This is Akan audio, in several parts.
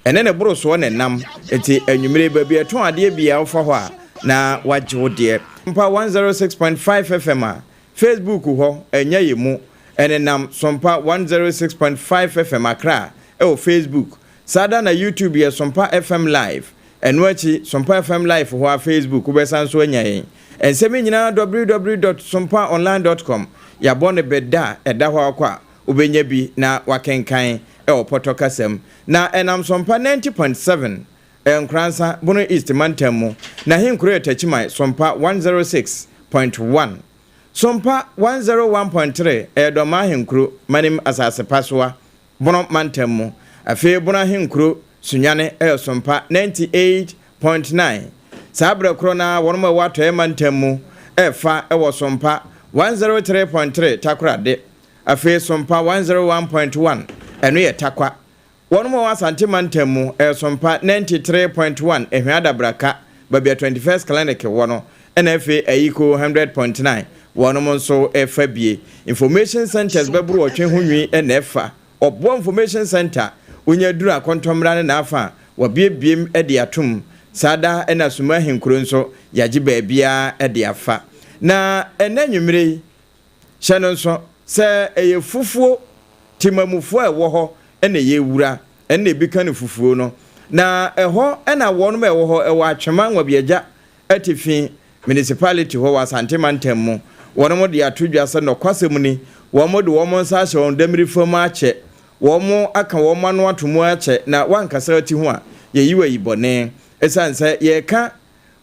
Ɛne ne borosoɔ na ɛnam. Enti anwummere baabi a ɛtɔn adeɛ biara wofa hɔ a na wagye wo deɛ. Sompa 106.5 FM a Facebook hɔ ɛnyɛ yɛ mu. Ɛnenam Sompa 106.5 FM Accra ɛwɔ Facebook. Saa da na YouTube yɛ Sompa FM Live. Ɛno akyi Sompa FM Live hɔ a Facebook wobɛsan nso anya yɛn. Nsɛm yi nyinaa www dot sompaonline dot com Yɛabɔ no bɛ da a ɛda hɔ akɔ a wobɛnya bi na woakenkan wɔ pɔtɔ kasa mu. Na ɛnam Sompa 90.7 Nkoransa, Bono East mantam mu. N'ahenkuro yɛ Takyiman, Sompa 106.1. Sompa 101.3 ɛyɛ Dɔmaa ahenkuro, Manim asase pasoa, Bono mantam mu. Afei Bono ahenkuro, Sunyani yɛ Sompa 98.9. Saa berɛ korɔ no ara wɔnom a ɛwɔ Atɔeɛ mantam mu ɛfa wɔ Sompa 103.3 Takorade. Afei Sompa 101.1 ɛno yɛ Tarkwa. Wɔnom a ɛwɔ Asante mantam mu ɛyɛ Sompa 93.1 Ahwea Adabraka, baabi a 21st Clinic wɔ no, ɛna afei Ayiko 100.9 wɔnom nso ɛfa bie. Information centers bɛboro ɔtwe ho nwi na ɛfa. Ɔboa Information Centre, wonya duru akɔntɔmmra ne n'afa a, wɔabuebue de atom. Saa da na Suma Ahenkuro nso, yɛagye baabiara de afa. Na ɛnnɛ anwummere yi, hyɛ no nso sɛ ɛyɛ fufuo temamufoɔ a ɛwɔ hɔ na yɛrewura, ɛno na ebi ka no fufuo no. Na ɛhɔ na wɔnom a ɛwɔ hɔ, ɛwɔ Atwema Nwabiagya Atifi Municipality hɔ wɔ Asante Mantam mu. Wɔnom de ato dwa sɛ nɔkwasɛm ni, wɔn de wɔn nsa ahyɛ wɔn damiri fam akyɛ, wɔn aka wɔn ano ato mu akyɛ na wɔankasa ti ho a, yɛyi wo ayi bɔne. Ɛsiane sɛ yɛreka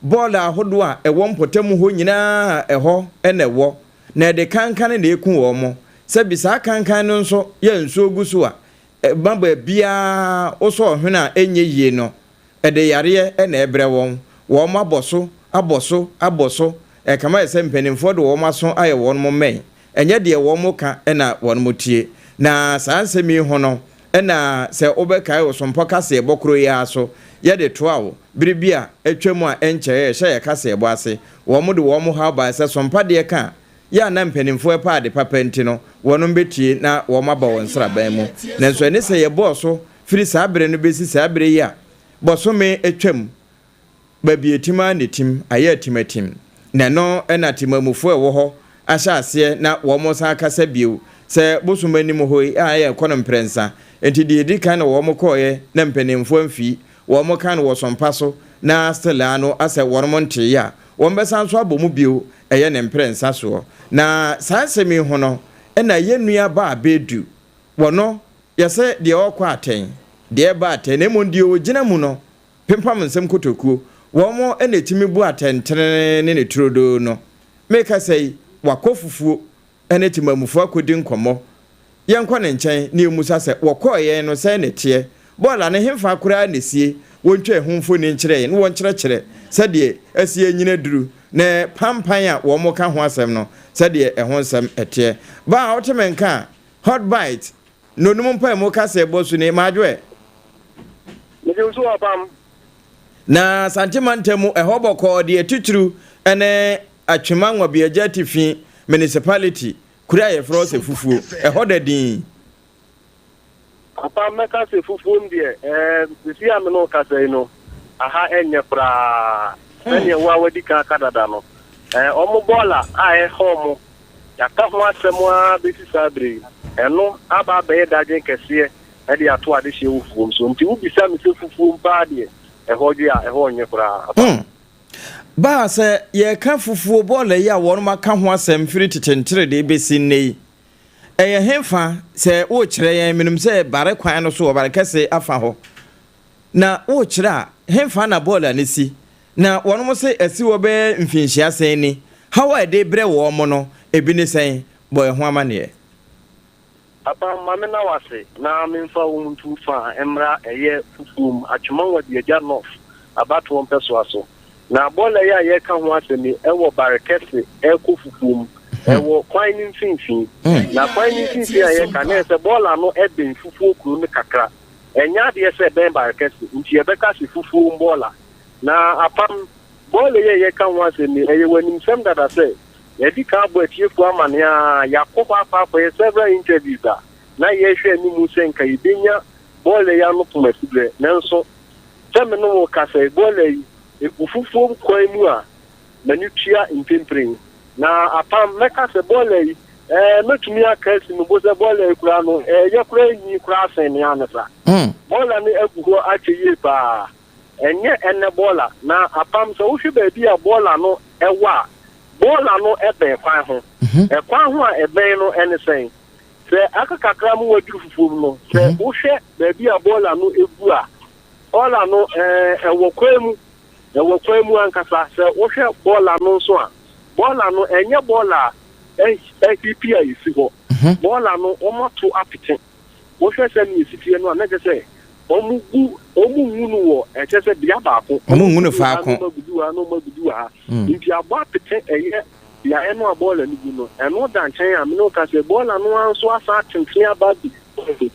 bɔɔla ahodoɔ a ɛwɔ mpɔtam hɔ nyinaa a ɛhɔ na ɛwɔ, na ɛde kankane na ɛku wɔn. Sɛbi saa kankan no nso yɛ nsuo gu so a, ɛma baabiara wosɔ ɔhwene a ɛnyɛ yie no, ɛde yareɛ na ɛbrɛ wɔn. Wɔn abɔ so, abɔ so, abɔ so, ɛkame ayɛ sɛ mpanimfoɔ de wɔn aso ayɛ wɔn mmɛn. Ɛnyɛ deɛ wɔka na wɔtie. Na saa nsɛm yi ho no na sɛ wobɛkae wo sompɔ kaseɛbɔ koro yi ara so, yɛde toa wo bere bi a atwam a ɛnkyɛe a ɛhyɛ yɛn kaseɛbɔ ase. Wɔde wɔn haw bae sɛ sompa deɛ ka a, yɛ a na mpanimfoɔ repɛ ade papa nti no, wɔnom bɛtie na wɔaba wɔn nsraban mu. Nanso ɛne sɛ yɛbɔɔ so firi saa bere no bɛsi saa bere yi a bɔsome atwam, Baabi a etim ara na etim, ayɛ atimatim. Na ɛno na temammufoɔ a ɛwɔ hɔ ahyɛ aseɛ na wɔsan akasa bio sɛ bosom anim hɔ yi a yɛrekɔ no mprɛnsa. Enti deɛ ɛdi kan na wɔn kɔeɛ na mpanimfoɔ amfi, wɔn ka no wɔ sɔmpa so na still ara no asɛ wɔn nteeɛ a, wɔn bɛsan nso abɔ mu bio ɛyɛ ne mprɛnsa soɔ. Na saa nsɛm yi ho no na yɛn nua baa Bedu, wɔno yɛsɛ deɛ ɔrekɔ atɛn, deɛ ɛreba atɛn na mmom deɛ ɔgyina mu no Pempam nsɛm kotokuo, wɔn na ɛtumi bu atɛntenenee ne ne turodoo no. Merekasa yi, wakɔ fufuo ne temamufoɔ akɔdi nkɔmmɔ. Yɛnkɔ ne nkyɛn na yɛmmusa sɛ, wɔkɔeɛ no sɛn na ɛteɛ? Bɔɔla no hefa koraa na ɛsie? Wɔntwa ɛho mfoni nkyerɛ yɛn na wɔnkyerɛkyerɛ sɛdeɛ asi anyini aduru ne pampan a wɔka ho asɛm no sɛdeɛ ɛho nsɛm teɛ. Ba a wote me nka a, Hot Bite, Nonum mpaemu kaseɛ bɔ su ne Madwoɛ. Megye wo so ɔpam. Na Asante mantam mu ɛhɔ bɔkɔɔ deɛ titiriw ne Atwema Nwabiagya Atifi Municipality kuro a yɛfrɛ hɔ sɛ Fufuo. Ɛhɔ da din. Apam mɛka sɛ Fufuo no deɛ ɛɛ sisi a me ne wo kasa yi no aha ɛnyɛ koraa sɛdeɛ wo a wadi kan aka dada no ɛɛ wɔn bɔɔla a ɛha wɔn Yɛaka ho asɛm ara bɛsi saa berɛ yi. Ɛno aba abɛyɛ dadwen kɛseɛ de ato adehyeɛ wɔ fufuom so. Nti wobisa me sɛ fufuom paa deɛ, ɛhɔ dwe a, ɛhɔ nnwe koraa. Aba. Hmm. Ba a sɛ yɛreka fufuo bɔɔla yi a wɔnom aka ho asɛm firi tete nteredee bɛsi nnɛ yi, ɛyɛ hefa? Sɛ worekyerɛ yɛn, menim sɛ Bare kwan no so wɔ Bare Kɛse afa hɔ. Na worekyerɛ a, henfa na bɔɔla no si? Na wɔnom se asi hɔ bɛyɛ mfinhyia sɛn ni? Haw a ɛde rebrɛ wɔn no, ebi ne sɛn? Bɔ yɛn ho amaneɛ. Papa, ma menna wo ase na memfa wo ntu fa mmra ɛyɛ Fufuom, Atwema Nwabiagya North abatoɔ mpɛsoa so. Na bɔɔla yi a yɛreka ho asɛm yi, ɛwɔ Bare Kɛse ɛrekɔ Fufuom, ɛwɔ kwan no mfimfini. Na kwan no mfimfini a yɛreka, na ɛyɛ sɛ bɔɔla no bɛn Fufuo kuro no kakra. Ɛnyɛ adeɛ sɛ ɛbɛn bare kɛse, nti yɛbɛka se fufuo mbɔɔla. Na apam, bɔɔla yi a yɛreka ho asɛm yi, ɛyɛ w'animsɛm dada sɛ, yɛadi kan abɔ atiefoɔ amaneɛ ara, yɛakɔ hɔ akɔ akɔyɛ several interviews a na yɛrehwɛ anim sɛ nka yɛbɛnya Bɔɔla yi ano pom asiberɛ, nanso sɛ me ne wo rekasa yi, bɔɔla yi, ɛgu fufuo kwan mu a m'ani tua mprempren. Na apam, mɛka sɛ bɔɔla yi, ɛɛ, mɛtumi aka asi me bo sɛ bɔɔla yi koraa no, ɛyɛ koraa nyi koraa sen nea ne sa. Bɔɔla no agu hɔ akyɛ yie paa. Ɛnyɛ ɛnnɛ bɔɔla. Na apam, sɛ wohwɛ baabi a bɔɔla no wɔ a, bɔɔla no bɛn kwan ho. Ɛkwan ho a ɛbɛn no ne sɛn? Sɛ aka kakra ma woaduru fufuo mu no, sɛ wohwɛ baabi a bɔɔla no gu a, bɔɔla no, ɛwɔ kwan mu. Ɛwɔ kwan mu ankasa. Sɛ wohwɛ bɔɔla no nso a, bɔɔla no, ɛnyɛ bɔɔla a ahipi a ɛsi hɔ. Bɔɔla no, wɔato apete. Wohwɛ sɛnea ɛsi teɛ no a, na kyerɛ sɛ wɔgu, wɔngu no wɔ, ɛkyerɛ sɛ bea baako. Wɔngu no faako. Na wɔagugu wɔ ha, na wɔagugu wɔ ha. Nti abɔ apete ɛyɛ beaeɛ no a bɔɔla no gu no. Ɛno da nkyɛn a, me ne wo ka sɛ bɔɔla no ara nso asan atentene aba abɛgu.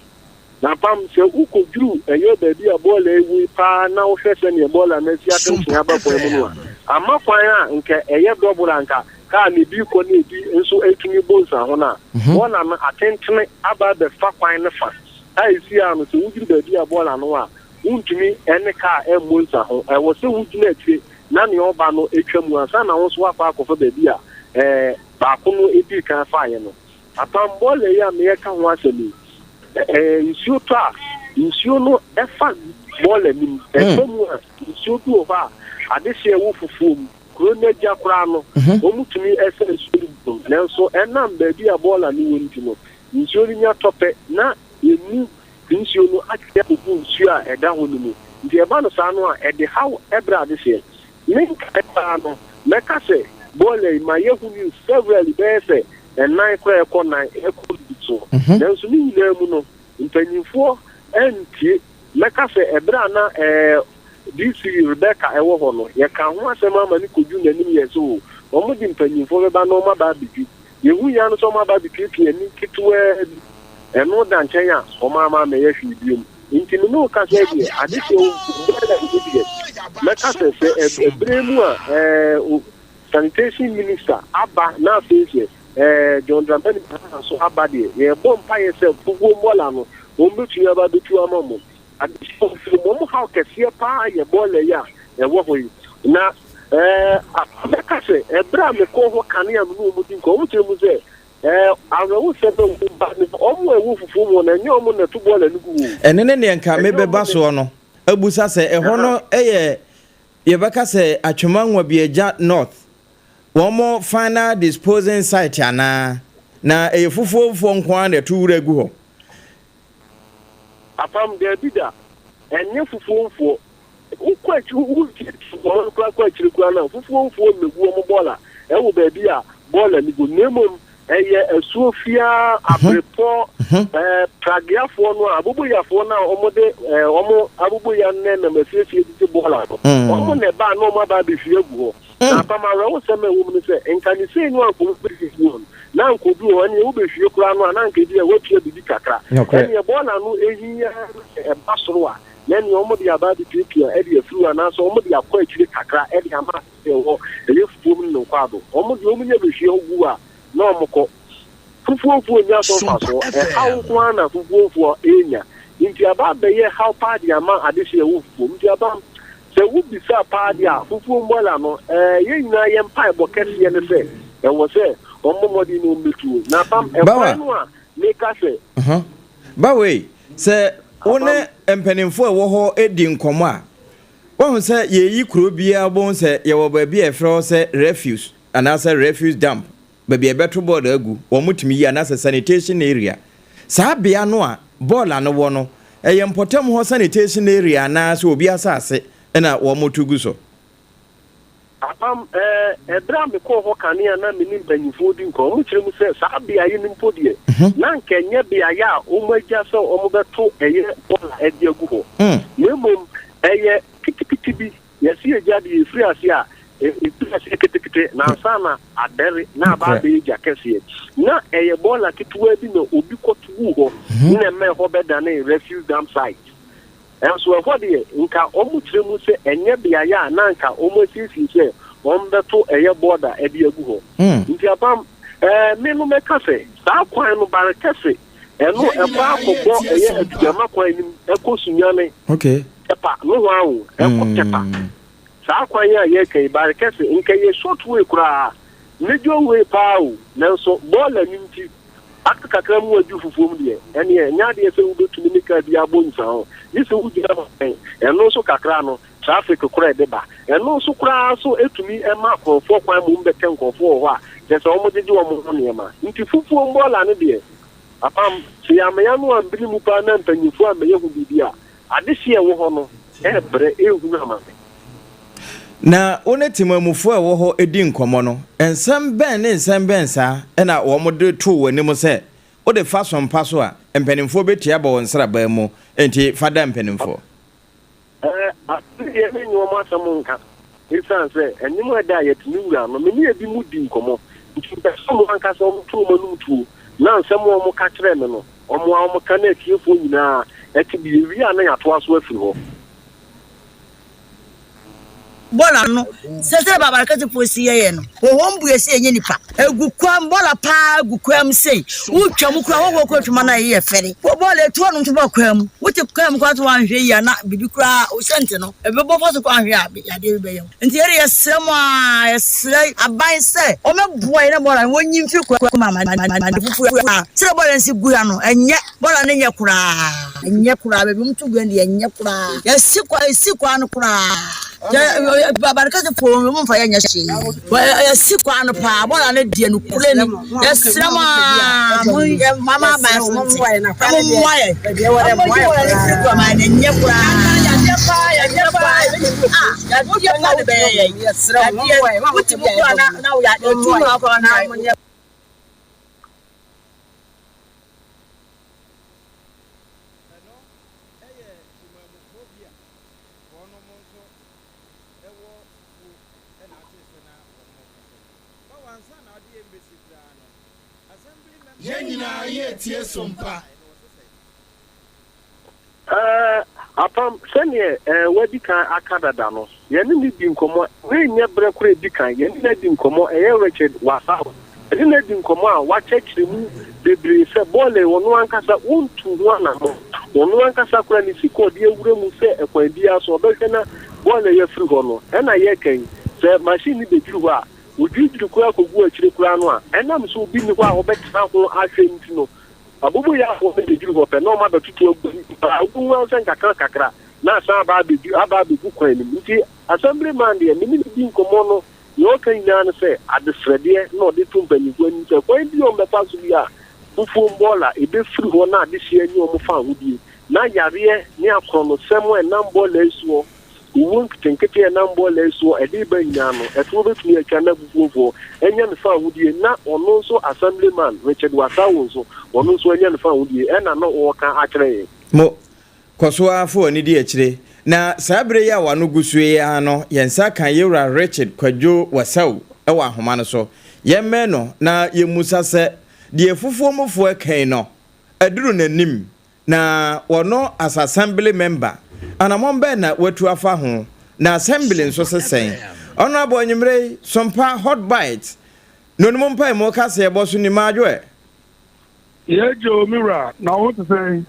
Na pam, sɛ wokoduru ɛyɛ baabi a bɔɔla yi wui paa na wohwɛ sɛdeɛ bɔɔla no asi atenten aba kwan mu no a, ama kwan a nka ɛyɛ dɔbol a nka kaa no ebi rekɔ na ebi nso retumi bɔ nsiaho no a, bɔɔla no atentene aba abɛfa kwan no fa a ɛsi ara no, sɛ woduru baabi a bɔɔla no wɔ a, wontumi ne kaa mmɔ nsiaho. Ɛwɔ sɛ wogyina akyire na nea ɔreba no twa mu ansa na wo nso woakɔ akɔfa baabi a baako no dii kan faeɛ no. Apam bɔɔla yi a mereka ho asɛm yi, ɛɛ nsuo tɔ a, nsuo no fa bɔɔla no mu. Ɛtɔ mu a, nsuo bi wɔ hɔ a, adehyeɛ wɔ fufuo mu. Kuro no agya koraa no, wɔtumi sa nsuo no bi nom. Nanso ɛnam baabi a bɔɔla no wɔ nti no, nsuo no nya tɔ pɛ na ɛmu nsuo no atwe akɔgu nsuo a ɛda hɔ no mu. Nti ɛba no saa no a, ɛde haw brɛ adehyeɛ. Me nkae paa no, mɛka sɛ bɔɔla yi mayɛ ho news severally bɛyɛ sɛ nnan koraa ɛkɔ nan ɛkɔ du so. Nanso ne nyinaa mu no, mpanyinfoɔ antie. Mɛka sɛ ɛberɛ a na ɛɛ DC Rebecca ɛwɔ hɔ no, yɛkaa ho asɛm ama no kɔduru n'anim yɛɛ sɛ oo, wɔn de mpanyinfoɔ bɛba na wɔn aba abɛdwi. Yɛhui ara no sɛ wɔn aba abɛpiapia ani ketewaa bi. Ɛno da nkyɛn a, wɔn amma ammɛyɛ hwee biom. Nti me ne wo kasa yi deɛ, adehyeɛ wo bɔɔla yi deɛ, mɛka sɛ sɛ ɛberɛ mu a ɛɛ sanitation minister aba na afei sɛ ɛɛ John Dramani Mahama nso aba deɛ, yɛrebɔ mpaeɛ sɛ fufuo bɔɔla no, wɔn bɛtumi aba abɛtu ama mo. Adehyeɛ fufuo mu, wɔn haw kɛseɛ paa yɛ bɔɔla yi a ɛwɔ hɔ yi. Na ɛɛ mɛka sɛ ɛberɛ a mekɔɔ hɔ kane a me ne wɔn di nkɔmmɔ, wɔn kyerɛ mu sɛ Ɛɛ, awerɛhosɛm a ɛwɔ mu ba ne sɛ, wɔn a ɛwɔ fufuo mu no, ɛnyɛ wɔn na ɛto bɔɔla no gu o. Ɛno ne neɛ nka Ɛnyɛ mebɛba wɔn na. soɔ no abusa sɛ ɛhɔ no yɛ yɛbɛka sɛ Atwema Nwabiagya North wɔn final disposing site anaa? Na ɛyɛ fufuofoɔ nko ara na ɛto wura gu hɔ? Apam, Daabi da, ɛnyɛ fufuofoɔ. Wokɔ akyiri, wotie nkɔmmɔ no koraa kɔ akyiri koraa no a, fufuofoɔ mmɛgu wɔn bɔɔla wɔ baabi a bɔɔla no gu, na mmom ɛyɛ asuo fiaa, abrepɔ, ɛɛ, prageafoɔ no a, aboboyafoɔ no a wɔde ɛɛ, wɔn aboboya no nam afiefie tete bɔɔla no, wɔn na ɛbaa na wɔn aba abɛhwie agu hɔ. Na apam awerɛhosɛm a ɛwɔ mu ne sɛ, nka ne sei no anka wɔbɛhwie gu hɔ no, na anka obi wɔ hɔ, ɛnneɛ wobɛhwie koraa no a, na anka ebia woatua biribi kakra. Ɛnneɛ bɔɔla no ɛhi ara na sɛ ɛba soro a, na nea wɔde aba abepiapia de afiri hɔ anaasɛ wɔde akɔ akyire kakra de ama asase a ɛwɔ ɛyɛ fufuo mu ne ne nkwaado. Wɔn deɛ wɔnya bɛhwie hɔ gu a na wɔkɔ. Fufuofoɔ nnya so mfasoɔ. Ɛhaw nko ara na fufuofoɔ renya. Nti aba abɛyɛ haw paa de ama adehyeɛ a ɛwɔ fufuo mu. Nti aba, sɛ wobisa paa deɛ a, fufuo mmɔla no, ɛɛ, yɛn nyinaa yɛn mpaebɔ kɛseɛ ne sɛ ɛwɔ sɛ wɔmmɔ mmɔden na wɔmmɛtuo. Na apam, ɛkwan no a meka sɛ. Bawei, sɛ wo ne mpanimfoɔ a ɛwɔ hɔ di nkɔmmɔ a, woahu sɛ yɛreyi kuro biara wobɛhu sɛ yɛwɔ baabi a yɛfrɛ hɔ sɛ refuse anaasɛ refuse dump, baabi a yɛbɛto bɔɔla agu, wɔtumi yi anaasɛ sanitation area. Saa bea no a bɔɔla no wɔ no, ɛyɛ mpɔtam hɔ sanitation area anaasɛ obi asase na wɔto gu so? Apam, ɛɛ, bere a mekɔɔ hɔ kane a na me ne mpanyimfoɔ redi nkɔmmɔ, wɔkyerɛ mu sɛ saa beaeɛ no mpo deɛ, na anka ɛnyɛ beaeɛ a wɔagya sɛ wɔbɛto ɛyɛ bɔɔla de agu hɔ, na mmom ɛyɛ ketekete bi. Yɛse egya deɛ, ɛfiri aseɛ a, ɛfiri aseɛ ketekete, na ansa na adɛre na aba abɛyɛ gya kɛseɛ. Na ɛyɛ bɔɔla ketewa bi na obi kɔto guu hɔ, na ɛma ɛhɔ bɛdanee refuse dump site. Nanso ɛhɔ deɛ, nka wɔkyerɛ mu sɛ ɛnyɛ beaeɛ a na anka wɔasiesie sɛ wɔbɛto ɛyɛ bɔɔda de agu hɔ. Nti apam, ɛɛ, me no mɛka sɛ saa kwan no bare kɛse. Ɛno ɛkɔ akɔbɔ ɛyɛ Adugyama kwan no mu ɛkɔ Sunyani. Okay. Tepa nohoa o, ɛkɔ Tepa. Saa kwan yi a yɛreka yi, Barekɛse, nka ɛyɛ short way koraa, major way paa o, nanso bɔɔla no nti, aka kakra mu adu fufuo mu deɛ, ɛneɛ ɛnyɛ adeɛ sɛ wobɛtumi ne kaa bi abɔ nsiaho, gye sɛ wogyina hɔ twɛn, ɛno nso kakra no, traffic koraa ɛde ba. Ɛno nso koraa nso ɛtumi ma akorɔmfoɔ kwan mmom bɛtɛ nkorɔfoɔ wɔ hɔ a, kyerɛ sɛ wɔgyegye wɔn ho nneɛma. Nti fufuo bɔɔla no deɛ, apam, sɛ yɛamma yɛn ano ammene mu paa na mpanyimfoɔ ammɛyɛ ho biribi a, Adehye a ɛwɔ hɔ no rebrɛ, rehunu amane. Na wo ne temammufoɔ a ɛwɔ hɔ di nkɔmmɔ no, nsɛm bɛn ne nsɛm bɛn saa na wɔde too w'anim sɛ wode fa so mpa so a, mpanimfoɔ bɛtua aba wɔn nsraban mu, enti fa da mpanimfoɔ? Ɛɛ, afei deɛ menyɛ wɔn asɛm nka, ɛsiane sɛ anim a ɛda a yɛte me wura no, me ne ebinom di nkɔmmɔ, nti mepɛ sɛ wɔn ankasa wɔto wɔn anom tuo, na nsɛm a wɔka kyerɛɛ me no, Wɔn a wɔka na atiefoɔ nyinaa te bi. Yɛwie a na yɛatoa so afiri hɔ. Bɔɔla no, sɛ sɛ babarakɛsefoɔ si yɛyɛ no, wɔ wɔn bue sɛ ɛnyɛ nipa. Egu kwan, bɔɔla paa gu kwan mu sei. Wotwa mu koraa, hɔhoɔ koraa twam a na ɛyɛ fɛre. Wɔ bɔɔla etu hɔnom nso ba kwan mu. Wote kwan mu koraa sɛ woanhwɛ yie a na biribi koraa, wo sɛnte no, ɛbɛbɔ fa so koraa anhwɛ a yadeɛ bi bɛyɛ wo. Nti yɛde yɛsrɛ mo aa, yɛsrɛ aban sɛ wɔmmɛboa yɛn na bɔɔla no wɔnyi mfiri kwan mu ama ade fufuo a sɛdeɛ bɔɔla no si gu ha no ɛnyɛ bɔɔla no nyɛ koraa ɛnyɛ koraa baabi wɔn to gu no deɛ ɛnyɛ koraa yɛsi kwa yɛsi kwan no koraa yɛ abarikɛse fo wɔn mfa yɛ nyɛ hwee yɛsi kwan no paa bɔɔla no deɛ no kure ni yɛsrɛ mo aa mo yɛ mama aban so nti mo mmoa yɛ wɔn mo yi bɔɔla no firi kwan ma ɛnyɛ koraa yadeɛ paa yadeɛ paa ah yadeɛ paa de bɛyɛ yɛ yadeɛ wote mu koraa na na yadeɛ tu mu akɔ na. Ɛno yɛ temanmufoɔ bi a wɔnom nso wɔ fufuo na ate sɛ na wɔnom rekasa yi. Ba wɔ ansa na adeɛ mbɛsi koraa no, assembly member Yɛn nyinaa yɛretie som pa. Ɛɛ, Apam, sɛdeɛ ɛɛ wadi kan aka dada no, yɛne no di nkɔmmɔ. Wei nyɛ berɛ korɔ a ɛdi kan yɛne no adi nkɔmmɔ, ɛyɛ Richard Wasao. Yɛne no adi nkɔmmɔ a wakyerɛkyerɛ mu bebree sɛ bɔɔla yi ɔno ankasa ɔntu ho anammɔn. Ɔno ankasa koraa ne sika a ɔde awura mu sɛ ɛkwan biara so ɔbɛhwɛ na bɔɔla yi afiri hɔ no, ɛna yɛreka yi, sɛ machine no bɛduru hɔ a, wɔdwiridwiri koraa kɔgu akyire koraa no a, ɛnam sɛ obi nni hɔ a ɔbɛtena ho ahwɛ nti no, Aboboyafoɔ no bɛduru hɔ pɛ na wɔabɛtoto agu anim paa. Wobɛhu ara sɛ nkakrankakra na asan aba abɛdu aba abɛgu kwan no mu. Nti Assemblyman deɛ, me ne no di nkɔmmɔ no, deɛ ɔka nyinaa ne sɛ adesrɛdeɛ na ɔde to mpanimfoɔ anim sɛ kwan bi a wɔbɛfa so bi a fufuo mbɔɔla ɛbɛfiri hɔ na adehyeɛ ne wɔn fa ahodie na yareɛ ne akorɔnosɛm a ɛnam bɔɔla yi soɔ Owuo nketenkete a ɛnam bɔɔla yi soɔ ɛde reba nyinaa no, ɛtoɔ bɛtumi atwa na abufuofoɔ anya ne fawohodie na ɔno nso Assemblyman Richard Wasawo nso, ɔno nso anya ne fawohodie, ɛna na ɔreka akyerɛ yɛn. Mo, kɔ so ara fa w'ani di akyire. Na saa berɛ yi a w'ano gu so yi ara no, yɛn nsa ka Yewura Richard Kwadwo Wasawu wɔ ahoma no so. Yɛmmɛn no na yɛmmusa sɛ, deɛ afufuomufoɔ reka yi no, aduru n'anim? Na wɔno as assembly member, anamɔn bɛn na watu afa ho? Na assembly nso se sɛn? Honourable anwumerɛ yi, Sompa Hot Bites, Nonum mpaemu kaseɛbɔ so ni madwo ɛ. Yɛgye o me wura, na wo ho te sɛn?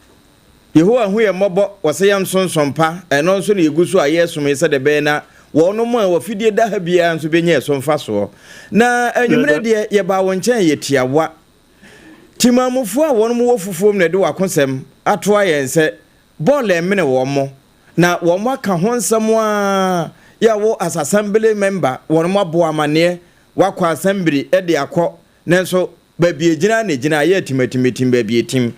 Yehowa hu yɛn mmɔbɔ, wɔsɛ yɛn nso nsɔmpa, ɛno nso na yɛgu so a yɛresom yi sɛdeɛ ɛbɛyɛ na wɔnom a wɔafidie da ha biara nso bɛnya ɛso mfasoɔ. Na anwumerɛ deɛ yɛbaa wo nkyɛn yɛ tiawa. Temanmufoɔ a wɔnom wɔ fufuom na ɛde w'akosɛm atoa yɛn sɛ bɔɔl ɛmene wɔn na wɔn aka ho nsɛm aa yɛ wo as assembly member wɔnom abɔ amaneɛ wakɔ assembly de akɔ nanso baabi ɛgyina na ɛgyina ayɛ atimatim baabi ɛtim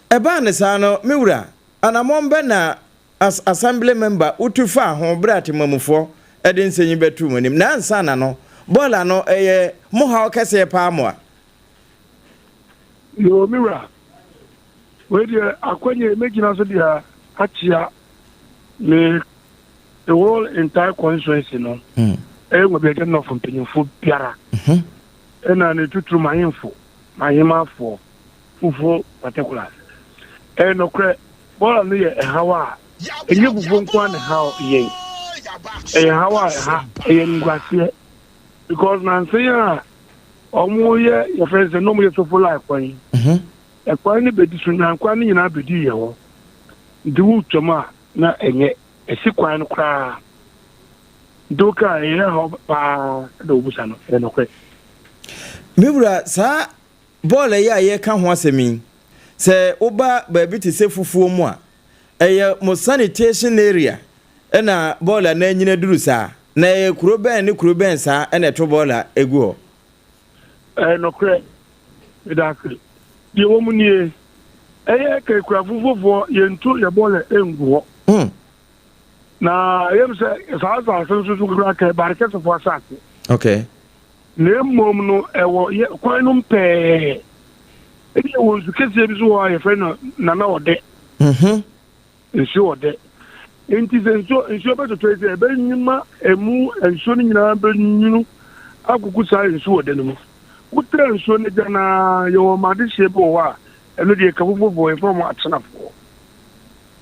ɛbaa ne saa no me wura anamɔn bɛ na As Assembly member, wotu faa ho bere a Temamufoɔ de nsɛm yi bɛtoo mo anim. Na ansa na no, bɔɔla no, ɛyɛ mo haw kɛseɛ paa moa? Yoo, me wura. Wei deɛ akwanya yi mɛgyina so deɛ akyea me the whole entire constituency no. Ɛyɛ Nwabiagya North mpanyinfoɔ biara. Ɛna ne tuturu m'ahemfo, m'ahemafoɔ, fufuo particulars. Ɛyɛ nɔkorɛ Bɔɔla no yɛ ɛhaw a ɛnyɛ fufuo nko ara na ɛhaw yɛn. Ɛyɛ haw a ɛha ɛyɛ animguaseɛ because nansa yi a wɔyɛ yɛfrɛ sɛ na wɔyɛ sofo line kwan yi. Ɛkwan no bɛdi so, nnwankwan no nyinaa bɛdi yɛn hɔ. Nti wotwam a na ɛnyɛ, ɛsi kwan no koraa. Nti woka a ɛyɛ haw paa na wobusa no, ɛyɛ nokorɛ. Me wura, saa bɔɔla yi a yɛreka ho asɛm yi, sɛ woba baabi te sɛ fufuo mu a, ɛyɛ mo sanitation area na bɔɔla no anyini aduru saa? Na ɛyɛ kuro bɛn ne kuro bɛn saa na ɛto bɔɔla gu hɔ? Ɛyɛ nokorɛ. Meda ase. Deɛ ɛwɔ mu nie, ɛyɛ Kekura fufuofoɔ yɛntu yɛ bɔɔla ngu hɔ. Hmm. Na ɛyɛ me sɛ saa asase nso so kura kɛ Barekɛsefoɔ asase. Okay. Na mmom no ɛwɔ yɛ kwan no mpɛɛ. Ebi wɔ nsu kɛseɛ bi so wɔ a yɛfrɛ no Nana Ɔdɛ. Mhm. Nsuo ɔdɛ. Nti sɛ nsuo nsuo bɛtotɔ yi sɛ ɛbɛnyima emu nsuo no nyinaa bɛnwunu akɔgu saa nsuo ɔdɛ no mu. Wotra nsuo no agya no ara yɛwɔ ɔma adehyeɛ bi wɔ hɔ a ɛno deɛ kafufofoɔ yɛfrɛ wɔn akyenafoɔ.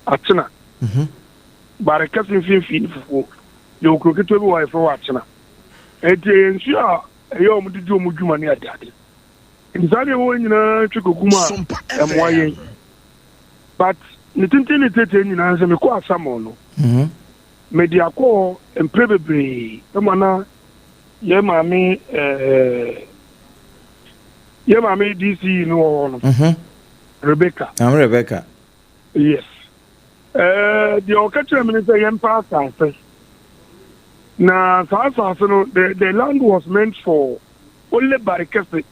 Akyena. Mhm. Bare kɛse mfimfini fufuo. Yɛwɔ kuro ketewa bi wɔ hɔ a yɛfrɛ hɔ Akyena. Enti ɛyɛ nsuo a ɛyɛ wɔn de di wɔn dwuma ne adeade. Nti saa nneɛma wɔ nyinaa twe kɔgu mu a ɛmmoa yɛn. But ne tenten ne tietie nyinaa sɛ mekɔ Asamoah no, mhm. mede akɔ hɔ mprɛ bebree ma na yɛ maame ɛɛ yɛ maame DC no wɔ hɔ no. Mhm. Rebecca. Am Rebecca. Yes. Eh, deɛ ɔka kyerɛ me ne sɛ yɛmpa asase. Na saa asase no, the land was meant for only Barikese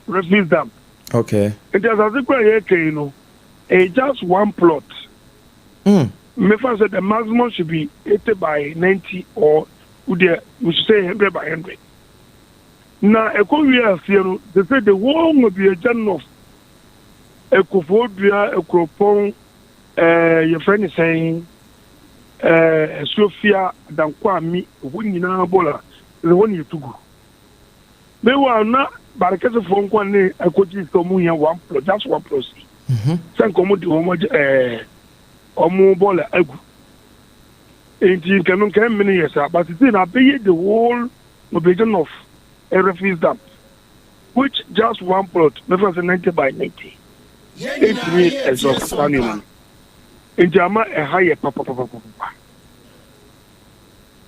refuse dump. Okay. Nti asase kura yɛka yi no, ɛyɛ just one plot. Mefa sɛ the maximum should be 80 by 90 or wodeɛ we should say 100 by 100. Na ɛkɔ wie aseɛ no, they say the whole Nwabiagya North Kofoɔ Dua, Kuropɔn, ɛɛ yɛfrɛ ne sɛn, ɛɛ Asuofia, Adankwaami, ɛhɔ nyinaa bɔɔla, ɛhɔ ne yɛtu gu. Meanwhile, na Barekɛsefoɔ nko ne akɔgye sɛ wɔn hia one plot, just one plot si. Mhm. Sɛ nka wɔn de wɔn agye ɛɛ wɔn bɔɔla agu. Nti nka no nka mmene yɛ saa, but sisi na abɛyɛ the whole Obegye North refuse dump. Which just one plot mɛfa sɛ 90 by 90 ɛntumi exhaust saa nneɛma no nti ama ɛha yɛ papapapapa.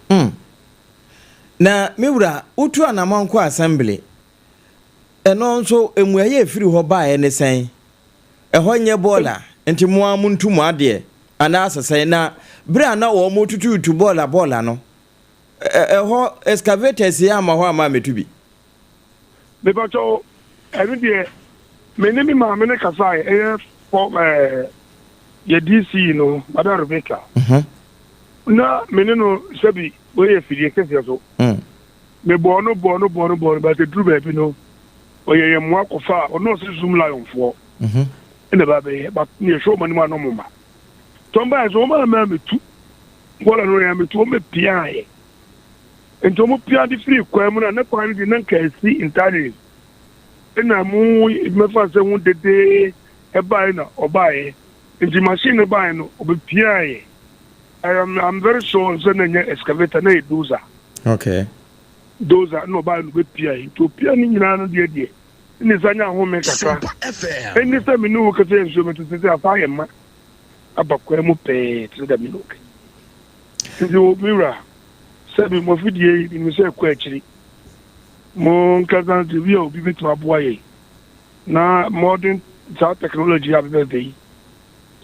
Hmm. Na me wura, wotu anamɔn kɔ assembly. Ɛno nso, mmuaeɛ a ɛfiri hɔ baeɛ ne sɛn? Ɛhɔ nyɛ bɔɔla, nti mo ara montu mo adeɛ, anaasɛ sɛn? Na berɛ a na wɔretututu bɔɔla bɔɔla no, ɛhɔ excavators yi amma hɔ amma ammɛtu bi? Mepakyɛw, ɛno deɛ me ne me maame no kasae, ɛyɛ fɔ ɛɛ yɛ DC no, Madam Rebecca. Mhm. Na me ne no sɛbi wɔyɛ afidie kɛseɛ so. Me bɔɔ no bɔɔ no bɔɔ no bɔɔ no, but eduru baabi no, ɔyɛ yɛn mmoa kɔfa a ɔno ɔse Zoom Lion foɔ. Mhm. Ɛna ɛba bɛyɛ, but ne yɛhwɛ wɔn anim a na wɔn mma. Tɔn baeɛ so wɔn ama metu, bɔɔla no yɛn metu, wɔn bɛpiaeɛ. Nti wɔn pia de firi kwan mu na ne kwan no de na nka esi entirely. Ɛna mu mɛfa sɛ ho dede ɛbaeɛ na ɔbaeɛ. Nti machine no baeɛ no ɔbɛpiaeɛ. I am I'm very sure sɛ na nyɛ excavator na yɛ dozer. Okay. Dozer na ɔbaeɛ na ɔbɛpiaeɛ. Nti ɔpia ne nyinaa no deɛ deɛ ne nsa nya ahome kakra. Ɛne sɛ me ne wo kasa nsuo me tete sɛ afa ayɛ ma aba kwan mu pɛɛ te sɛ dɛ me ne wo kasa. Nti o me wura, sɛbi mo afidie yi menim sɛ ɛkɔ akyiri. Mo nkasa nti bi a obi bɛtumi aboa yɛn na modern saa technology a bɛbɛbɛ yi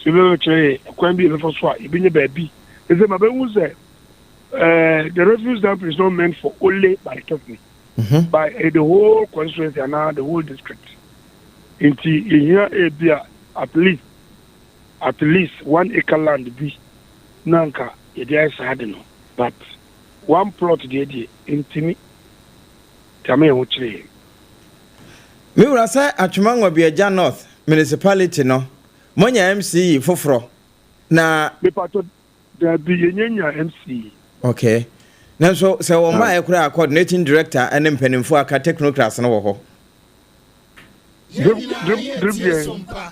sɛ obi bɛkyerɛ yɛn ɛkwan bi a yɛbɛfa so a yɛbɛnya baabi. Ɛsɛ ma bɛhu sɛ eh, the refuse dump is not meant for only Barikese, mm-hmm. but eh, the whole constituency and the whole district. Nti yɛhia ebi a at least at least one acre land bi na anka yɛde ayɛ saa ade no but one plot deɛ deɛ ɛntumi nti ama yɛn ho kyere yɛn. Me wura sɛ Atwema Nwabiagya North Municipality no moanya MC foforɔ na. Mepatɔ daabi yɛnya nya MC. Okay. Nanso sɛ wɔn mmaeɛ koraa coordinating director ne mpanimfoɔ aka technocrats no wɔ hɔ. Yɛn nyinaa yɛretie Sompa.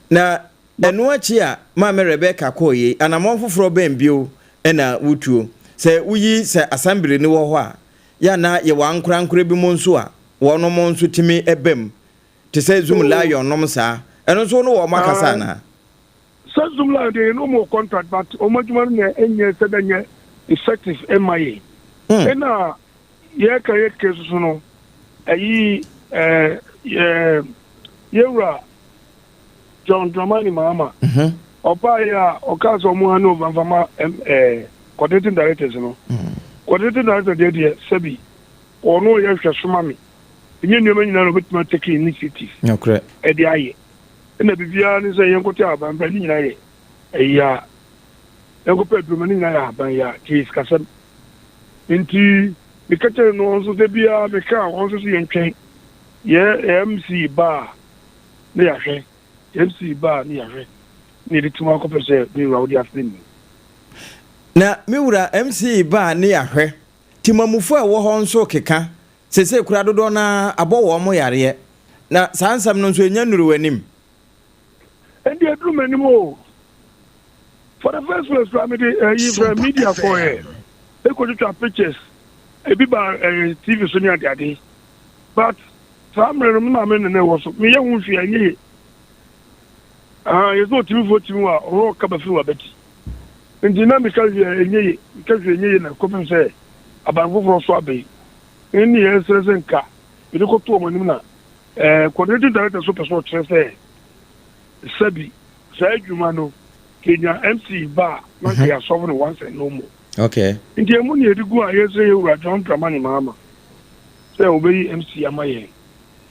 Na ɛno akyi a Maame Rebecca kɔɔ yei, anammɔn foforɔ bɛn bio na wotuo? Sɛ woyi sɛ asambere no wɔ hɔ a, yɛ a na yɛwɔ ankorankorɛ binom nso a wɔnom nso tumi ba mu. Te sɛ Zoom Lion nom saa. Ɛno nso wo ne wɔn akasa anaa? Sɛ Zoom Lion deɛ yɛne wɔn wɔ contract but wɔn adwuma no na ɛnyɛ sɛ bɛnyɛ effective mma yɛn. Ɛna yɛka yɛ case so no ɛyi ɛɛ yɛ yɛwura John Dramani Mahama ɔbaa yɛ a ɔkaa sɛ ɔmo hand over nfama ɛɛ coordinating directors no. Coordinating director deɛ sɛbi ɔno yɛ hwɛ soma me ɛnyɛ nneɛma nyinaa na ɔbɛtumi atake initiative ɛde ayɛ. Ɛna biribiara ne sɛ yɛnkɔte ahaban ba ne nyinaa yɛ ɛyɛ a yɛnkɔpɛ aduruma ne nyinaa yɛ ahaban yɛ a kyɛ sikasɛm. Nti meka kyerɛ no nso sɛ biara meka a wɔn nso so yɛntwɛn yɛ MC ba a ne yɛahwɛ, MC ba a ne yɛahwɛ ne yɛde tum akɔpɛ sɛ me wura wode afrɛ mi. Na me wura MC ba a ne yɛahwɛ. Timamufo a ɛwɔ hɔ nso keka sese kura dodoɔ no abɔ wɔn mo yareɛ. Na saa nsɛm no nso ɛnya nnuru w'anim. Ɛnti ɛduru m'anim o. For the first place kura mede ɛyi fɛ media kɔɛ ekotwitwa pictures ebi ba ɛɛ TV so ne adeade but saa mmerɛ no me maame ne ne wɔ so meyɛ ho hwee ɛnyɛ ye. Yɛ sɛ otimifoɔ timi wɔ a ɔno ɔka bɛfiri wɔ abati nti na meka hwee ɛnyɛ ye, meka hwee ɛnyɛ ye na kɔpem sɛ aban foforɔ so abɛyi ɛne yɛ srɛ sɛ nka mede kɔto wɔn anim na coordinating director so pɛ sɛ ɔkyerɛ sɛ sɛbi saa adwuma no kenya MC ba a na nka yɛasɔfo no once and no more. Okay. Nti emu ne yɛde gu a yɛsrɛ yɛwura John Dramani Mahama sɛ ɔbɛyi MC ama yɛn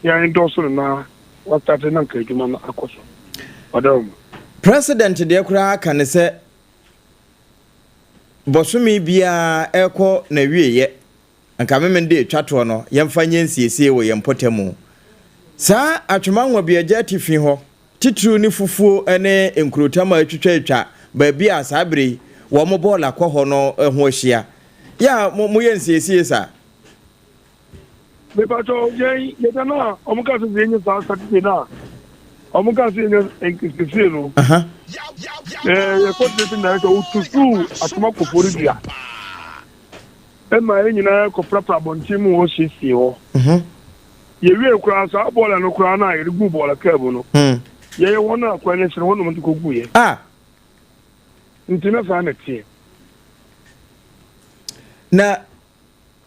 yɛn endorse no na wastate na nka adwuma no akɔ so. Ɔdɛw mu. President deɛ koraa ka ne sɛ bɔsome biara ɛkɔ na wieyɛ nka memene de etwa toɔ no yɛmfa nyɛ nsiesie wɔ yɛn mpɔtamu. Saa Atwoma Nwabiagya atifi hɔ titiriw ne fufuo ne nkurotam a atwitwa atwa baabi a saa bere yi wɔn bɔɔla kɔ hɔ no ho ahyia. Yɛ a moyɛ nsiesie saa? Mepatɔ yɛn yɛda no a wɔn ka sɛ yɛnyɛ saa Saturday no a wɔn ka sɛ yɛnyɛ nsiesie no. Yɛkɔ tete na yɛsɛ wotutu Atwoma Kofori dua ɛma yɛn nyinaa kɔprapra abɔnten mu hɔ siesie hɔ. Yɛwie koraa saa bɔɔla no koraa no a yɛde gu bɔɔla kaa mu no, yɛyɛ wɔn a kwan no hyerɛ hɔ nom de kɔgu yɛ. Nti na saa na teɛ. Na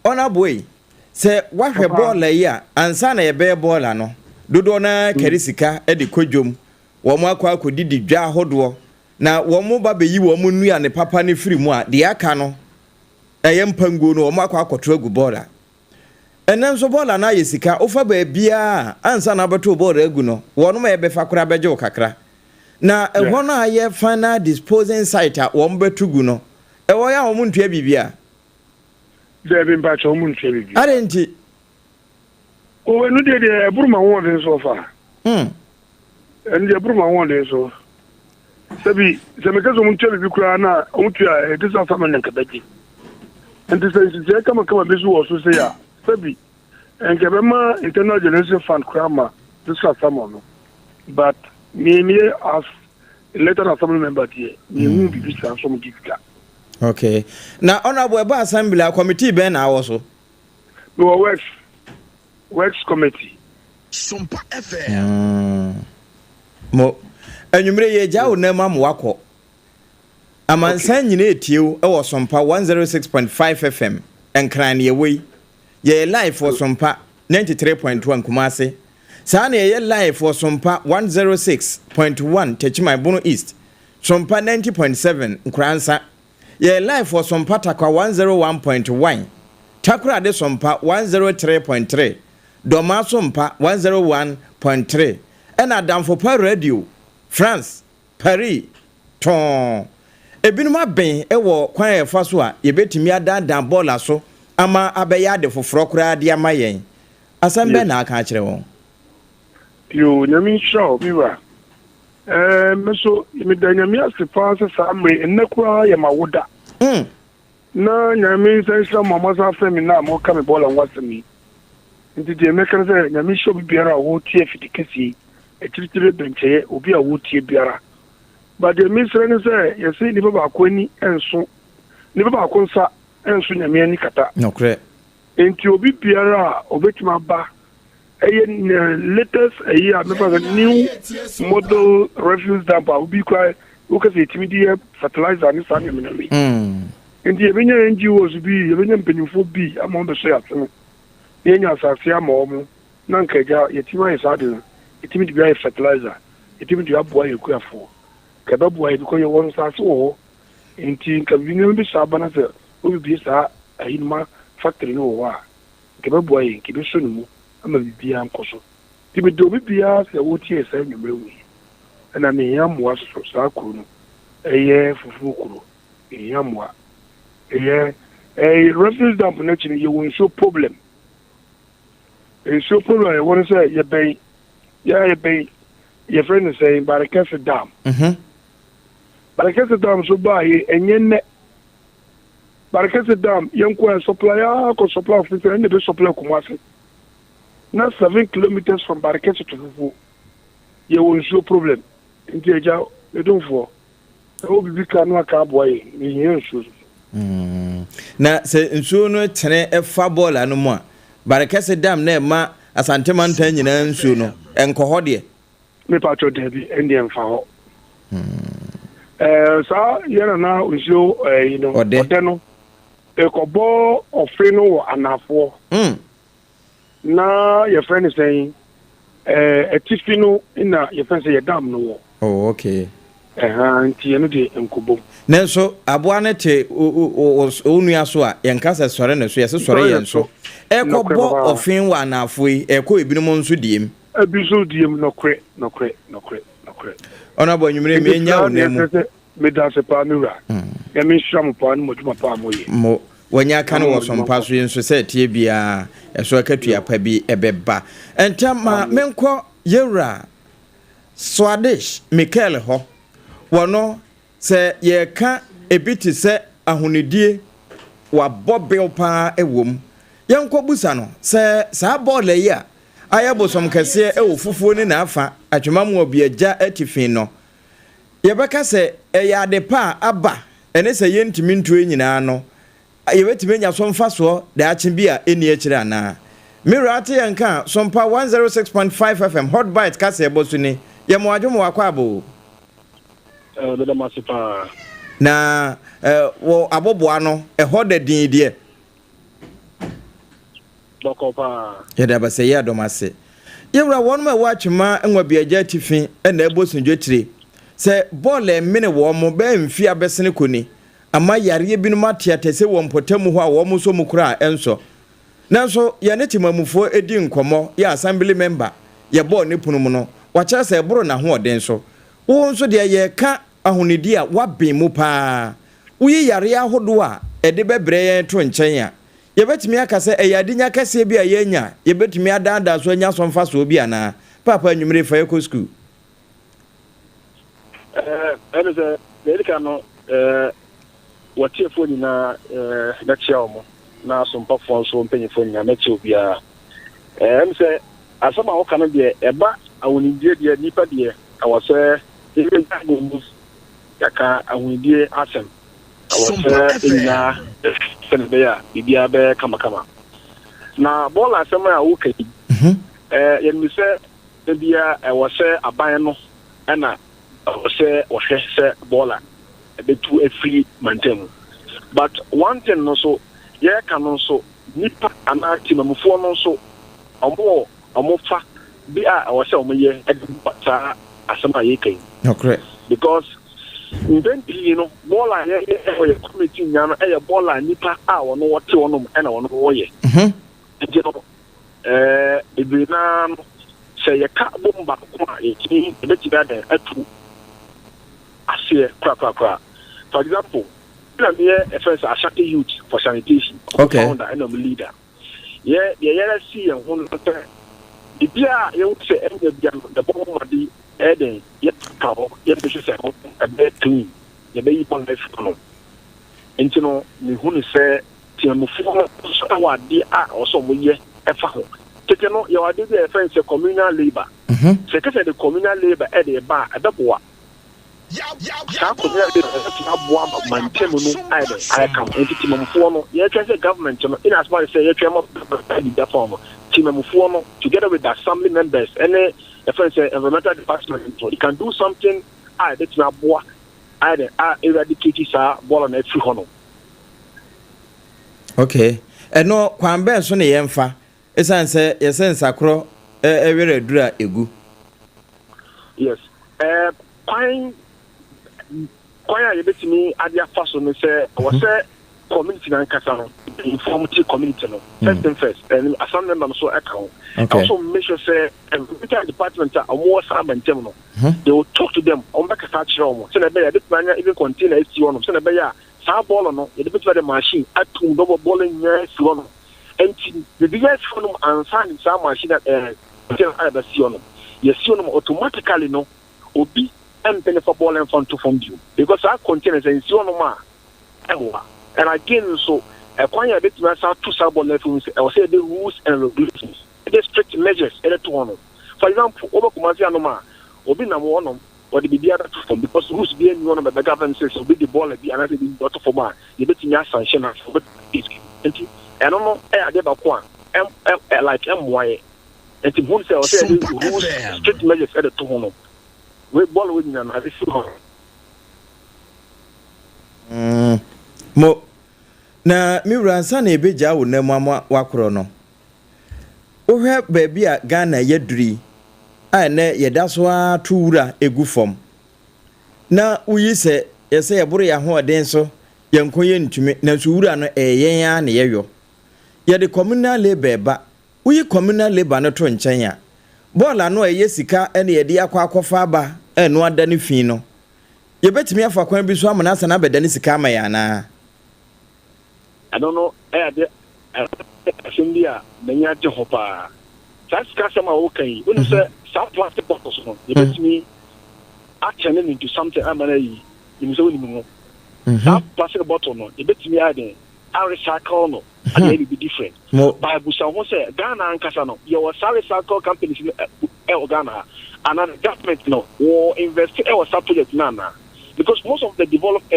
ɔnaboa yi, sɛ woahwɛ bɔɔla yi a, ansa na yɛbɛyɛ bɔɔla no, dodoɔ no ara kari sika de kɔ dwom, wɔn akɔ akɔdidi dwa ahodoɔ, na wɔn ba bɛyi wɔn nnuane papa no firi mu a, deɛ aka no, ɛyɛ mpanguo no, wɔn akɔ akɔto agu bɔɔla. Ɛnɛ nso bɔɔla no ayɛ sika, wofa baabiara ansa na wobɛto bɔɔla agu no, wɔn a ɛbɛfa koraa bɛgye wo kakra. Na ɛhɔ no a ayɛ final disposing site a wɔn bɛto gu no, ɛwɔ yɛ a wɔn ntua biribiara. Daabi mpakyɛ wɔn ntua biribiara. Adɛn nti? O ɛno deɛ ɛboro ma hoɔden so ɔfa. Ɛno deɛ ɛboro ma hoɔden so. Sɛbi sɛ meka sɛ wɔn ntua biribi koraa na wɔn tua ɛte sɛ asam na nka bɛgye. Nti sɛ nhyehyɛe kamakama bi so wɔ so sɛ a sɛbi nka bɛma internal generation fund koraa ma district assembly no. But me me as elected assembly member deɛ me hu biribi saa nso mo gye sika. Okay. Na honorable ɛba assembly a committee bɛn na awɔ so? Mewɔ works committee. Sompa FM. Mo anwummere yɛ gya wo nam ama wakɔ. Amansan nyina etie wo wɔ Sompa 106.5 FM Nkran ne yɛwɔ yi. Yɛyɛ live wɔ Sompa 93.1 Kumase. Saa na yɛyɛ live wɔ Sompa 106.1 Techiman Bono East, Sompa 90.7 Nkoransa. Yɛyɛ live wɔ Sompa Takwa 101.1, Takoradi Sompa 103.3, Dɔmaa Sompa 101.3, ɛna Adamfopa Radio, France, Paris, tɔnn. Ebinom aben wɔ kwan a yɛfa so a yɛbɛtumi adaadaa bɔɔla so ama abɛyɛ ade foforɔ koraa de ama yɛn. Asɛm bɛn na aka akyerɛ wɔn? Yo, Nyame nhyira wo, me wura. Ɛɛ, me so meda Nyame ase paa sɛ saa mmere nnɛ koraa yɛ m'awoda. Na Nyame nsa nhyira mo a moasan afrɛ me na moka me bɔɔla ho asɛm yi. Nti deɛ mɛka ne sɛ Nyame nhyira obi biara a ɔretie afidi kɛseɛ yi, akyirikyiri bɛnkyɛeɛ, obi a ɔretie biara. But deɛ mesrɛ ne sɛ yɛse nipa baako ani nso, nipa baako nsa nso Nyame ani kata. Nokorɛ. Nti obi biara a ɔbɛtumi aba Ɛyɛ latest ɛyi a mefa sɛ new model refuse dump a obi kura wokɛ sɛ yɛtumi de yɛ fertilizer ne saa nneɛma nneɛma yi. Nti yɛbɛnya NGOs bi, yɛbɛnya mpanyinfoɔ bi ama wɔn bɛsɔ yɛn asene na yɛanya asase ama wɔn na nka agya yɛtumi ayɛ saa de no, yɛtumi de bi ayɛ fertilizer, yɛtumi de aboa yɛn akuafoɔ. Nka ɛbɛboa yɛn because yɛwɔ nsase wɔ hɔ. Nti nka biribi nneɛma bi saa ba na sɛ wobɛbie saa ayi no ma factory no wɔ hɔ a, nka ɛbɛboa yɛn, nka ɛbɛsɔ ne mu ama biribiara nkɔ so. Nti meda obi biara ase a ɔretie yɛn saa anwummerɛ wei yi. Ɛna mehia mmoa soso, saa kuro no, ɛyɛ fufuo kuro, mehia mmoa. Ɛyɛ, ɛyɛ refuse dump no akyi no, yɛwɔ nsuo problem. Nsuo problem a yɛwɔ no sɛ yɛbɛn, yɛ yɛbɛn, yɛfrɛ no sɛn, Barekɛse Dam. Barekɛse Dam so baa yɛ, ɛnyɛ nnɛ. Barekɛse Dam, yɛn nko a supply ara kɔ supply ofisi ɛna ebe supply Kumasi. Na 7 kilometers from Barekɛse to Fufuo. Yɛwɔ nsuo problem. Nti agya, medomfoɔ, ɛwɔ biribi ka no aka aboa yɛn, yɛhia nsuo so. Na sɛ nsuo no tene fa bɔɔla no mu a, Barekɛse Dam na ɛma Asante mantam nyinaa nsuo no, ɛnkɔ hɔ deɛ? Mepa kyɛw, daabi, ɛndeɛ mfa hɔ. Ɛɛ, saa yɛn nana nsuo ɛyi no, Ɔdɛ. Ɔdɛ no, ɛkɔbɔ ɔfe no wɔ anafoɔ. Na yɛfrɛ no sɛn, ɛɛ, atifi no na yɛfrɛ sɛ yɛ dam no wɔ. Oh, okay. Ɛha nti ɛno deɛ nkɔbom. Nanso aboa no te wo nua so a, yɛnka sɛ sɔre ne so, yɛse sɔre yɛn so. Ɛkɔbɔ ɔfe wɔ anafoɔ yi, ɛkɔ ebinom nso diem. Ebi nso diem, nɔkorɛ, nɔkorɛ, nɔkorɛ, nɔkorɛ. Ɔno abɔ anwummerɛ mi enya wo nan mu. Meda ase paa, me wura. Nyame nhyira mo paa ne mo adwuma paa moyɛ. Mo wanya aka no wɔ sompa so yi nso sɛ ɛteɛ biara ɛso akatua pa bi ɛbɛba. Ntɛm ma menkɔ yɛwura Swadesh Michael hɔ. Wɔno sɛ yɛreka ebi te sɛ ahonidie, wabɔ bew paa wɔ mu. Yɛnkɔ busa no sɛ saa bɔɔla yi a ayɛ bosom kɛseɛ wɔ fufuo ne n'afa Atwema Moabiagya atifi no, yɛbɛka sɛ ɛyɛ ade pa a aba ɛne sɛ yɛntumi ntuo nyinaa no, yɛbɛtumi anya so mfasoɔ daakye bi a ɛnni akyire anaa? Me wura ate yɛn nka a, Sompa 106.5 FM Hot Bite kaseɛbɔ so ni. Yɛ mo adwo mo wakɔ aba o. Meda mo ase paa. Na wɔ aboboa no, ɛhɔ da din deɛ. Bɔkɔ paa. Yɛde abasɛyi adɔm ase. Yɛwura wɔnom a ɛwɔ Atwema Nwabiagya atifi na ɛbɔ sundwetire sɛ bɔɔl ɛmene wɔn bɛyɛ mfeɛ abɛsene kɔ ni ama yareɛ binom ate atɛse wɔ mpɔtamu hɔ a wɔn nso mu koraa ɛnsɔ. Nanso yɛne temamufoɔ di nkɔmmɔ, yɛ assembly member, yɛbɔɔ ne pono mu no, wakyerɛ sɛ ɛboro n'ahoɔden so. Wo nso deɛ yɛreka ahonidie a woaben mu paa. Woyi yareɛ ahodoɔ a ɛde bɛbrɛ yɛn to nkyɛn a, yɛbɛtumi aka sɛ ɛyɛ adenya kɛseɛ bi a yɛanya a yɛbɛtumi adaadaa so anya so mfasoɔ bi anaa? Paapa anwummere fa yɛkɔ sukuu. Ɛne sɛ, deɛ ɛdi kan no, wɔtiefoɔ nyinaa mɛkyia wɔn, na asompafoɔ nso mpanyinfoɔ nyinaa mɛkyia obiara. Ɛm sɛ asɛm a wɔka no deɛ, ɛba ahonidie deɛ, nipa deɛ, ɛwɔ sɛ yɛbɛgya mu yɛaka ahonidie asɛm. Ɛwɔ sɛ nyinaa sɛdeɛ ɛbɛyɛ a biribiara bɛyɛ kamakama. Na bɔɔla asɛm a woka yi, yɛnim sɛ ebia ɛwɔ sɛ aban no ɛna ɛwɔ sɛ wɔhwɛ sɛ bɔɔla ɛbɛtu afiri mantam mu. But one thing no nso, yɛreka no nso, nipa anaa temamufoɔ no nso, wɔn wɔ wɔn fa bi a ɛwɔ sɛ wɔn yɛ ɛde boa saa asɛm a yɛreka yi. Nokorɛ. Because mpɛn pii no, bɔɔla a yɛyɛ ɛwɔ yɛ community nyinaa no ɛyɛ bɔɔla a nipa a wɔn wɔte hɔnom ɛna wɔn wɔyɛ. Nti no, bebree naa no, sɛ yɛka bom baako a, yɛtumi yɛbɛtumi adan atu aseɛ korakorakora. For example, ɛna meyɛ ɛfɛn sɛ Ashanti Youth for Sanitation, ɔmo founder ɛna ɔmo leader. Yɛ deɛ yɛrɛ si yɛn ho no sɛ biribiara a yɛhu sɛ ɛnyɛ bia no, yɛbɔ ho mmɔden ɛyɛ den yɛka hɔ, yɛbɛhwɛ sɛ ɛhɔ ɛbɛyɛ clean, yɛbɛyi bɔn afiri hɔ nom. Nti no, mehu no sɛ teamufoɔ no nso ɛwɔ adeɛ a ɛwɔ sɛ wɔyɛ ɛfa ho. Tete no, yɛwɔ adeɛ bi a yɛfrɛ no sɛ communal labour. Sɛ ɛka sɛ yɛde communal labour ɛde ba a, ɛbɛboa. Saa akonnwa yi no ɛbɛtumi aboa ama mantam no ayɛ dɛn ayɛ kama. Nti temamufoɔ no yɛtwɛn sɛ government no in as much sɛ yɛtwɛn ma government ayɛ biribi afa ho no, temamufoɔ no together with the assembly members ɛne yɛfrɛ no sɛ environmental department no they can do something a ɛbɛtumi aboa ayɛ dɛn a eradicate saa bɔɔla no afiri hɔ no. Okay. Ɛno kwan bɛn so ne yɛmfa ɛsiane sɛ yɛsɛ nsakorɔ ɛwerɛ aduru a ɛgu? Yes. Kwan a yɛbɛtumi ade afa so no sɛ ɛwɔ sɛ community nankasa no inform ti community no first thing first, and assembly member no so ɛka ho. Also make sure sɛ environmental department a ɔmo wɔ saa abɛntɛm no, they will talk to them, ɔmo bɛkasa akyerɛ ɔmo sɛnɛ ɛbɛyɛ yɛbɛtumi anya even container esi hɔ nom, sɛnɛ ɛbɛyɛ a saa bɔɔlo no yɛde bɛtumi de machine atum dɔbɔ bɔɔlo nyinaa esi hɔ nom. Nti biribi yɛ esi hɔ nom ansa ne saa machine container a yɛbɛsi hɔ nom, yɛsi hɔ nom automatically no, obi mpɛ ne fa bɔɔlo mfa nto fam bio, because saa container sɛ nsi hɔ nom a ɛwɔ. And again nso, ɛkwan yɛ bɛtumi asa ato saa bɔɔlo no afiri mu sɛ ɛwɔ sɛ yɛde rules and regulations, yɛde strict measures ɛde to hɔ nom. For example, wɔbɛ Kumasi anom a, obi nam hɔ nom, wɔde biribi abɛto fam, because rules bi ani hɔ nom ɛbɛ govern sɛ obi de bɔɔlo bi anaasɛ bi ɔto fam a, yɛbɛtumi asanhyɛ no ase. Nti ɛno no ɛyɛ adeɛ baako a ɛm ɛ ɛ like ɛmmoa yɛ. Nti hu sɛ ɛwɔ sɛ yɛde rules, strict measures ɛde to ho no, wei bɔɔlo wei nyina no ade fi hɔ. Mo na me wura, ansa na yɛbɛgyaa wo nam ama wakorɔ no, wohwɛ baabi a Ghana yɛduru yi a, ɛnɛ yɛda so ara to wura egu fam na woyi sɛ yɛsɛ yɛboro yɛn ahoɔden so, yɛnko yɛntumi, nanso wura no ɛyɛ yɛn ara na yɛyɔ. Yɛde communal labour ba, woyi communal labour no to nkyɛn a, bɔɔl ano a ɛyɛ sika ɛna yɛde akɔ akɔfa aba, ɛno ada ne fi no, yɛbɛtumi afa kwan bi so ama no asan abɛda ne sika ama yɛn anaa? Ɛno no ɛyɛ ade asɛm bi a m'ani agye ho paa. Saa sika asɛm a wɔka yi, wonim sɛ saa plastic bottles no yɛbɛtumi akyɛne no into something ama no ayi. Nim sɛ wonim ho saa plastic bottle no, yɛbɛtumi ayɛ den arecycle no ade ayɛ biribi different. But busa ho sɛ Ghana ankasa no, yɛwɔ saa recycle companies no ɛwɔ Ghana ha anaa the government no wɔ invest ɛwɔ saa project no anaa? Because most of the developed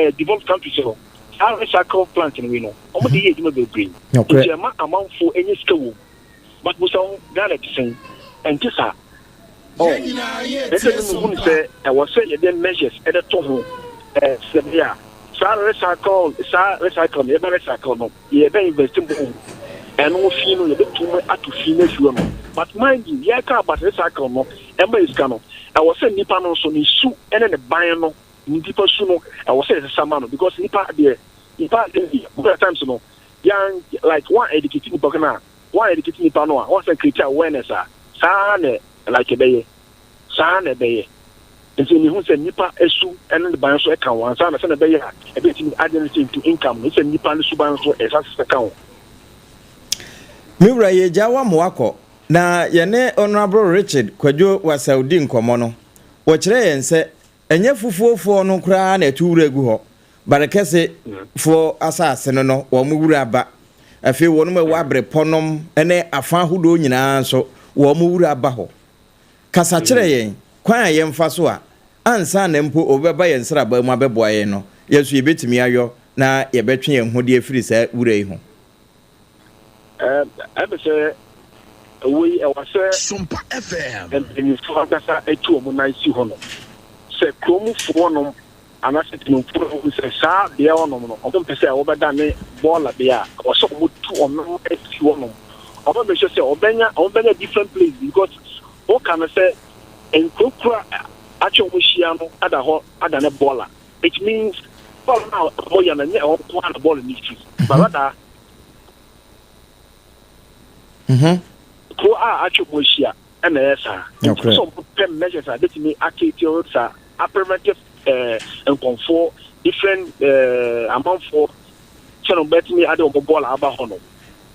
countries no, saa recycle plant no wei no, wɔn de yɛ adwuma bebree, nti ɛma amanfoɔ ɛnyɛ sika wɔ mu. But busa ho, Ghana ti sɛn? Ɛnte saa. Ɔ ɛsɛ ne mu hunu sɛ ɛwɔ sɛ yɛde measures ɛde to ho sɛ bi a saa recycle no, yɛbɛ recycle no, yɛbɛ invest mu, ɛno fi no yɛbɛtum ato fi no afi hɔ no. But mind you, yɛka about recycle no, ɛma yɛ sika no, ɛwɔ sɛ nipa no nso ne su ɛne ne ban no, nipa su no ɛwɔ sɛ yɛsesa ma no, because nipa deɛ, nipa deɛ, most times no yan like one educate nipa no a, one educate nipa no a, wɔn sɛ create awareness a, saa na like ɛbɛyɛ saa na ɛbɛyɛ. Nti mehu sɛ nipa esu ɛne ne ban nso ɛka ho ansa na sɛ na ɛbɛyɛ a ɛbɛtumi agenerate into income no, sɛ nipa no suban nso ɛsa sɛ ka ho. Me wura, yɛgya wa mo wakɔ na yɛne Honorable Richard Kwadwo Wasaw di nkɔmmɔ no, wɔkyerɛ yɛn sɛ ɛnyɛ fufuofoɔ no koraa na ɛto wura gu hɔ. Barekɛse foɔ asase no wɔn mo wura ba. Afei wɔn mo ɛwɔ abrepɔnom ne afa ahodoɔ nyinaa nso, wɔn mo wura ba hɔ. Kasa kyerɛ yɛn kwan a yɛmfa so a, ansa na mpo obɛba yɛn nsraba mu abɛboa yɛn no, yɛn nso yɛbɛtumi ayɔ na yɛbɛtwe yɛn ho de afiri saa wura yi ho. Ɛbɛ sɛ wei ɛwɔ sɛ Sompa FM. mpanyinfoɔ ankasa atu wɔn nan si hɔ no sɛ kuromfoɔ nom anaasɛ temamufoɔ no sɛ saa beɛ hɔnom no, ɔmo mpɛ sɛ wɔbɛda ne bɔɔla beɛ a, ɛwɔ sɛ ɔmo tu ɔmo asi hɔnom. Ɔmo bɛhyɛ sɛ ɔmo bɛnya different place, because wɔka no sɛ nkurokuro a atwa wɔn ahyia no ada hɔ ada ne bɔɔla. It means bɔɔla no a ɔmo yɛ no, nyɛ ɛhɔ nko ara na bɔɔla no fi, but rather kuro a atwa mu ahyia ɛna ɛyɛ saa. Nti sɛ ɔmo pɛ measures a bɛtumi akeeti saa, aprevent nkɔmfoɔ, different amanfoɔ sɛ no bɛtumi ade ɔmo bɔɔla aba hɔ no,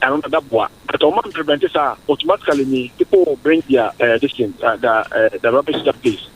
ɛno na bɛboa. But ɔmo prevent saa, automatically ni people will bring their this thing, the rubbish to that place.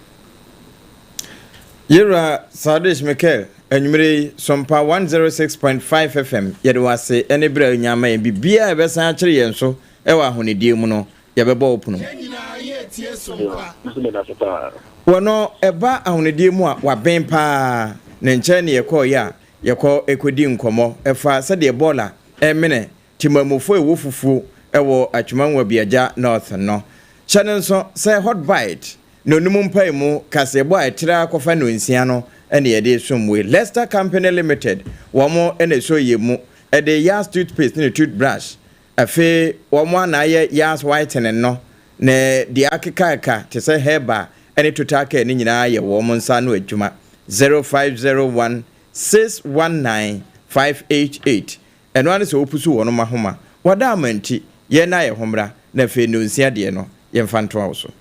Yɛwura Sadish Michael, anwummere yi Sɔmpa 106.5 FM yɛde wɔ ase ne berɛ a onyama yɛn biribiaa yɛbɛsan akyere yɛn so ɛwɔ ahonidie mu no, yɛbɛbɔ wo pono. Yɛn nyinaa yɛ tie Sompa. Nso meda so paa. Wɔno ɛba ahonidie mu a waben paa. Ne nkyɛn ne yɛkɔeɛ a yɛkɔ kɔdi nkɔmmɔ ɛfa sɛdeɛ bɔɔla ɛmene Temamufoɔ a ɛwɔ fufuo wɔ Atwima Nwabiagya North no. Hyɛ no nso sɛ Hot Bite Nonum mpaemu kaseɛbɔ a ɛtrɛ ara kɔfa nnɔnsia no na yɛde resom wei. Lester Company Limited, wɔn na ɛsɔ yɛn mu de Yas toothpaste ne toothbrush. Afei wɔn ara na ayɛ Yas whitening no, ne deɛ akekaaka te sɛ herbal ne total care no nyinaa yɛ wɔn nsa ano adwuma. 0501 619 588 Ɛno ara ne sɛ wopusuw wɔn ahoma. Wɔada ama nti, yɛn na yɛ ho mmra, na afei nnɔnsia deɛ no, yɛmfa ntoa wo so.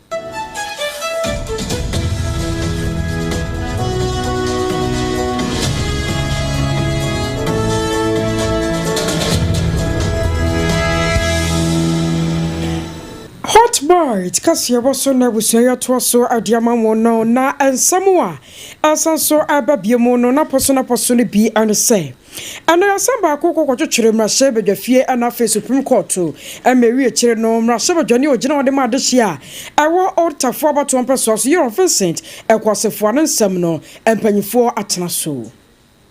Hot Bite kaseɛbɔ so na abusua yi atoa so de ama mo no, na nsɛm a ɛsan so ɛba bio mu no, n'apɔso n'apɔso no bi ne sɛ. Ɛno asɛm baako kɔ kɔtwetwere mmarahyɛbadwafie ɛna afei Supreme Court ma ɛwi akyire no mmarahyɛbadwani a ɔgyina hɔ de ma adehyeɛ a ɛwɔ Old Tafo abatoɔ mpɛsoa so Yeron Vincent Ɛkɔasefoa no nsɛm no mpanyinfoɔ atena so.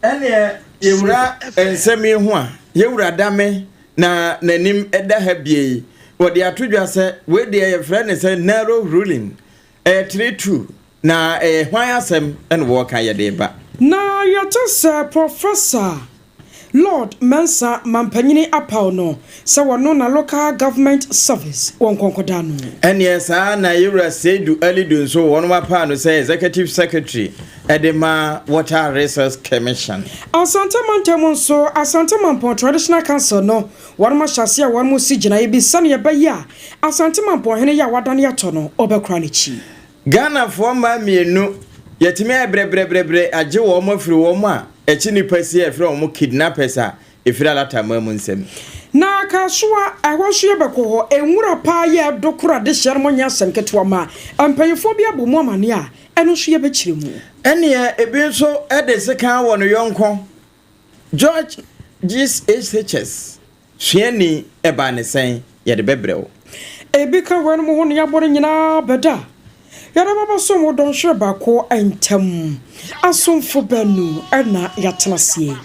Ɛneɛ yɛwura nsɛm yi ho a, yɛwura Dame na n'anim da ha bie yi, wɔde ato dwa sɛ wei deɛ yɛfrɛ no sɛ narrow ruling, ɛyɛ 3-2 Na ɛyɛ hwan asɛm na wɔreka yɛde reba? Na yɛte sɛ Professor Lord Mensah mampanyini apaw no sɛ wɔno na Local Government Service wɔ nkɔnkɔda ano. Ɛneɛ saa na Yewura Seidu Alidu nso wɔnom apaa no sɛ Executive Secretary de ma Water Resource Commission. Asante mantam mu nso, Asante Mampɔn Traditional Council no wɔnom ahyɛ aseɛ a wɔnom resi gyinaeɛ bi sɛdeɛ ɛbɛyɛ a Asante Mampɔn hene yɛ a wadane atɔ no ɔbɛkora n'akyi. Ghanafoɔ mmaa mmienu, yɛtumi ayɛ brɛbrɛbrɛbrɛ agye wɔn afiri wɔn a ɛkye nnipa sie a yɛfrɛ wɔn kidnappers a ɛfiri Alataman mu nsam. Na Kasoa, ɛhɔ nso yɛbɛkɔ hɔ. Nwura paa yɛ ɛdo koro adehyeɛ no mo nyɛ asɛm ketewa ma mpanyinfoɔ bi abɔ mu amaneɛ a, ɛno nso yɛbɛkyerɛ mu. Ɛneɛ ebi nso de sekan wɔ no yɔnko George GSHS Suani, ɛbaa ne sɛn? Yɛde bɛbrɛ wo. Ebi ka weinom ho na yɛabɔ no nyinaa bɛda. Yɛde bɛbɛsom wo dɔnhwere baako ntam. Asomfo baanu na yɛatena aseɛ.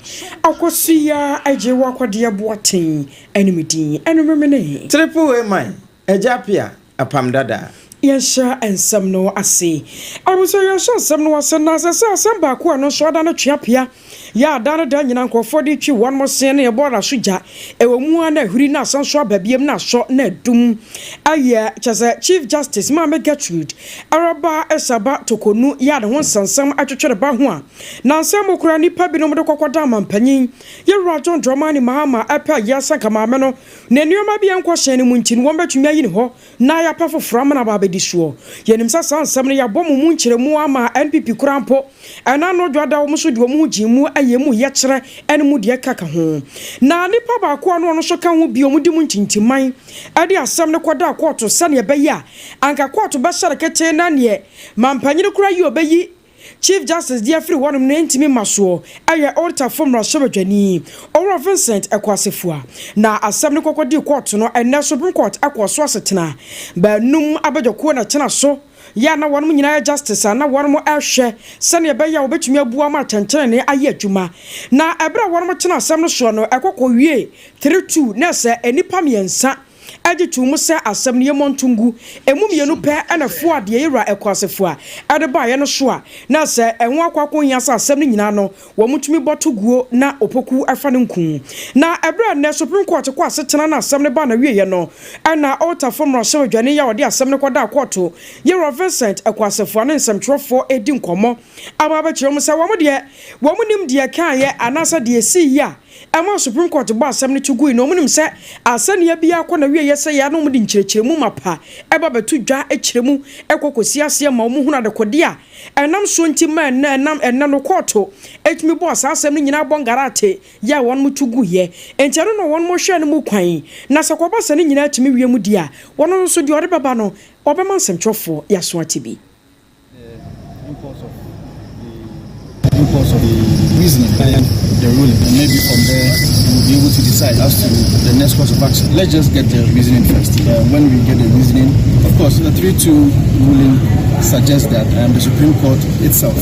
Akosua agye wo akwadeɛ Boateng ne me din ɛno memene. Triple A man, Agya Appiah, Apam Dada. Yɛnhyɛ nsɛm no ase. Abusua yɛnhyɛ nsɛm no ase na sɛ sɛ asɛm baako a ɛno nso ada no tweapea yɛ a da no da nyina nkurɔfoɔ de twi wɔn se ne ɛbɔ ara so gya ɛwɔ mu ara na ahuri na asan so aba biam na asɔ na adum ayɛ kyɛ sɛ Chief Justice Maame Gertrude Araba Esaba Tokonu yɛ a ne ho nsɛnsɛm atwetwere ba ho a nansa mu koraa nnipa binom de kɔkɔda amanpanyin Yɛwura John Dramani Mahama ɛpɛ ayɛ asanka maame no Na nneɛma bi a ɛnkɔ hyɛn no mu nti no, wɔbɛtumi ayi no hɔ na yɛapɛ foforɔ ama no aba abɛdi soɔ. Yɛnim sɛ saa nsɛm no, yɛabɔ mo mu nkyerɛmu ama NPP koraa mpo. Ɛna ano dwoada wɔn nso de wɔn ho gyee mu yɛɛ mu yɛkyerɛ ne mu deɛ ɛkeka ho. Na nipa baako a na ɔno nso ka ho bi a wɔdi mu ntintimman de asɛm no kɔdaa kɔɔto sɛdeɛ ɛbɛyɛ a anka kɔɔto bɛhyɛ no ketee na neɛ mampanyini koraa yi a ɔbɛyi Chief Justice de afiri hɔnom no ntumi mma soɔ yɛ Old Tafo mmarahyɛbadwani, Owura Vincent Ɛkoasefua. Na asɛm no kɔkɔdii kɔɔto no, ɛnnɛ Supreme Court kɔɔ so asetena. Baanum abadwakuo na ɛtena so yɛ a na wɔnom nyinaa yɛ Justice a na wɔnom rehwɛ sɛdeɛ ɛbɛyɛ a wɔbɛtumi abu ama atɛntenenee ayɛ adwuma. Na ɛberɛ a wɔnom tena asɛm no soɔ no, ɛkɔ kɔwiee 3-2 na ɛsɛ nnipa mmiɛnsa gye too mu sɛ asɛm no yɛmmɔ nto ngu. Emu mmienu pɛ na ɛfoaa deɛ Yewura Ɛkoasefua de baeɛ no so a na sɛ ɛho akɔ akɔhia sɛ asɛm no nyinaa no wɔtumi bɔ to guo na Opoku fa no nku. Na ɛberɛ a nnɛ Supreme Court kɔ asetena na asɛm no baa n'awieɛ no na Otafo mmarahyɛbadwani yi a ɔde asɛm no kɔdaa kɔɔto Yewura Vincent Ɛkoasefua ne nsɛmtwerɛfoɔ redi nkɔmmɔ aba abɛkyerɛ mu sɛ wɔn deɛ wɔn nim deɛ ɛkaeɛ anaasɛ deɛ ɛsiiɛ a Ɛmaa Supreme Court bɔɔ asɛm no to gui na wɔnim sɛ asɛnniiɛ biara kɔ n'awieeɛ sɛ yɛ a na wɔde nkyerɛkyerɛmu mapa ba bɛto dwa kyerɛ mu kɔ kɔsi aseɛ ma wɔhunu adekodeɛ a ɛnam soɔ nti ma ɛnnɛ ɛnam ɛnnɛ no kɔɔto tumi bɔɔ saa asɛm no nyinaa bɔ ngarate yɛ a wɔn to guiɛ. Enti ɛno na wɔn hwɛɛ no mu kwan na sɛ kɔba sɛ ne nyinaa tumi wie mu deɛ a wɔn nso deɛ ɔde bɛba no wɔbɛma nsɛmtwerɛfoɔ yɛ aso ate bi. The impulse of the impulse of the reasoning. the ruling, and maybe from there we'll be able to decide as to the next course of action. Let's just get the reasoning first. When we get the reasoning, of course, the 3-2 ruling suggests that the Supreme Court itself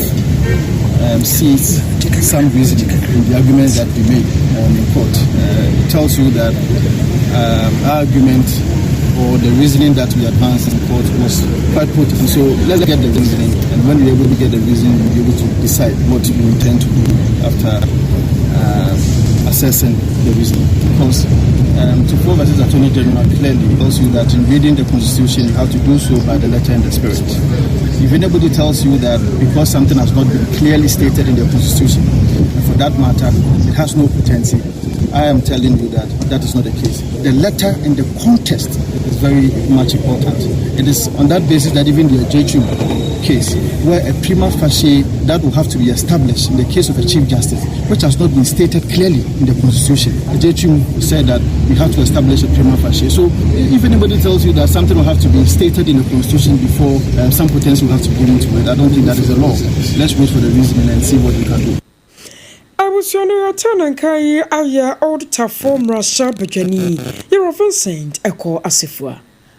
sees some reasoning in the arguments that we made in court. It tells you that our argument or the reasoning that we advanced in court was quite potent. So let's get the reasoning, and when we're able to get the reasoning, we'll be able to decide what we intend to do after assessing the reasoning. Because Tuffuor versus Attorney General clearly tells you that in reading the Constitution, you have to do so by the letter and the spirit. If anybody tells you that because something has not been clearly stated in the Constitution, and for that matter, it has no potency, I am telling you that that is not the case. The letter and the context is very much important. It is on that basis that even the Adutwum case, where a prima facie that will have to be established in the case of a Chief Justice, which has not been stated clearly in the Constitution. Adutwum said that we have to establish a prima facie. So if anybody tells you that something will have to be stated in the Constitution before some potency will have to be given to it, I don't think that is the law. Let's wait for the reasoning and see what we can do. Abusua no yɛte ne nka yi ayɛ Old Tafo mmarahyɛ badwani Yɛwɔ Vincent Ɛkɔ Asefua.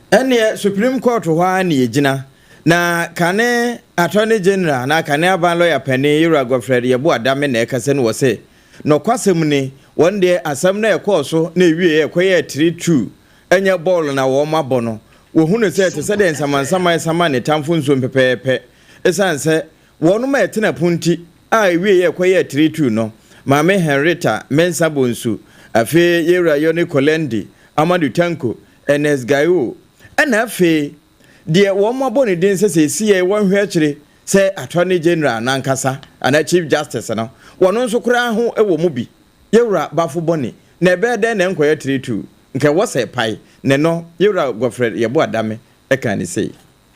Ɛneɛ Supreme Court hɔ ara ne yɛgyina na kane Attorney General na kane aban lawyer panin Yɛwura Godfred Yeboah Dame na ɛkasa no wɔ sɛ nɔkwasɛm ni, wɔn deɛ, asɛm no ɛkɔɔ so na ewie ɛkɔyɛ 3-2, ɛnyɛ bɔɔlo na wɔn abɔ no. Wɔhunu sɛ te sɛ deɛ nsamansaman sama ne tamfo nsuom pɛpɛɛpɛ, ɛsiane sɛ wɔnom a ɛtena punti a ewie yɛ ɛkɔyɛ 3-2 no, Maame Henrietta Mensa Bonsu, afei Yɛwura Yonny Kulendi, Amadu Tanko, Ernest Gaewu, ɛna afei deɛ wɔn abɔ ne din sɛ esi yɛ wɔnhwɛ akyire sɛ Attorney General nankasa anaa Chief Justice no, wɔn nso koraa ho wɔ mu bi, Yɛwura Bafo Bɔne, na ɛbɛyɛ dɛn na nkɔyɛ 3-2 nka ɛwɔ sɛ pae ne no? Yɛwura Godfred Yeboah Dame ɛka ne sei.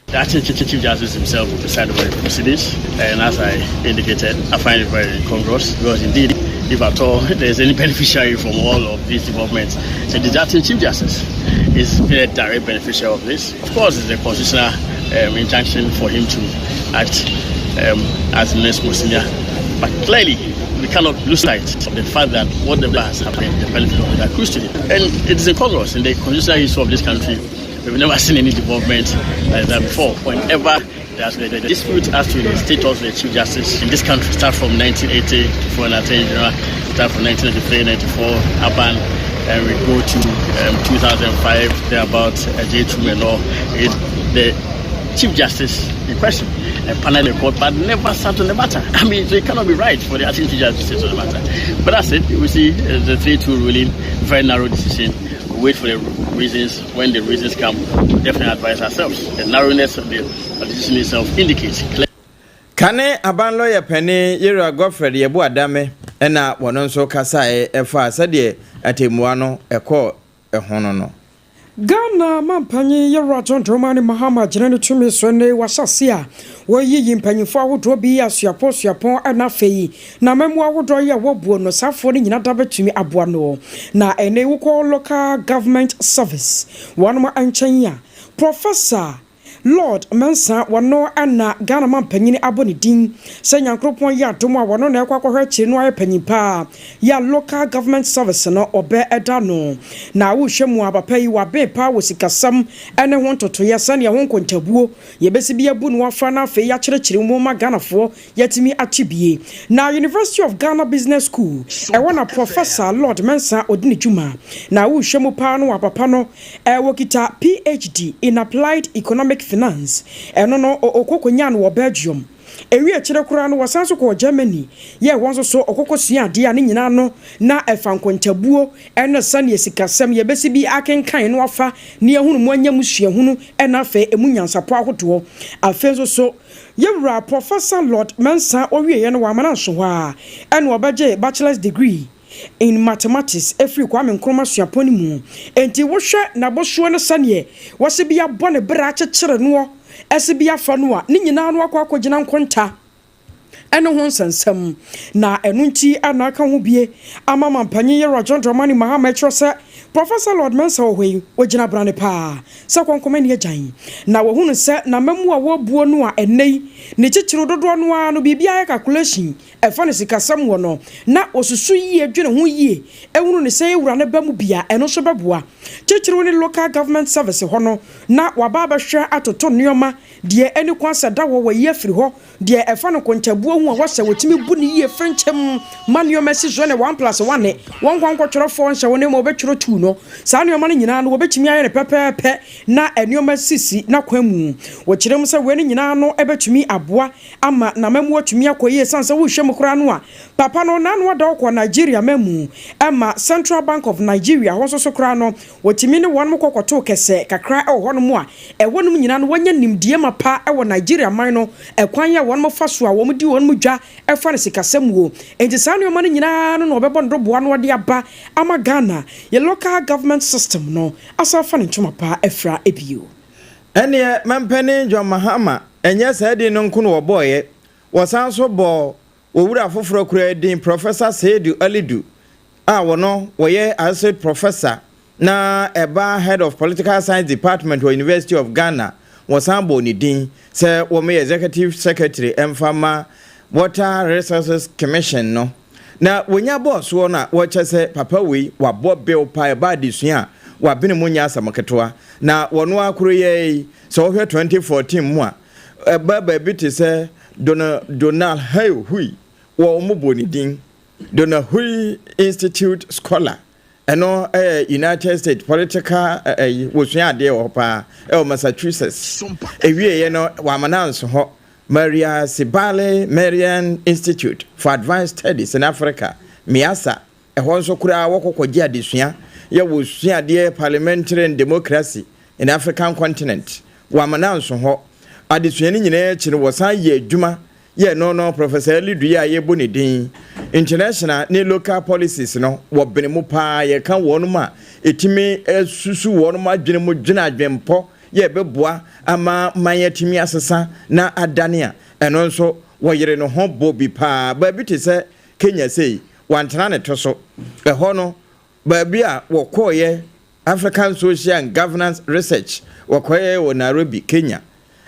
The acting Chief Justice himself will preside over the proceedings, and as I indicated, I find it very incongruous because indeed, if at all there is any beneficiary from all of these developments, so the acting Chief Justice is a direct beneficiary of this. Of course, it's a constitutional injunction for him to act as next most senior, but clearly we cannot lose sight of the fact that whatever has happened, the benefit of it accrues to him. And it is incongruous in the constitutional history of this country. We've never seen any development like that before. Whenever there's been a dispute as to the status of the Chief Justice in this country, start from 1980 for an Attorney General, start from 1993, 94, Aban, and we go to 2005, thereabout, J2 and all. The Chief Justice in question and panel the court, but never sat on the matter. I mean, so it cannot be right for the acting Chief Justice to sit on the matter. But that's it. We see the 3-2 ruling, very narrow decision. We wait for the reasons. When the reasons come, we definitely advise ourselves. The narrowness of the decision itself indicates clearly. Kane aban lawyer panin Yɛwura Godfred Yeboah Dame ɛna wɔn nso kasaeɛ ɛfa sɛdeɛ atemmua no ɛkɔɔ ɛho no. Ghana mampanyin Yɛwura John Dramani Mahama gyina ne tumi so ne wahyɛ a wɔyiyi mpanyinfoɔ ahodoɔ bi asuapɔn suapɔn, ɛna afei na mmamu ahodoɔ yi a wɔbuo no saafoɔ no nyinaa da bɛtumi aboa no. Na ɛnɛ wokɔ Local Government Service wɔnom nkyɛn a, Professor Lord Mensa, wɔno ɛna Ghana mampanyin abɔ ne din sɛ Nyankoropɔn yɛ adom a wɔno na ɛkɔ akɔhwɛ akyire no ayɛ panyin paa yɛ Local Government Service no ɔbɛ ɛda no. Na wohwɛ mu abapa yi waben paa wɔ sikasɛm ɛne ho ntotoyɛ, sɛnea ho nkontabuo yɛbɛsi bi abu no wafa no, afei yɛakyerɛkyerɛ mu ma Ghanafoɔ yɛatumi ate bie. Na University of Ghana Business School ɛwɔ na Professor Lord Mensa ɔdi ne dwuma. Na wohwɛ mu paa no, wapapa no ɛwɔ PhD in Applied Economic Finance, ɛno no ɔkɔkɔnya no wɔ Belgium. Ewi akyire koraa no, wɔsan so kɔɔ Germany yɛ wɔn nso so ɔkɔkɔ sua adeɛ a ne nyinaa no na ɛfa nkontabuo ɛne sɛneɛ sikasɛm yɛbɛsi bi akenkan no afa ne ehunu mu anya mu suahunu, ɛna afei emu nyansapɔ ahodoɔ. Afei nso so yɛwura Professor Lord Mensa ɔwieɛ no, wɔamana nso hɔ a ɛna ɔbɛgye bachelor's degree in mathematics efiri Kwame Nkrumah Suapɔn no mu. Nti wohwɛ n'abosoɔ no, sɛneɛ wɔsi bi abɔ ne bere akyekyere noɔ ɛsi bi afa no a, ne nyinaa no akɔ akɔgyina nkonta ɛne ho nsɛnsɛm. Na ɛno nti ana aka ho bie ama mampanyin yɛwura John Dramani Mahama ɛkyerɛ sɛ Professor Lord Mensah wɔ hɔ yi, ɔgyina brane paa sɛ kɔnkɔm ani agyan, na wahunu sɛ n'amammuo a wɔrebuo no a ɛnnɛ yi ne titiriw dodoɔ no ara no biribiara yɛ calculation ɛfa no sikasɛm wɔ no, na ɔsusu yie dwene ho yie hunu no sɛ yɛwura no ba mu bi a ɛno nso bɛboa titiriw ne Local Government Service hɔ no na waba abɛhwɛ atoto nneɛma deɛ ɛni kwan sɛ da hɔ wɔyi afiri hɔ. Deɛ ɛfa no nkontabuo ho a wɔsɛ wɔtumi bu no yie frenkyɛm ma nneɛma si so ne one plus one ne wɔn nkwa nkɔtwerɛ four nhyɛ wo ne ma wɔbɛtwerɛ two no. Saa nneɛma no nyinaa no wɔbɛtumi ayɛ no pɛpɛɛpɛ na nneɛma sisi n'akwan mu. Wɔkyerɛ mu sɛ wei no nyinaa no bɛtumi aboa ama n'amammuo atumi akɔ yie ɛsiane sɛ wohwɛ mu koraa no a papa no n'ano ada ɔkɔ Nigeria man mu ma Central Bank of Nigeria hɔ nso so koraa no Wɔtumi ne wɔnom kɔ kɔtoo kɛsɛ kakra wɔ hɔnom a ɛhɔnom nyinaa no wɔanya nimdeɛ mapa wɔ Nigeria man no ɛkwan a wɔnom fa so a wɔn di wɔnom dwa ɛfa no sikasɛm muo. Enti saa nnoɔma no nyinaa no na wɔbɛbɔ no doboa na wɔde aba ama Ghana yɛ local government system no asan afa ne ntoma pa afira bio. Ɛnneɛ mampanin John Mahama, ɛnyɛ saa din no nko na wɔbɔeɛ, wɔsan nso bɔɔ owura foforɔ koraa din, Professor Seidu Alidu, a wɔno wɔyɛ Associate Professor na ɛba Head of Political Science Department wɔ University of Ghana, wɔsan bɔɔ ne din sɛ wɔmɛyɛ Executive Secretary mfa ma Water Resources Commission no. Na wɔnya bɔɔ soɔ no a wɔkyɛ sɛ papa wei wabɔ bill paa ɛba adesua a wabene mu nyɛ asɛm ketewa. Na wɔno ara koro yɛ yi sɛ wohwɛ 2014 mu a ɛba baabi te sɛ Donald Hui wɔ wɔn bɔ ne din Donahoe Institute Scholar, ɛno yɛ United States political ɛyi wɔsua adeɛ wɔ hɔ paa ɛwɔ Massachusetts. Ewieɛ no wɔama no anso hɔ Maria Sibale Marian Institute for Advanced Studies in Africa, MIASA, ɛhɔ nso koraa wɔkɔ kɔgye adesua yɛ wɔsua adeɛ Parliamentary and Democracy in African Continent. Wɔama no anso hɔ. Adesua no nyinaa akyi no wɔsan yɛ adwuma Yɛ no no Professor Alidu yi a yɛbɔ ne din international ne local policies no wɔ bene mu paa yɛka wɔnom a ɛtumi susu wɔnom adwene mu dwene adwenpɔ yɛ ɛbɛboa ama man atumi asesa na adane a ɛno nso wɔyere ne ho bɔ bi paa baabi te sɛ Kenya sei wantena ne to so ɛhɔ no baabi a wɔkɔɔyɛ African Social and Governance Research wɔkɔyɛɛ wɔ Nairobi, Kenya.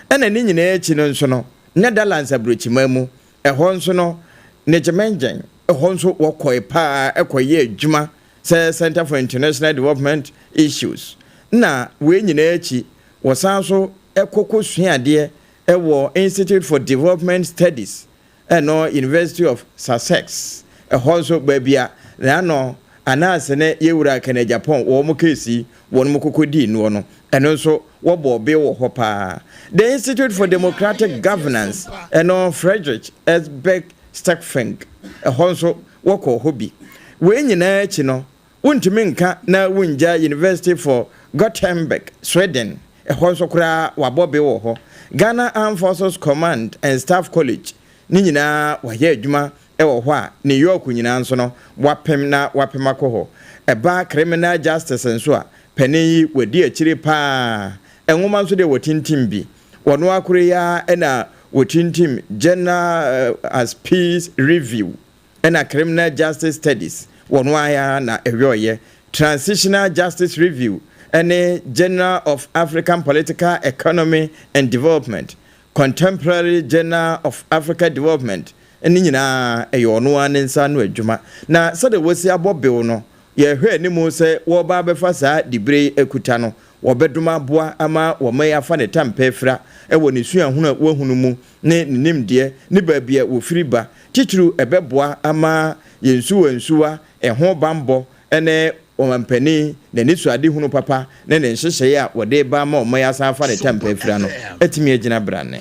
Ɛna ne nyinaa akyi no nso no, Netherlands aburokyiman mu, ɛhɔ nso no, Nijmegen, ɛhɔ nso wɔkɔe paa kɔyɛɛ adwuma sɛ Center for International Development Issues. Na wei nyinaa akyi, wɔsan nso kɔ kɔsua adeɛ wɔ Institute for Development Studies Ɛno University of Sussex, ɛhɔ nso baabi a n'ano Ananse ne Yewura Kenneth Agyapong wɔn case yi wɔn kɔkɔ dii noɔ no, ɛno nso wɔbɔɔ bill wɔ hɔ paa. The Institute for Democratic Governance, ɛno Friedrich Ebert Stiftung, ɛhɔ nso wɔkɔɔ hɔ bi. Wei nyinaa akyi no, Wontumi nka na wongya University for Gothenburg, Sweden, ɛhɔ nso koraa wɔabɔ be wɔ hɔ, Ghana Armed Forces Command and Staff College, ne nyinaa wɔayɛ adwuma wɔ hɔ a New York nyinaa nso no wɔapem na wɔapem akɔ hɔ. Ɛba Criminal Justice nso a, panin yi wadi akyire pa ara. Nwoma nso deɛ wɔtintim bi. Wɔn ara koro yi ara na wɔtintim Journal as Peace Review. Ɛna Criminal Justice Studies wɔ no ara na ɛwɛɔyɛ Transitional Justice Review ne Journal of African Political Economy and Development, Contemporary Journal of Africa Development ne nyinaa ɛyɛ ɔno ara ne nsa ano adwuma. Na sɛdeɛ wɔasi abɔ bew no, yɛhwɛ anim sɛ wɔreba abɛfa saa dibere yi akuta no, wɔbɛdom aboa ama wɔn afa ne tampɛ afira wɔ ne suahunu a wahunu mu ne ne nimdeɛ ne baabi a wɔfiri ba. Titiriw ɛbɛboa ama yɛn nsuwansuwa, ɛho bammɔ ne ɔmampanin n'anisoadehunu papa ne ne nhyehyɛe a wɔde reba ama ɔman yi asan afa ne tampa afira no atumi agyina brane.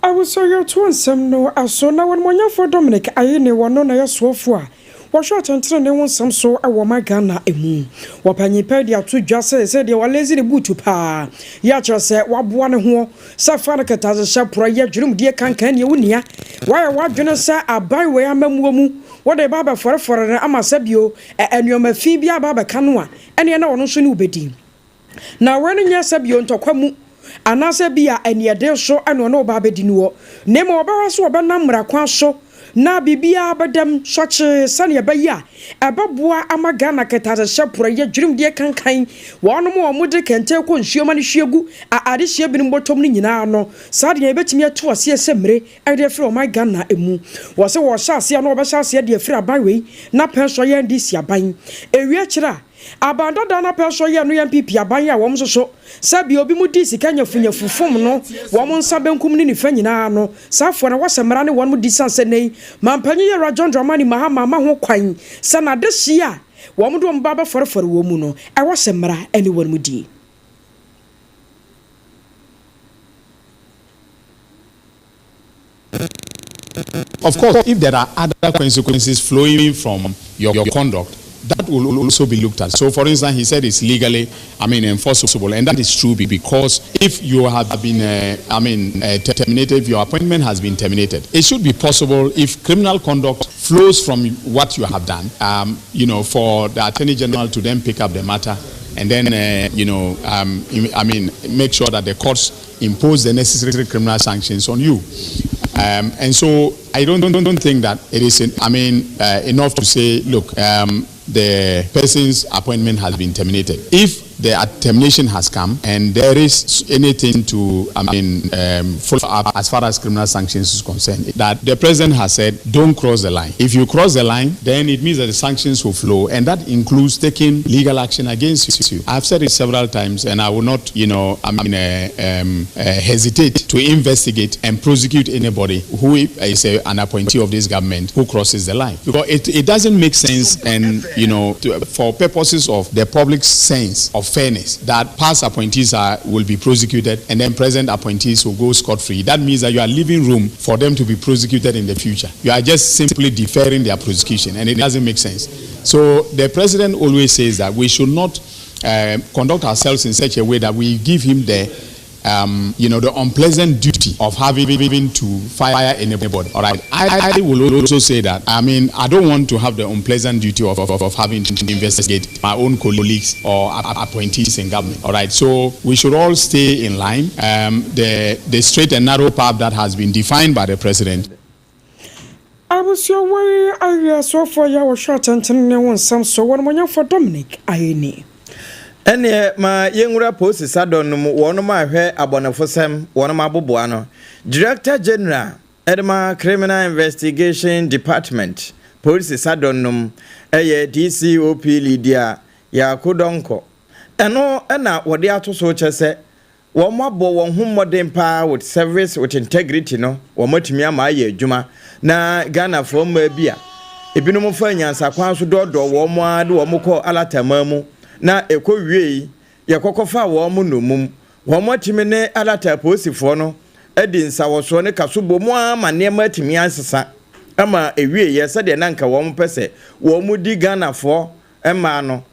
Awusɔreɛtoɔ nsɛm no aso na Onimuonyamfoɔ Dominic Ayine wɔno na ɛyɛ soɔfoɔ a Wɔhwɛ atɛntenenee ho nsɛm so wɔ ɔman Ghana mu. Wɔpanyin pɛ de ato dwa sɛ sɛ deɛ walezi ne buutu paa yɛ akyerɛ sɛ waboa ne ho sɛ fa no kɛtɛasehyɛ porɔ yɛ dwenemdie kankan neɛ wo nia wayɛ wadwene sɛ aban wei amammuo mu wode ba abɛfɔrefɔre no ama sɛ bio nnoɔma fi bi aba abɛka no a ɛneɛ na ɔno nso ne wo bɛdi. Na wei no nyɛ sɛ bio ntɔkwa mu anaasɛ ebia aniɛden so na ɔne wo ba abɛdi noɔ, na mmom ɔbɛhwɛ sɛ ɔbɛnam mmara kwan so. na biribiara bɛdam sɔkyee sɛnea ɛbɛyɛ a ɛbɛboa ama Ghana kɛtɛasehyɛ porɔeɛ dwirimdeɛ kankan wɔnom a wɔde kɛntɛn kɔ nsuo ma no hwie gu a adehyeɛ binom bɔtɔm no nyinaa no saa deɛ yɛbɛtumi atu aseɛ sɛ mmire de afiri ɔman Ghana mu. Wɔ sɛ wɔhyɛ aseɛ a na wɔbɛhyɛ aseɛ de afiri aban wei n'apɛn so ayɛ NDC aban. Ɛwie akyire a, aban dada no apɛn so ayɛ no yɛ NPP aban a wɔn nso so sɛ bia obi mu di sika nyafunyafu fom no wɔn nsa benkum ne nifa nyinaa no saa foɔ no wɔsɛ mmara ne wɔn mu di sane sɛ nnɛ yi manpanyin Yɛwura John Dramani Mahama ama ho kwan sɛ n'adehyeɛ a wɔn de wɔn ba bɛfɔrefɔre wɔn mu no ɛwɔ sɛ mmara ne wɔn mu die. Of course, if there are other consequences flowing from your conduct, that will also be looked at. So, for instance, he said it's legally, I mean, enforceable, and that is true because if you have been, I mean, terminated, if your appointment has been terminated, it should be possible if criminal conduct flows from what you have done, for the Attorney General to then pick up the matter and then, I mean, make sure that the courts impose the necessary criminal sanctions on you. And so I don't think that it is, I mean, enough to say, look, the person's appointment has been terminated. If the termination has come and there is anything to, I mean, follow up as far as criminal sanctions is concerned, that the president has said, don't cross the line. If you cross the line, then it means that the sanctions will flow, and that includes taking legal action against you. I've said it several times, and I will not, I mean, hesitate to investigate and prosecute anybody who is an appointee of this government who crosses the line. Because it doesn't make sense, and, to, for purposes of the public sense of fairness, that past appointees will be prosecuted and then present appointees will go scot-free. That means that you are leaving room for them to be prosecuted in the future. You are just simply deferring their prosecution, and it doesn't make sense. So the president always says that we should not conduct ourselves in such a way that we give him the unpleasant duty of having to fire anybody. All right. I will also say that, I mean, I don't want to have the unpleasant duty of having to investigate my own colleagues or appointees in government. All right. So we should all stay in line. The straight and narrow path that has been defined by the president. Abusua wei awie asoafoɔ yi a wɔhwɛ atɛntene ne ho nsɛm so wɔn mɔnyɛfoɔ Dominic Ayine. Ɛneɛ ma yɛnwura polisi sadɔn no mu wɔnom ahwɛ abɔnefosɛm wɔnom aboboa no. Director General ɛde Criminal Investigation Department polisi sadɔn no mu ɛyɛ DCOP Lydia Yaako Dɔnkɔ. Ɛno ɛna wɔde ato so kyɛ sɛ wɔn abɔ wɔn ho mmɔden paa with service with integrity no wɔn atumi ama ayɛ adwuma na Ghanafoɔ mmaa bi a ebinom fa nyansakwan so dɔɔdɔɔ wɔn a de wɔn kɔ alataman mu na ɛkɔ wie yi yɛkɔkɔ fa wɔn nnomum wɔn atumi ne alata apolisifoɔ no adi nsawɔsoɔ ne kasobɔ mu ama nneɛma atumi asesa ama ewie yɛ sɛdeɛ na nka wɔn pɛ sɛ wɔn di Ghanafoɔ mmaa no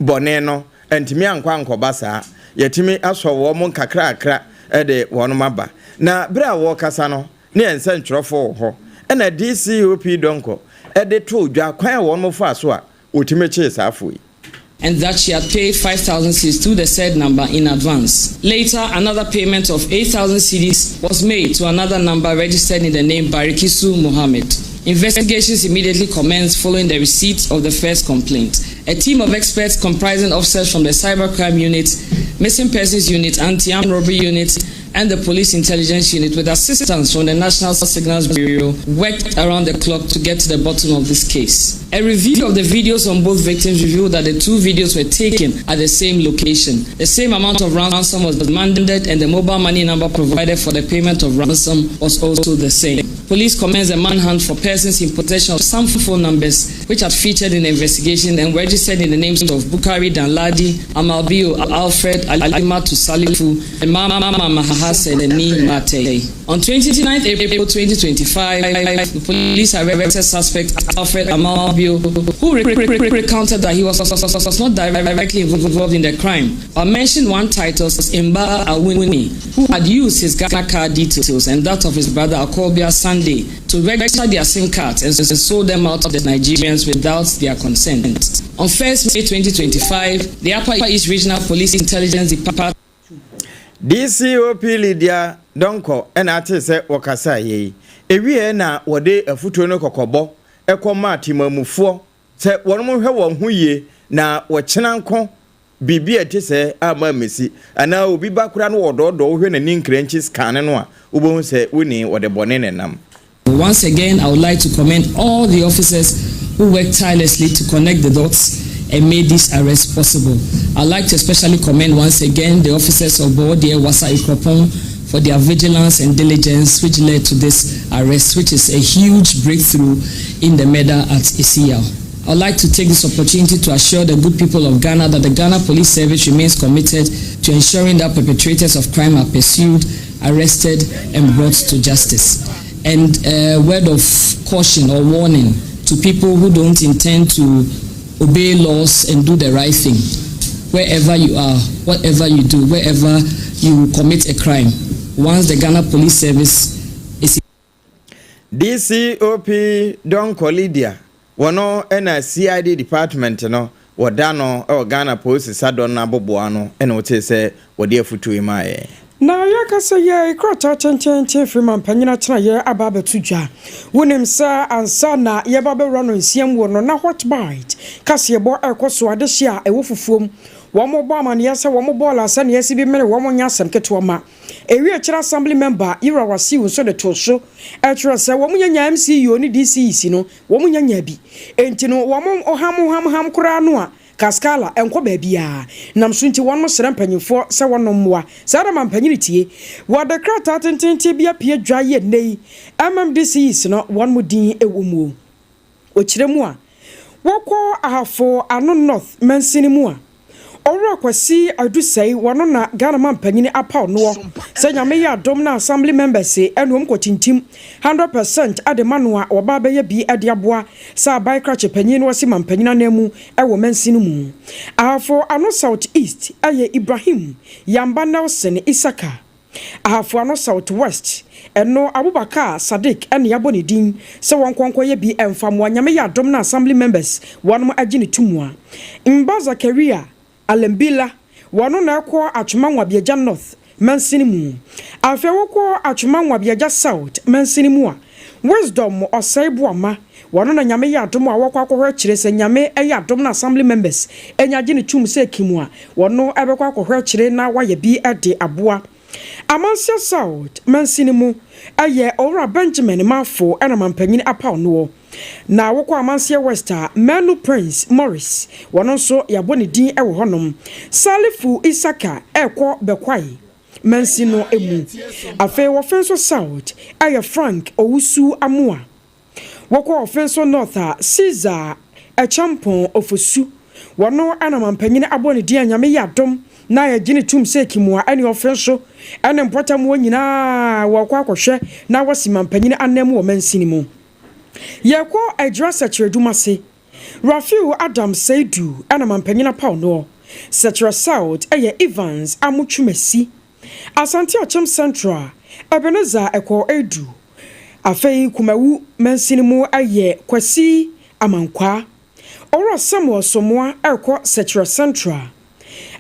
bɔne no ntumi ankɔ ankɔba saa yɛtumi asɔ wɔn nkakrakra de wɔn aba na bere a wɔrekasa no ne yɛn nsɛntwerɛfoɔ wɔ hɔ ɛna DCOP Dɔnkɔ ɛde to dwa kwan a wɔn fa so a wɔtumi kyee saa afo yi. And that she had paid 5,000 cedis to the said number in advance. Later, another payment of 8,000 cedis was made to another number registered in the name Barikisu Mohammed. Investigations immediately commenced following the receipt of the first complaint. A team of experts comprising officers from the Cybercrime Unit, Missing Persons Unit, Anti-Armed Robbery Unit, and the Police Intelligence Unit, with assistance from the National Signals Bureau, worked around the clock to get to the bottom of this case. A review of the videos on both victims revealed that the two videos were taken at the same location. The same amount of ransom was demanded, and the mobile money number provided for the payment of ransom was also the same. Police commenced a manhunt for persons in possession of some phone numbers which had featured in the investigation and registered in the names of Bukari Danladi, Amalbio Alfred, Alimatu Salifu, and Mama Mahaseni Mate. On 29th April 2025, the police arrested suspect Alfred Amalbio, who recounted that he was not directly involved in the crime, but mentioned one title, Mba Awuni, who had used his Ghana card details and that of his brother Akobia Sunday to register their SIM cards and sold them out to the Nigerians without their consent. On 1st May 2025, the Upper East Regional Police Intelligence Department DCOP Lydia Donko ɛna ate sɛ wɔkasa yɛ yi. Ɛwieɛ na wɔde afutuo ne kɔkɔbɔ kɔmaa temamufoɔ sɛ wɔnom nhwɛ wɔn ho yie na wɔkyena nko biribi a ɛte sɛɛ amma ammɛsi, anaa obi ba koraa na wɔdɔɔdɔɔ wo hwɛ n'ani nkrankyi scanne no a, wobɛhu sɛ wonii wɔde bɔne na ɛnam. Once again, I would like to commend all the officers who worked tirelessly to connect the dots and made this arrest possible. I'd like to especially commend once again the officers of Bawodie Wassa Akropong for their vigilance and diligence which led to this arrest, which is a huge breakthrough in the murder at Isiao. I'd like to take this opportunity to assure the good people of Ghana that the Ghana Police Service remains committed to ensuring that perpetrators of crime are pursued, arrested, and brought to justice. And a word of caution or warning to people who don't intend to obey laws and do the right thing. Wherever you are, whatever you do, wherever you commit a crime, once the Ghana Police Service is DCOP Donkor Lydia, wɔno na CID department no wɔda no wɔ Ghana Polisi Sadɔ no aboboa ano na wotee sɛ wɔde afutuo yi maeɛ. Na yɛka sɛ yɛn krataa tenteenten firi mampanyin atenaeɛ aba abɛto dwa. Wonim sɛ ansa na yɛreba abɛwura no nsiam wɔ no na Hot Bite kaseɛbɔ rekɔ so adehye a ɛwɔ fufuom. Wɔrebɔ amaneɛ sɛ wɔn bɔɔla sɛnea asi bi mene wɔn nyɛ asɛm ketewa ma. Ewie akyiri Assembly Member Yira Wasiu nso de too so kyerɛ sɛ wɔn nya nyaa MCEO ne DCEC no wɔn nya nyaa bi. Enti no wɔn ham ham ham koraa no a Kaskala ɛnkɔ baabiara. Nam so nti wɔn srɛ mpanyinfoɔ sɛ wɔnom mmoa. Saa na mampanyini tie. Wɔde krataa tententen bi apue dwa yi ɛnnɛ yi MMDCEs no wɔn mo din wɔ muo. Ɔkyerɛ mu a, wɔkɔ Ahafo Ano North mansini mu a, Owura Kwasi Adu-Sɛi, wɔno na Ghana mampanyini apaw noɔ sɛ Nyame yɛ adom na Assembly members ɛne wɔn kɔtintim 100% de ma no a wɔba abɛyɛ bi de aboa sɛ aban krakye panyin no asi mampanyini ananmu wɔ mansini mu. Ahafo Ano South East yɛ Ibrahim Yamba Nelson Isaka. Ahafo Ano South West, ɛno Abubakar Sadiq na yɛabɔ ne din sɛ wɔnkɔ nkɔyɛ bi mfa mmoa Nyame yɛ adom na Assembly members wɔnom agye no to mu a. Mba Zakaria Alembila, wɔno na ɛkɔ Atwoma Nwabiagya North mansini mu. Afei wokɔ Atwoma Nwabiagya South mansini mu a, Wisdom Osei Boama, wɔno na Nyame yɛ adom a wɔkɔ akɔhwɛ akyire sɛ Nyame yɛ adom na Assembly members anya gye no tum sɛ kim a, wɔno bɛkɔ akɔhwɛ akyire na wayɛ bi de aboa. Amanseɛ South mansini mu yɛ Owura Benjamin Marfo na mampanyin apaw noɔ. Na wokɔ Amanseɛ West a, Manu Prince Morris, wɔno nso yɛabɔ ne din wɔ hɔnom. Salifu Isaka rekɔ Bɛkwae mansin no mu. Afei Wɔfenso South yɛ Frank Owusu Amoah. Wɔkɔ Ɔfenso North a, Caesar Acheampong Ofosu, wɔno na mampanyin abɔ ne din a Nyame yɛ adom na yɛgye no tum sɛ Kimua ne Ɔfenso ne mpɔtam hɔ nyinaa wɔkɔ akɔhwɛ na wɔasi mampanyin ananmu wɔ mansini mu. Yɛkɔ Agyira Sɛkyerɛdum ase, Rafiu Adam Seidu na mampanyin apaw noɔ. Sɛkyerɛ South yɛ Evans Amotwumasi. Asante Akyem Central, Ebenezer Ekor Adu. Afei Kumawu mansini mu yɛ Kwasi Amankwaa. Owura Samuel Somoa rekɔ Sɛkyerɛ Central.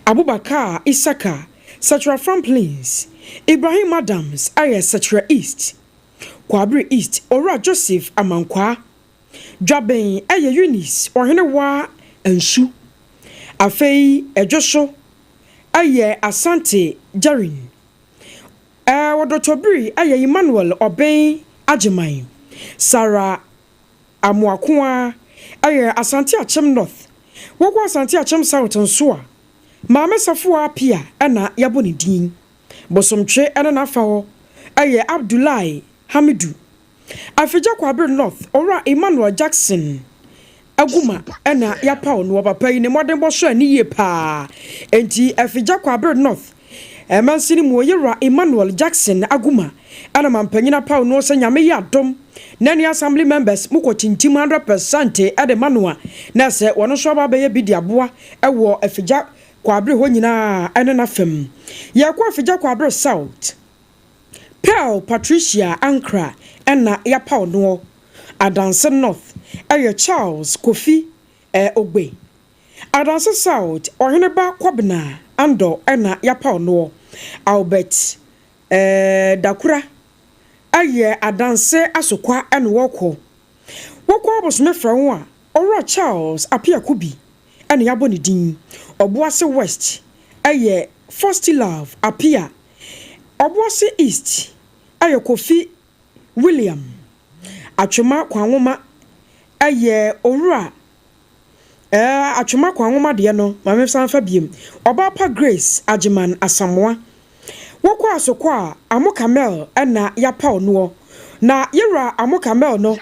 Abubakar Isaka, Sɛkyerɛ Afram Plains. Ibrahim Adams yɛ Sɛkyerɛ East. Kwaabere East, Owura Joseph Amankwaa. Dwaben yɛ Eunice Ɔhenewaa Ansu. Afei Ɛdwoso yɛ Asante Jarin. Ɔdɔtɔbiri yɛ Emmanuel Ɔben Agyeman. Sarah Amoakoaa yɛ Asante Akyem North. Wokɔ Asante Akyem South nso a, Maame Safoa Appiah na yɛabɔ ne din. Bosomtwe ne n'afa hɔ yɛ Abdullahi Hamidu. Afigya Kwabre North Owura Emmanuel Jackson Aguma na yɛapaw no wɔ papa yi ne mmɔdenbɔ sɔ ani yie paa. Enti Afigya Kwabre North mansini mu Oyewura Emmanuel Jackson Aguma na mampanyin apaw no sɛ Nyame yɛ adom na ne Assembly members mokɔ tintim 100% de ma no a na sɛ wɔno nso aba abɛyɛ bi de aboa wɔ Afigya Kwabre hɔ nyinaa ne n'afam. Yɛkɔ Afigya Kwabre South. Pearl Patricia Ankrah na yɛapaw noɔ. Adanse North yɛ Charles Kofi Ogbe. Adanse South, Ɔheneba Kwabena Andor na yɛapaw noɔ. Albert Dakura. yɛ Adanse Asokwa na wɔkɔ. Wɔkɔ abosome frɛ ho a, Owura Charles Appiah Kubi na yɛabɔ ne din. Ɔboase West yɛ Fostilove Appiah. Ɔboase East yɛ Kofi William. Atwema Kwanwoma yɛ Owura Ɛɛ Atwema Kwanwoma deɛ no, ma mensan mfa biom. Ɔbaapa Grace Agyeman Asamoah. Wokɔ Asokɔ a, Amo Kamel na yɛapaw noɔ. Na yɛwura Amo Kamel no,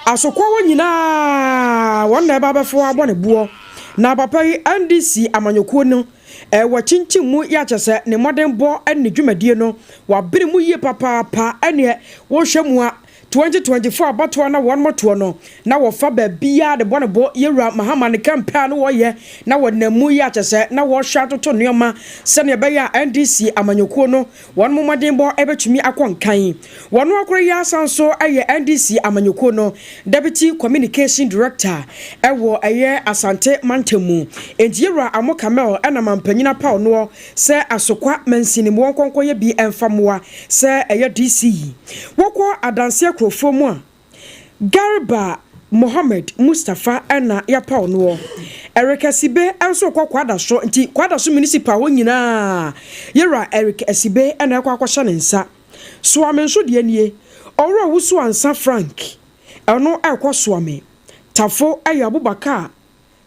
Asokɔ hɔ nyinaa wɔn na ɛba abɛfa abɔ ne boɔ. Na papa yi NDC amanyɔkuo no, ɛɛ wakyinkyim mu yɛ akyɛ sɛ ne mmɔdenbɔ ne ne dwumadie no, wabere mu yie papaapa. Ɛneɛ wohwɛ mu a, 2024 abatoɔ na wɔn toɔ no na wɔfa baabiara de bɔ ne bo yɛwura Mahama ne campaign a na wɔyɛ na wɔnam mu yi akyɛ sɛ na wɔhwɛ atoto nneɛma sɛnea ɛbɛyɛ a NDC amanyɔkuo no wɔn mmɔdenbɔ bɛtumi akɔ nkan. Wɔn akoro yi asan so yɛ NDC amanyɔkuo no Deputy Communication Director ɛwɔ ɛyɛ Asante mantam mu. Enti yɛwura Amo Kamel ɛna mampanyin apaw noɔ sɛ Asokwa mansini mu wɔn nkɔnkɔyɛ bi ɛmfa mmoa sɛ ɛyɛ DC yi. Wɔkɔ adanseɛ kurofoɔ mu a, Garba Mohammed Mustapha ɛna yɛapaw noɔ. Eric Asibe nso kɔ Kwadaso, nti Kwadaso Municipal hɔ nyinaa yɛwura Eric Asibe ɛna ɛkɔ akɔhyɛ ne nsa. Soame nso deɛ nie, Owura Owusu Ansah Frank ɛno ɛkɔ Soame. Tafo ɛyɛ Abubakar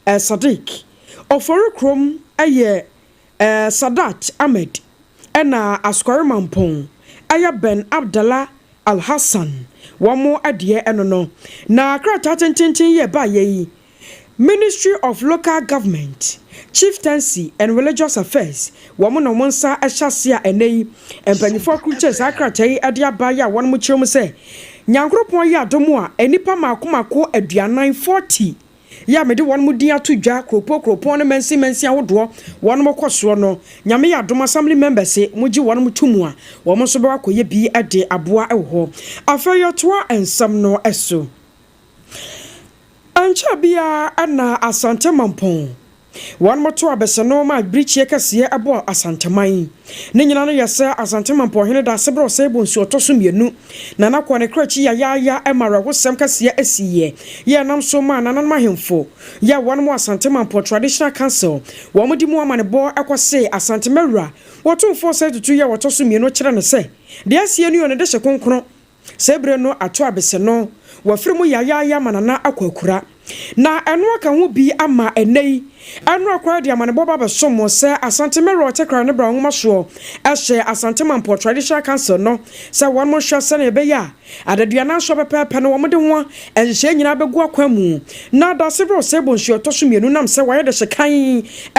Sadiq. Ofori kurom ɛyɛ Sadat Ahmed ɛna Asukari Mampong ɛyɛ Ben Abdallah Alhassan wɔn deɛ ɛno no. Na krataa tententen yi ɛbaeɛ yi, Ministry of Local Government, Chieftaincy and Religious Affairs wɔn na wɔn nsa hyɛ ase a ɛnɛ yi mpanyinfoɔ akrukyire saa krataa yi de aba yi a wɔn kyerɛ mu sɛ Nyankoropɔn yɛ adom a nnipa mako mako 40, 40 yɛ a mede wɔn din ato dwa kuropɔn kuropɔn ne mansin mansin ahodoɔ wɔn kɔ soɔ no. Nyame yɛ adom assembly members mo gye wɔn to mu a, wɔn nso bɛwɔ akɔyɛ bi de aboa wɔ hɔ. Afei yɛtoa nsɛm no so. Ankyɛ biara na Asante Mampɔn wɔn mo to abɛsɛno ma birikyie kɛseɛ ɛbɔ Asanteman. Ne nyina no yɛ sɛ Asante Mampɔn hene da aseberɛ ɔsɛe bɔ nsuo ɔtɔ so mmienu. Nana kɔ ne krakyi yayaaya ma awerɛhosɛm kɛseɛ asiiɛ. Yɛ nam so maa nananom ahemfo yɛ wɔn mo Asante Mampɔn Traditional Council wɔn de mu amanebɔ ɛkɔ see Asante Mawura Wɔtomfoɔ Osei Tutu yɛ wɔtɔ so mmienu kyerɛ no sɛ deɛ asie no yɛ ɔne dehye kronkron. Saa bere no ato abese no, wafiri mu yayaaya ma Nana akɔ akura. Na ɛno aka ho bi ama ɛnnɛ yi, ɛno koraa de amanebɔ ba bɛsom mo sɛ Asante Mɛrɔ Ɔtekra ne Bra Nwoma soɔ hyɛ Asante Mampɔ Traditional Council no sɛ wɔn nhwɛ sɛnea ɛbɛyɛ a adaduanan soɔ pɛpɛɛpɛ no wɔn de ho nhyehyɛe nyinaa bɛgu akwan mu. Na Dasebere Osei Bonsu ɔtɔ so mmienu nam sɛ wayɛ dehye kan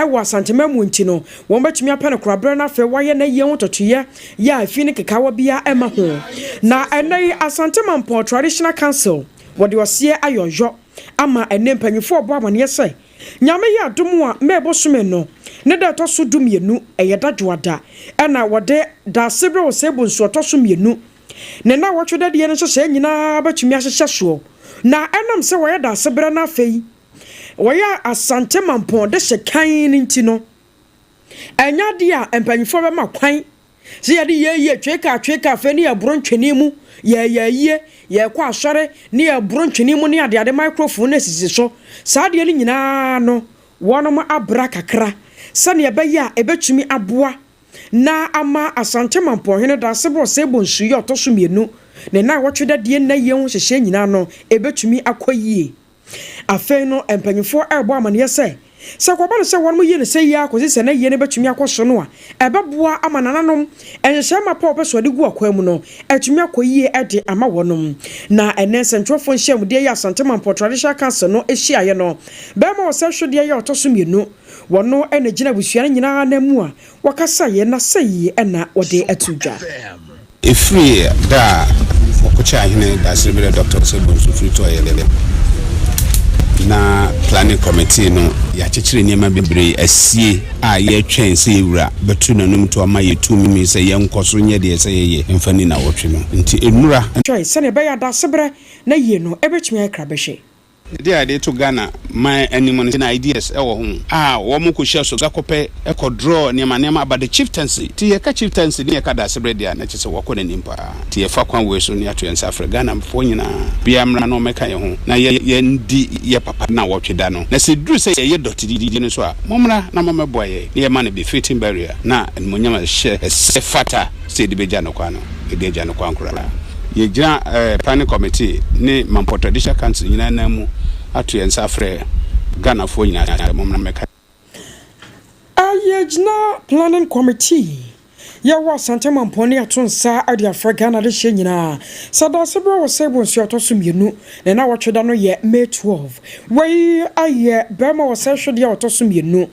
wɔ Asanteman mu nti no, Wɔbɛtumi apɛ no koraberɛ na afei wɔayɛ n'ayie ho ntotoeɛ yɛ a efi ne kekaawa biara mma ho. Na ɛnnɛ yi Asante Mampɔn Traditional Council wɔde ɔseɛ ayɛ ɔyɔ ama ɛnnɛ mpanyinfoɔ rebɔ amaneɛ sɛ Nyame yɛ adom a May bosome no ne da ɛtɔ so 12 ɛyɛ da Dwoada ɛna wɔde Daasebrɛ Osei Bonsu ɔtɔ so mmienu ne nnawɔtwe dadeɛ no nhyehyɛeɛ nyinaa bɛtumi ahyehyɛ soɔ na ɛnam sɛ wɔyɛ Daasebrɛ na afei wɔyɛ Asante Mampɔn de hyɛ kan no nti no Ɛnyɛ adeɛ a mpanimfoɔ bɛma kwan sɛ yɛde yɛyie tweeka tweeka afei ne yɛboro ntwene mu, yɛyɛ ayie, yɛkɔ asɔre ne yɛboro ntwene mu ne adeade microphone no asisi so. Saa adeɛ no nyinaa no wɔnom abra kakra sɛdeɛ ɛbɛyɛ a ɛbɛtumi aboa na ama Asante Mampɔnhene Daaseboro Osei Bonsu yi a ɔtɔ so mmienu ne nnawɔtwe dadeɛ nna yie ho nhyehyɛɛ nyinaa no ɛbɛtumi akɔ yie. Afei no, mpanyimfoɔ rebɔ amanneɛ sɛ, sɛ ɛkɔba no sɛ wɔyɛ no sɛ yie ara kɔsi sɛ n'ayie no bɛtumi akɔ so no a, ɛbɛboa ama nananom nhyehyɛe mapa a wɔpɛ sɛ wɔde gu akwan mu no atumi akɔ yie de ama wɔnom. Na ɛnnɛ nsɛntwerɛfoɔ nhyiamudeɛ yi a Asante Mampɔn Traditional Council no hyiaeɛ no, barima a ɔsɛ hwedeɛ yɛ ɔtɔ so mmienu, wɔno na ɛgyina abusua no nyinaa ananmu a wɔkasaeɛ na sɛi na wɔde ato dwa. Ɛfiri da a wɔkɔkyɛɛ Ahene Dasereberɛ Dɔkta Osei Bonsu firi tɔeɛ no, na Planning Committee no yɛakyekyere nneɛma bebree asie a yɛretwɛn sɛ yɛn wura bɛto n'anom to ama yɛn tumi sɛ yɛnkɔ so nyɛ deɛ ɛsɛ yɛyɛ mfa nni nnawɔtwe no. Nti nnura. Hwɛ sɛnea ɛbɛyɛ a Dasebrɛ na yie no bɛtumi ayɛ krabɛhwɛ. Adeɛ a yɛde to Ghana man anim no na ideas wɔ ho a wɔn kɔ hyia so kɔpɛ kɔ draw nneɛma nneɛma about the chieftaincy nti yɛka chieftaincy ne yɛka Daasebrɛ deɛ a na kyerɛ sɛ wɔkɔ n'anim paa nti yɛfa kwan wei so ne yɛato yɛn nsa afrɛ Ghana foɔ nyinaa biara mmra na wɔmmɛka yɛn ho na yɛ yɛndi yɛ papa nnawɔtwe da no na sɛ ɛduru sɛ yɛyɛ dɔtedidie no nso a mommra na mommɛboa yɛn na yɛma no befitting burial na animuonyam a ɛhyɛ ɛsɛ fata sɛ yɛde bɛgya no kwan no, yɛde agya no kwan koraa. Yɛgyina Planning Committee ne Mampɔ Traditional Council nyinaa nan mu ato yɛn nsa afrɛ Ghanafoɔ nyinaa sɛ mommra mmɛka. Yɛgyina Planning Committee yɛwɔ Asante Mampɔn ne ato nsa de afrɛ Ghana adehyeɛ nyinaa sɛ Daasebrɛ wɔ Seibu nso ɛtɔ so mmienu ne nawɔtwe da no yɛ May 12. Wei yɛ barima wɔ sɛhwedeɛ a ɔtɔ so mmienu.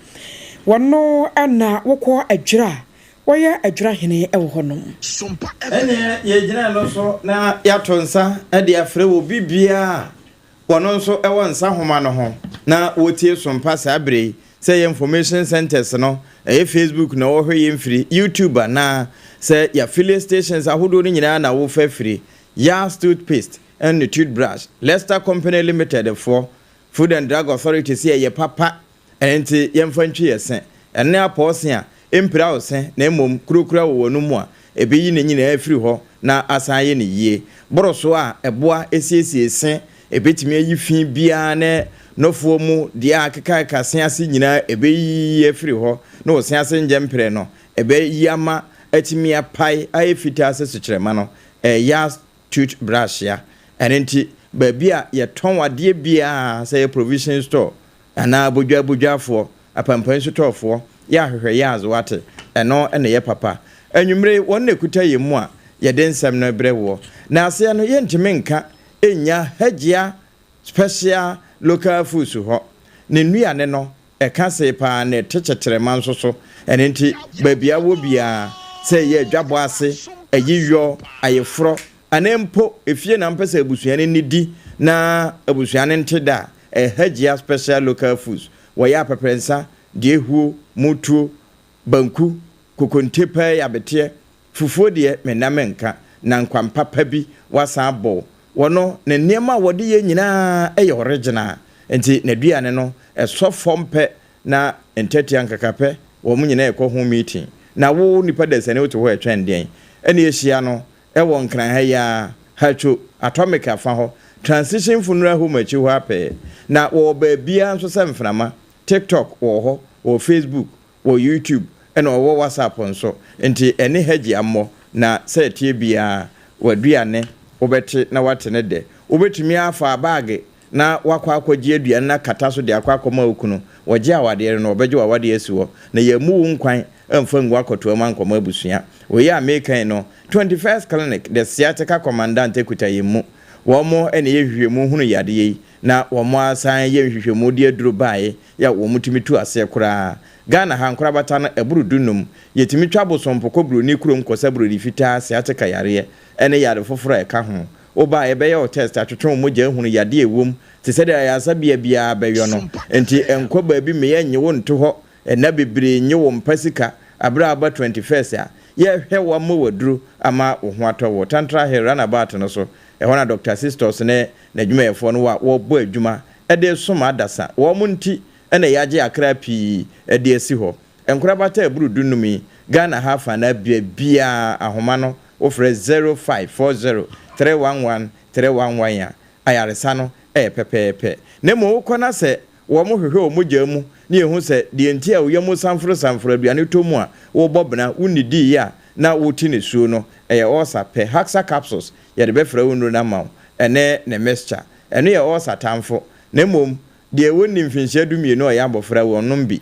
Wɔno na wokɔ Adwira Wɔyɛ adwira hene wɔ hɔnom. Ɛnneɛ yɛgyina ɛno so na yɛato nsa de afrɛ obi biara a ɔno nso wɔ nsa nhoma no ho na ɔretie Sompa saa berɛ yi, sɛ ɛyɛ information centres no, ɛyɛ Facebook na wɔhwɛ yɛn firi, YouTube anaa sɛ yɛn affiliate stations ahodoɔ no nyinaa na wofa firi, Yas Toothpaste ne Toothbrush, Lester Company Limited foɔ, Food and Drug Authority sɛ ɛyɛ papa Ɛno nti, yɛmfa ntwi yɛn se. Ɛno ne apɔw se a empira wo se na mmom kurakura wɔ w'anom a ebeyi ne nyinaa afiri hɔ na asan ayɛ no yie. Boro so a ɛboa siesie se, ebetumi ayi fi biara ne nɔfoɔ mu deɛ a akekakeka se ase nyinaa ebeyiyi afiri hɔ na wo se ase ngyɛ mprɛ no, ɛbɛyi ama atumi apae ayɛ fitaa sɛ sukyerɛma no. Ɛyɛ tooth brush a. Ɛno nti, baabi a yɛtɔn adeɛ biara, sɛ ɛyɛ provision store anaa bodwabodwafoɔ, apampan sotɔɔfoɔ, yɛ ahwehwɛ yɛ adze wate, ɛno na ɛyɛ papa. Anwummere yi, wɔn na ɛkuta yɛn mu a yɛde nsɛm no rebrɛ woɔ. Na aseɛ no, yɛntumi nka nnya Hajia Special Local Foods hɔ. Ne nnuane no, ɛka see paa na ɛte kyɛkyerɛma nso so. Ɛno nti, baabi a wowɔ biara, sɛ ɛyɛ adwabɔ ase, ayiyɔ, ayeforɔ, anaa mpo efie na wopɛ sɛ abusua no nnidi na abusua no nte da a, ɛyɛ Hajia Special Local Foods. Wɔyɛ apɛprɛnsa, deɛ ehuo, motuo, banku, kokonte paa yi abeteɛ, fufuo deɛ menna menka, na nkwan papa bi wɔasan abɔ wo. Wɔno, ne nneɛma a wɔde yɛ nyinaa yɛ original, nti n'aduane no, ɛsɔ fam pɛ na ntɛtea nkakapɛ, wɔn nyinaa ɛkɔ ho meeting. Na wo nipa dasani wote hɔ ɛtwɛn deɛn? Ɛna yɛhyia no ɛwɔ Nkran ha yi ara, Hatcho, Atomic afa hɔ, Transition Funeral Home akyi hɔ ara pɛɛ. Na wɔwɔ baabiara nso sɛ mframa, TikTok wɔwɔ hɔ, wɔwɔ Facebook, wɔ YouTube ɛna ɔwɔ WhatsApp nso nti ɛne Hajji ammɔ na sɛ ɛteɛ biaa w'aduane wobɛte na wate ne dɛ. Wobɛtumi afa baage na woakɔ akɔgye aduane no akata so de akɔ akɔma wo kunu. Wɔgye awadeɛ no na wɔbɛgye w'awadeɛ asi hɔ na yɛammu wo nkwan amfa ngu akɔtoa mu ankɔma abusua. Wei a meka yi no 21st Clinic, the Sciatica Commandant kuta yɛn mu. Wɔn na ɛyɛ nhwehwɛmu hunu yadeɛ yi na wɔn asan yɛ nhwehwɛmu de aduro baeɛ yɛ a wɔtumi tu aseɛ koraa. Ghana ha, nkorabata no, ɛboro dunum. Yɛtumi twa bosompo kɔ buroni kurom kɔsa buroni fitaa, sciatica yareɛ, ɛne yare foforɔ a ɛka ho. Woba a, yɛbɛyɛ wo test, atwetwe wo mogya ahunu yadeɛ a ɛwɔ mu, te sɛdeɛ ayaresabea biara bɛyɔ no. Enti nkɔ baabi mmea nnye wo nto hɔ nna bebree nnye wo mpa sika berɛ a woba 21st a, yɛrehwɛ wo ama woaduru ama wo ho atɔ wo. Tantra Hill runabout no so, ɛhɔ na Dɔkta Sistos ne n'adwumayɛfoɔ no wɔ a wɔrebɔ adwuma de resom adasa. Wɔn nti na yɛagye akra pii de asi hɔ. Nkorabata a ɛboro dunnum yi, Ghana ha afa anaa baabiara ahoma no wofrɛ 0540 311 311 a, ayaresa no yɛ pɛpɛɛpɛ. Na mmom wokɔ na sɛ wɔhwehwɛ wo mogya mu na yɛhu sɛ deɛ nti a wo yam sanforosanforo aduane tɔ mu a wobɔ bena, wonnidiiɛ a na wote nisuo no, ɛyɛ ulcer pɛ. Haxa capsules, yɛde bɛfrɛ wo nnuro no ama wo, ɛne ne mixture. Ɛno yɛ ulcer tamfo. Na mmom deɛ ɔnni mfinhyia dumienu a ɔyɛ abɔfra ɔnnom bi.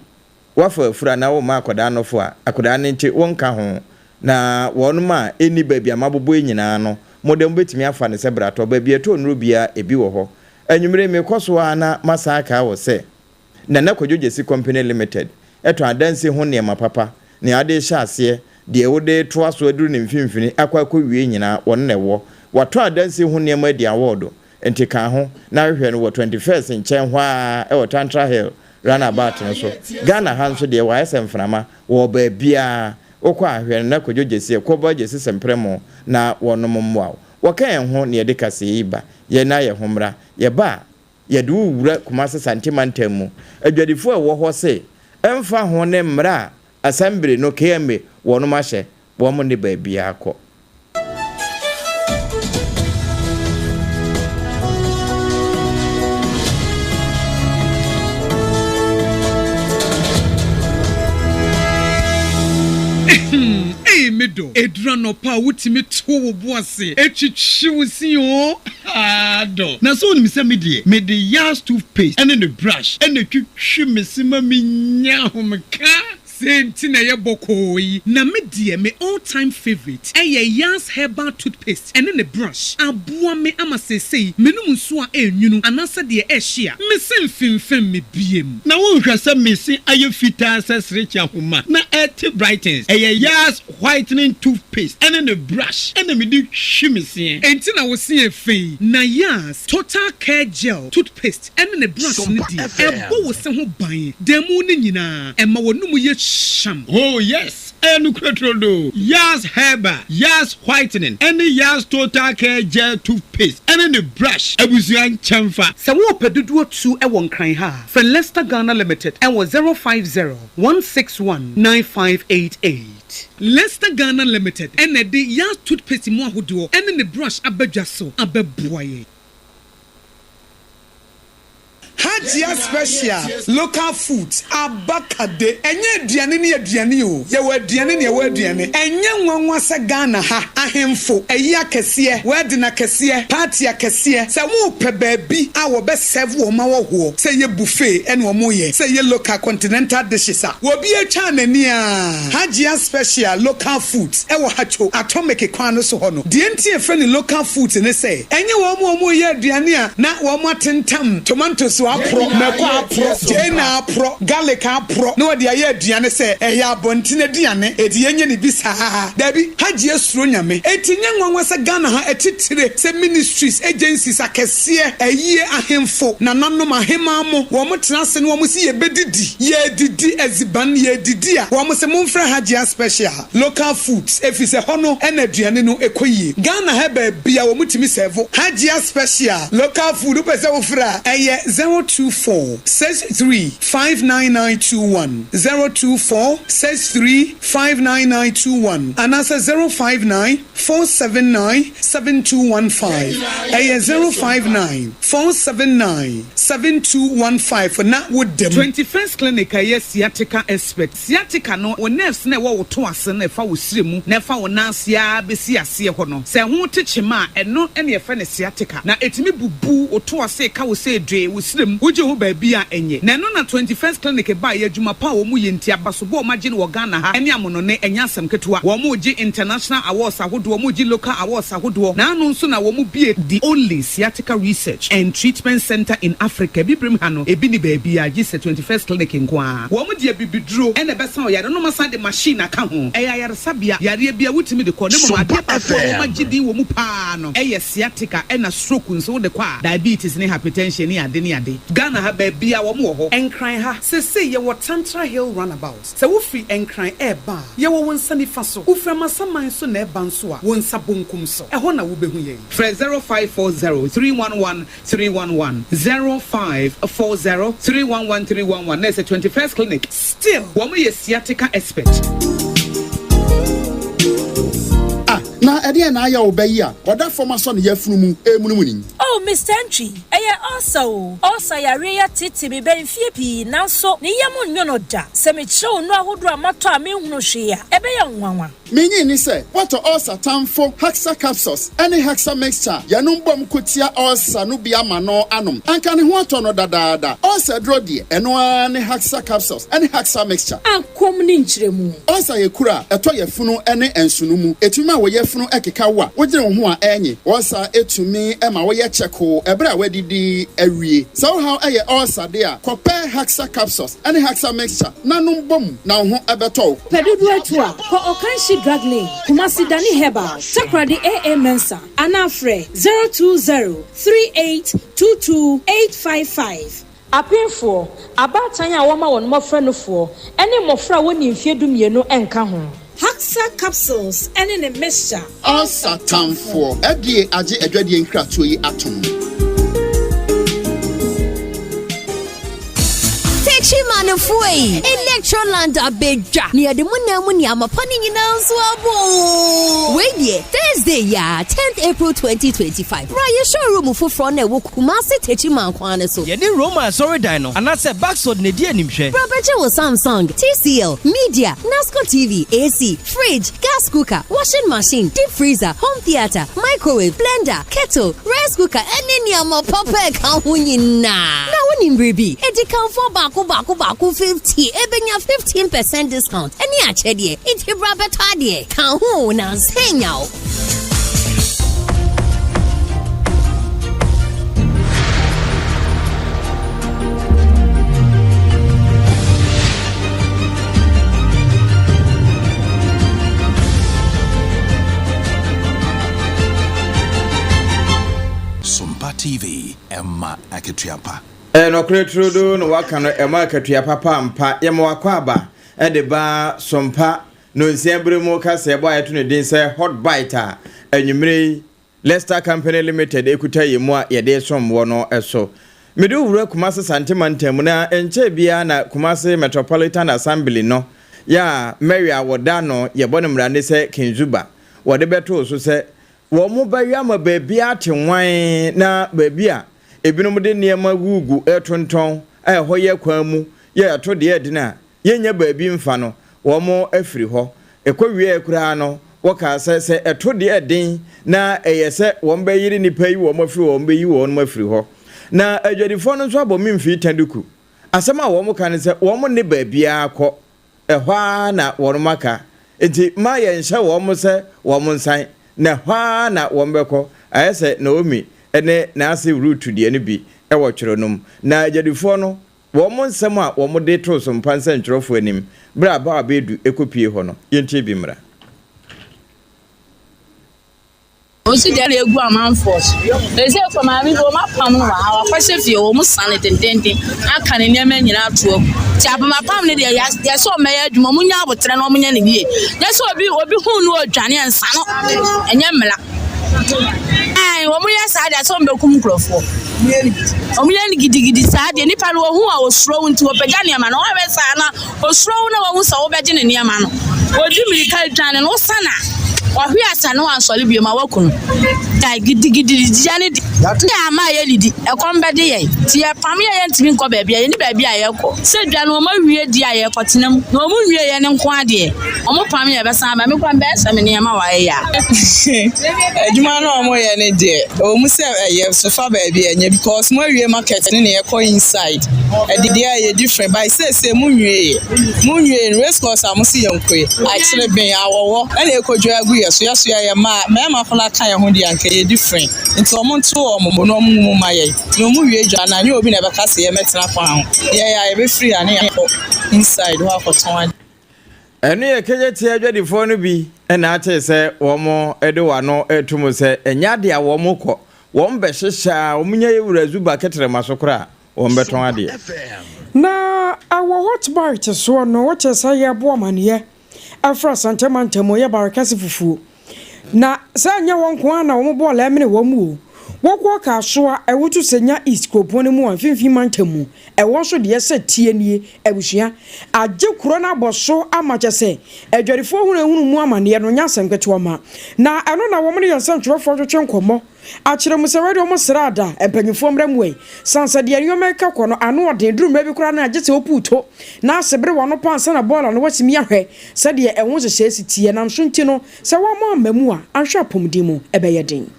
Woafa afuru anaa worema akwadaa nofo a, akwadaa no nti wonka ho. Na wɔnom a ɛnni baabi a mabobɔ yi nyinaa no, mo deɛ mobɛtumi afa no sɛ bratɔ. Baabi a ɛtɔ nnuro biara, ebi wɔ hɔ. Anwummere yi, mekɔ so ara na masan akaa wo sɛ, Nana Kwadwo Gyasi Company Limited tɔn adansi ho nneɛma papa, nea wode rehyɛ aseɛ, deɛ wode retoa so aduru ne mfimfini akɔ akɔwie nyinaa, wɔn na ɛwɔ. Wɔatɔn adansi ho nneɛma adi awɔɔdo. Nti ka ho na hwehwɛ no wɔ 21st nkyɛn hɔ ara wɔ Tantra Hill runabout no so. Ghana ha nso deɛ wayɛ sɛ mframa, wɔwɔ baabiara. Wokɔ a hwehwɛ no na Kwadwo Gyasi, Ɛkɔba Gyasi Sɛmprɛmo na wɔnom mmoa wo. Wɔka yɛn ho na yɛde kaseɛ yi ba. Yɛn na yɛ ho mmra. Yɛba a. Yɛde wo rewura Kumase Sante mantam mu. Adwadifoɔ a ɛwɔ hɔ se ɛmfa ho ne mmara a Asɛmbere no, KMA, wɔnom ahyɛ, wɔn nne baabiara kɔ. Ei me dɔ, ɛduru anɔpa a wotumi to wo bo ase twitwi wo se oo, haa dɔ. Na sɛ wonim sɛ me deɛ, mede Yas toothpaste ne ne brush na ɛtwitwi me se ma menya ahomeka. Sei nti na ɛyɛ bɔkɔɔ yi. Na me deɛ me all time favourite ɛyɛ Yas herbal toothpaste ɛne ne brush. Aboa me ama seesei menom nsuo a ɛnwunu anaasɛ deɛ ɛhye a, me se mfemfem me biem. Na wonhwɛ sɛ me se ayɛ fitaa sɛ serekye ahoma na ɛte brightens. Ɛyɛ Yas whitening toothpaste ɛne ne brush ɛna mede twi me seɛ. Enti na wo se yɛ fɛ yi. Na Yas total care gel toothpaste ɛne ne brush no deɛ, ɛbɔ wo se ho ban da mu no nyinaa, ɛma w'anum yɛ hyeam. Oh yes, ɛyɛ nokorɛ turodoo. Yaz Herbal, Yaz Whitening ɛne Yaz Total Care Gel Toothpaste ɛne ne brush abusua nkyɛnfa. Sɛ worepɛ dodoɔ tu wɔ Nkran ha a, frɛ Lester Ghana Limited wɔ 050 161 9588. Lester Ghana Limited na ɛde Yaz Toothpaste mu ahodoɔ ne ne brush aba dwa so abɛboa yɛn. Hajia special local foods aba kade. Ɛnyɛ aduane ne aduane o, yɛwɔ aduane ne ɛwɔ aduane. Ɛnyɛ nwanwa sɛ Ghana ha, ahemfo, ayi akɛseɛ, wedding akɛseɛ, party akɛseɛ, sɛ wɔpɛ baabi a wɔbɛ serve wɔn ahɔhoɔ, sɛ ɛyɛ buffet ɛna wɔyɛ, sɛ ɛyɛ local continental dishes a, obi atwa n'ani aa. Hajia special local foods ɛwɔ Hatcho, Atomic kwan no so hɔ no. Deɛ nti a yɛfrɛ no local foods ne sɛ, Ɛnyɛ wɔn a wɔreyɛ aduane a na wɔatentam tomantos aporɔ, mako aporɔ, gyeene aporɔ, garlic aporɔ na wɔde ayɛ aduane sɛ ɛyɛ abɔnten aduane, enti yɛnyɛ no bi saa. Dabi, Hajia suro Nyame. Enti nyɛ nwanwa sɛ Ghana ha atitire sɛ ministries, agencies akɛseɛ, ayie, ahemfo, nananom, ahemaa mo, wɔn tena ase na wɔn se yɛbɛdidi, yɛredidi adziban, yɛredidi a, wɔn se momfrɛ Hajia special. Local foods efisɛ hɔ no na aduane no kɔ yie. Ghana ha baabia wɔn tumi sɛvo Hajia special local food wopɛ sɛ wo frɛ a ɛyɛ 0246 359921, 0246 359921 anaasɛ 059 479 7215 ɛyɛ 059 479 7215 na wo da mu. 21st Clinic a ɛyɛ sciatica expert. Sciatica no, wo nerves no a ɛwɔ wo to ase no a ɛfa wo srɛ mu na ɛfa wo nan ase ara bɛsi aseɛ hɔ no, sɛ ɛho te kyema a, ɛno na yɛfrɛ no sciatica. Na ɛtumi bubu wo to ase ka wo sɛ dwee wo srɛ mu, wogye ho baabi a ɛnyɛ. Na ɛno na 21st Clinic baeɛ, adwuma pa a wɔyɛ nti, abasobɔ a wɔagye no wɔ Ghana ha ne amonone, ɛnyɛ asɛm ketewa. Wɔregye international awards ahodoɔ, wɔregye local awards ahodoɔ. Na ano nso na wɔbue the only sciatica research and treatment centre in Africa, Abibirem ha no, ebi nni baabiara gye sɛ 21st Clinic nko ara. Wɔn de abibiduro na ɛbɛsa ɔyare no, na wɔasan de machine aka ho. Ɛyɛ ayaresabea, yareɛ biara wotumi de kɔ, na mmom adeɛ baako a wɔagye din wɔ mu pa ara no yɛ sciatica ɛna stroke nso wode kɔ a, diabetes ne hypertension ne ade ne ade. Ghana ha baabiara wɔn wɔ hɔ. Nkran ha, seesei yɛwɔ Tantra Hill Runabout. Sɛ wofiri Nkran reba a, yɛwɔ wo nsa nifa so. Wofiri Amasaman nso na ɛreba nso a, wo nsa bonkum so. Ɛhɔ na wobɛhu yɛn. Frɛ 0540 311 311, 0540 311 311 na ɛsɛ 21st Clinic. Still, wɔn yɛ sciatica expert. Ah, na ɛdeɛn na ayɛ wo ba yi a ɔda fam asɔ ne yafunu mu remunumunu yi? Oh, Mister Antwi, ɛyɛ ulcer o. Ulcer yareɛ yi ateetee me bɛ mfeɛ pii, nanso ne yam nnwo no da. Sɛ mekyerɛ wo nnuro ahodoɔ a matɔ a menhunu hwee a, ɛbɛyɛ wo nwanwa. Minnye nni sɛ woatɔ ulcer tamfo Haxa Capsules ne Haxa Mixture a yɛnom bom ko tia ulcer no bi ama no anom. Anka ne ho atɔ no dadaada. Ulcer aduro deɛ, ɛno ara ne Haxa Capsules ne Haxa Mixture. Akɔm ne nkyerɛmu. Ulcer yɛ kuru a ɛtɔ yafunu ne nsono mu. Ɛtumi ma wo yafunu keka wo a wogyene wo ho a ɛnye. Ulcer tumi ma woyɛ kyɛkoo ɛberɛ a woadidi awie. Sɛ wo haw yɛ ulcer de a, kɔpɛ Haxa Capsules ne Haxa Mixture na nom bom na wo ho bɛtɔ wo. Pɛ dodoɔ atu a, kɔ Ɔkanhyi Drug Lane, Kumasi Dani Herbal, Takoradi AA Mensah anaa frɛ 020 3822 855. Apemfoɔ, abaatan a wɔma wɔn mmɔfra nufoɔ, ne mmɔfra a wɔnnii mfeɛ dumienu nka ho. Haxa capsules ne ne mixture. Ulcer tamfoɔ, FDA agye adwadie nkratoɔ yi atom. Mpanyinfoɔ ei, Electroland abɛdwa na yɛde mo nan mu nneɛma pa no nyinaa nso aba oo. Wei deɛ, Thursday yi ara, tenth April 2025, bra yɛ showroom foforɔ no a ɛwɔ Kumasi Techiman kwan no so. Yɛne Roma asɔredan no anaasɛ Baxod na edi animhwɛ. Bra bɛgye wo Samsung, TCL, Media, Nasco TV, AC, Fridge, gas cooker, washing machine, deep freezer, home theatre, microwave, blender, kettle, rice cooker ɛne nneɛma papa a ɛka ho nyinaa. Na wonim biribi? Adikanfoɔ baako baako baako 50 ɛbɛnya 15 percent discount ɛne akyɛdeɛ. Nti bra bɛtɔ adeɛ. Ka ho o, na ansa anya wo. Sompa TV, ɛma akatua pa. Ɛyɛ nɔkorɛ turodoo na waka no ɛma akatua papa ampa yɛma wakɔ aba de ba Sompa Nonsia bere mu kaseɛbɔ a yɛto no din sɛ Hot Bite a anwummere yi Lester Company Limited kuta yɛn mu a yɛde resom wɔ no so. Mede wo wura Kumasi Sante mantam mu na ɛnkyɛe biara na Kumasi Metropolitan Assembly no yɛ a Mary a wɔda ano yɛbɔ no mmara ne sɛ Kinzuba wɔde bɛtoo so sɛ wɔbɛyɛ ama baabi ate nwann na baabi a ebinom de nneɛma gugu retontɔn a ɛhɔ yɛ kwan mu yɛ ɛto deɛ ɛdene a Yɛnnya baabi mfa no, wɔafiri hɔ. Ɛkɔwieeɛ koraa no, wɔkaa sɛ, sɛ ɛto deɛ ɛden na ɛyɛ sɛ wɔbɛyere nnipa yi wɔn afiri hɔ a, wɔbɛyi wɔn afiri hɔ. Na adwadifoɔ no nso abɔ me mfii taduku. Asɛm a wɔka ne sɛ, wɔnne baabiara kɔ, ɛhɔ ara na wɔaka. Enti mma yɛnnhyɛ wɔn sɛ wɔnsan, na ɛhɔ ara na wɔbɛkɔ. Ayɛ sɛ Naomi ne n'ase Rut deɛ no bi wɔ twerɛ no mu. Na adwadifoɔ no Wɔn nsɛm a wɔde too so mpa nsɛnkyerɛwfo anim bere a Baal Bedu kopuee hɔ no, yentie bi mmra. Osi deɛ na egu amanfoɔ so. Ɛsɛ kɔ maame bi wɔn apam no wɔ ha wakɔhyɛ fie wɔn sa no dendenden aka ne nneɛma nyinaa ato agu. Ti apam apam no deɛ yɛ sɛ wɔn bɛyɛ adwuma wɔn nya abotrɛ na wɔn nyɛ no yie. Nyɛ sɛ obi obi hu no odwane nsa no ɛnyɛ mmara. Ɛn, wɔyɛ saa deɛ sɛ wɔbɛkum nkurɔfoɔ. Wɔyɛ no gidigidi saa deɛ nipa no wɔhu a osuro wo nti wɔpagya nneɛma no. Wɔhwɛ saa na osuro wo na wɔhu sɛ wobɛgye ne nneɛma no. Wɔdi mmirika dwane no wosan a wɔhwe asa na wansɔre bio ma wɔaku no. Gyae gidigidi gya ne di. Yɛ ama yɛdidi, ɛkɔm bɛde yɛn. Nti yɛpam yɛ yɛntumi nkɔ baabi a yɛni baabi a yɛkɔ. Sɛ dwa no wɔawie di a yɛkɔtena mu na wɔn nwie yɛ no nko adeɛ. Ɔmo pam yɛ bɛsan aba. Me koraa mebɛyɛ sɛ me nneɛma wɔ ayɛ a. Adwuma no a ɔmo yɛ no deɛ ɛwɔ mu sɛ ɛyɛ so fa baabi a ɛnyɛ because mo awie market ne nea ɛkɔ inside ɛde deɛ ɛyɛ different but seesei mo nwie yɛ mo nwie no race course a mo se yɛn kɔ yi akyere ben awɔwɔ ɛna ɛkɔdwa agu yɛ so yɛ so yɛyɛ mmaa mmarima koraa ka yɛn ho deɛ anka ɛyɛ different nti ɔmo nto ɔmo bo na ɔmo ngu mu ma yɛn na ɔmo wie dwa no a nyɛ obi na ɛbɛka sɛ yɛmɛtena kwan ho yɛyɛ a yɛbɛfiri ha ne yɛakɔ inside hɔ akɔtɔn ade. Ɛno yɛ Kejetia adwadifoɔ no bi na atee sɛ wɔde wɔn ano reto mu sɛ ɛnyɛ adeɛ a wɔkɔ, wɔbɛhyehyɛ a wɔnya yɛ wura Zuba kɛtrɛma so koraa a, wɔbɛtɔn adeɛ. Na ɛwɔ Hot Bite soɔ no, wote sɛ yɛrebɔ amaneɛ afiri Asante mantam mu, ɛyɛ Barekɛse fufuo. Na sɛ ɛnyɛ wɔn nko ara na wɔn bɔɔl ɛmene wɔn mu o. Wɔkɔ Kasoa, Ɛwoto Senya East kuropɔn no mu a mfimfini mantam mu. Ɛhɔ nso deɛ sɛ tie nie, abusua. Agye kuro no abɔ so ama kyɛ sɛ adwadifoɔ hunahunu mu amaneɛ no nyɛ asɛm ketewa ma. Na ɛno na wɔn ne yɛn nsɛntwerɛfoɔ twetwe nkɔmmɔ akyerɛ mu sɛ wei deɛ wɔn sraada mpanyinfoɔ mmra mu ɛ. Sane sɛ deɛ nneɛma reka kɔ no ano ɔden duru mmerɛ bi koraa no a gye sɛ wopuw to na ase bere w'ano pa ansa na bɔɔla no woatumi ahwɛ sɛdeɛ ɛho nhyehyɛe si teɛ. Nam so nti no sɛ woammɔ amma mu a anhwɛ apɔmuden mu ɛbɛyɛ den.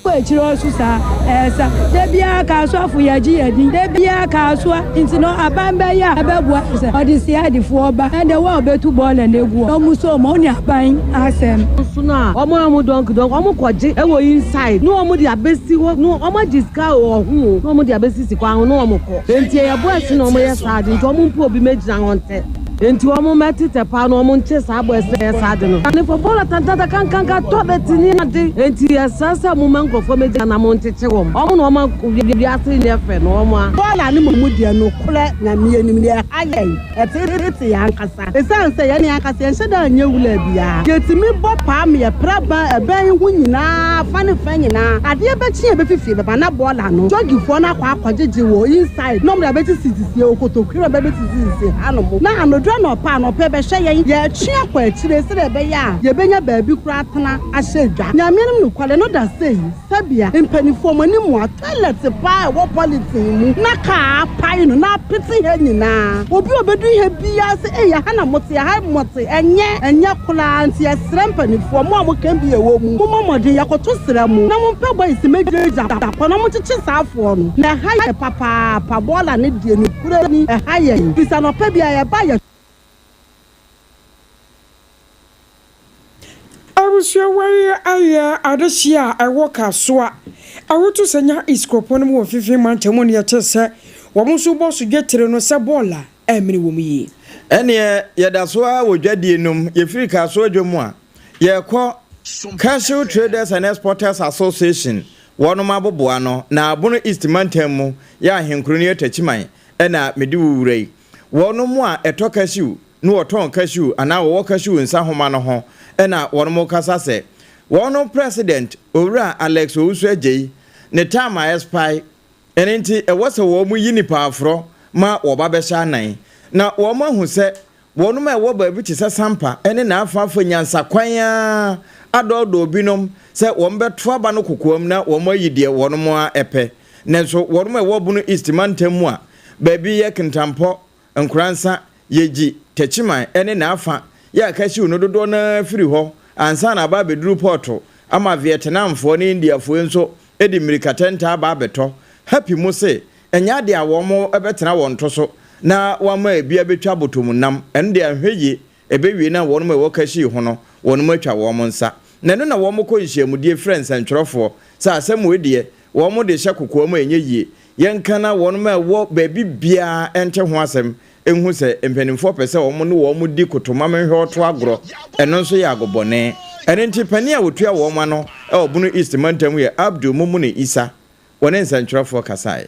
Kɔ akyire hɔ so saa ɛɛsa. Da biara Kasoafo yɛgye yɛ din da biara Kasoa nti no aban bɛyɛ a ɛbɛboa yɛ sɛ ɔde CID foɔ ba ɛnde wo a ɔbɛtu bɔɔla no agu hɔ na ɔmo so ɔmo ne aban asɛm. Nso no a ɔmo a ɔmo dɔnk dɔnk ɔmo kɔ gye ɛwɔ inside na ɔmo de abesi hɔ na ɔmo agye sika wɔ ho o na ɔmo de abesisi kwan ho na ɔmo kɔ nti ɛyɛ boys na ɔmo yɛ saa ade nti ɔmo mpɛ obi mɛgyina hɔ ntɛ. Enti wɔn mmɛtetɛ paa na wɔn nkye saa boys a ɛyɛ saa ade no. Anefo bɔɔla tantanta kankanka toilet ne ade. Enti yɛsrɛ sɛ momma nkurɔfoɔ mmɛgyina na monkyekye wɔn. Wɔn na wɔma wiase nyɛ fɛ no wɔn a. Bɔɔla no mmom deɛ nokorɛ Nyame anim no ɛha yɛn, ɛtetete yɛn ankasa. Ɛsiane sɛ yɛn ankasa yɛnhyɛ da nyɛ wura biara, yɛtumi bɔ paa ma yɛpra ban ɛbɛn yi ho nyinaa fa ne fa nyinaa. Adeɛ bɛkye a yɛbɛfi fie bɛba na bɔɔla no jɔgifoɔ no akɔ akɔgyegye wɔ inside na wɔde abɛsisisisi okotokuo na wɔbɛbɛsisisisi hanom na anɔduru anɔpa anɔpa yɛbɛhwɛ yɛn yɛretwe akɔ akyire sɛdeɛ ɛbɛyɛ a yɛbɛnya baabi koraa atena ahyɛ dwa. Nyame anim nokware no da sei. Sɛbea mpaninfoɔ mo anim a toilet paa ɛwɔ polythene mu na car apae no na apete ha nyinaa obi a ɔbɛduru ha biaa sɛ ei ɛha na mote ɛha mote ɛnyɛ ɛnyɛ koraa nti yɛsrɛ mpaninfoɔ mo a mo ka bi ɛwɔ mu mommɔ mmɔden yɛkoto srɛ mo na mompɛ boys mmɛgyinagyina kɔ na monkyekye saa foɔ no na ɛha yɛ papaapa bɔɔla no deɛ nokorɛ ni ɛha yɛn firi sɛ anɔpa biaa yɛba yɛ Abusua wei ayɛ adehyeɛ a ɛwɔ Kasoa, Awutu Senya East kuropɔn no mu wɔ Mfimfini Mantam mu na yɛte sɛ wɔn nso bɔ so dwetire no sɛ bɔɔl a ɛmmene wɔn yie. Ɛneɛ yɛda so ara wɔ dwadie nom, yɛfiri Kasoa dwom a, yɛrekɔ Cashew Traders and Exporters Association wɔnom aboboano, na Abono East mantam mu yɛ ahenkuro no yɛ Takyiman ɛna mede wo wura yi. Wɔnom a ɛtɔ cashew ne wɔtɔn cashew anaa wɔwɔ cashew nsa nhoma no ho na wɔnom rekasa sɛ wɔn president Owura Alex Owusu Adjei ne term a expire ɛno nti ɛwɔ sɛ wɔn yi nipa aforɔ ma wɔba bɛhyɛ anan na wɔn ahu sɛ wɔnom a ɛwɔ baabi te sɛ Sampa ne n'afa afa nyansakwan ara adɔɔdɔɔ binom sɛ wɔn bɛto aba no kokoam na wɔn ayi deɛ wɔnom ara pɛ nanso wɔnom a ɛwɔ Bono East mantam mu a baabi yɛ Kintampo Nkoransa, Yegyi, Techiman ne n'afa yɛ a cashew no dodoɔ no ara firi hɔ ansa na aba abɛduru pɔɔto ama Vietnamfoɔ ne Indiafoɔ nso de mmirikatɛntɛ aba abɛtɔ. Happy mo se ɛnyɛ adeɛ a wɔn bɛtena wɔn to so na wɔama ebi abɛtwa abotom nam, ɛno deɛ anhwɛ yie ɛbɛwie na wɔn a ɛwɔ cashew ho no wɔn atwa wɔn nsa. Na ɛno na wɔn kɔ nhyiamudie frɛ nsɛntwerɛfoɔ sɛ asɛm wei deɛ wɔn de hyɛ kokoam a ɛnyɛ yie. Yɛnka na wɔn a ɛwɔ baabi biara nte ho asɛm nhu sɛ mpanimfoɔ pɛ sɛ wɔn ne wɔn di kotomamenhwɛɔto agorɔ. Ɛno nso yɛ agobɔne. Ɛno nti panin a ɔtua wɔn ano wɔ Bono East mantam yɛ Abdul Mumuni Issah. Wɔne nsɛntwerɛfoɔ kasaeɛ.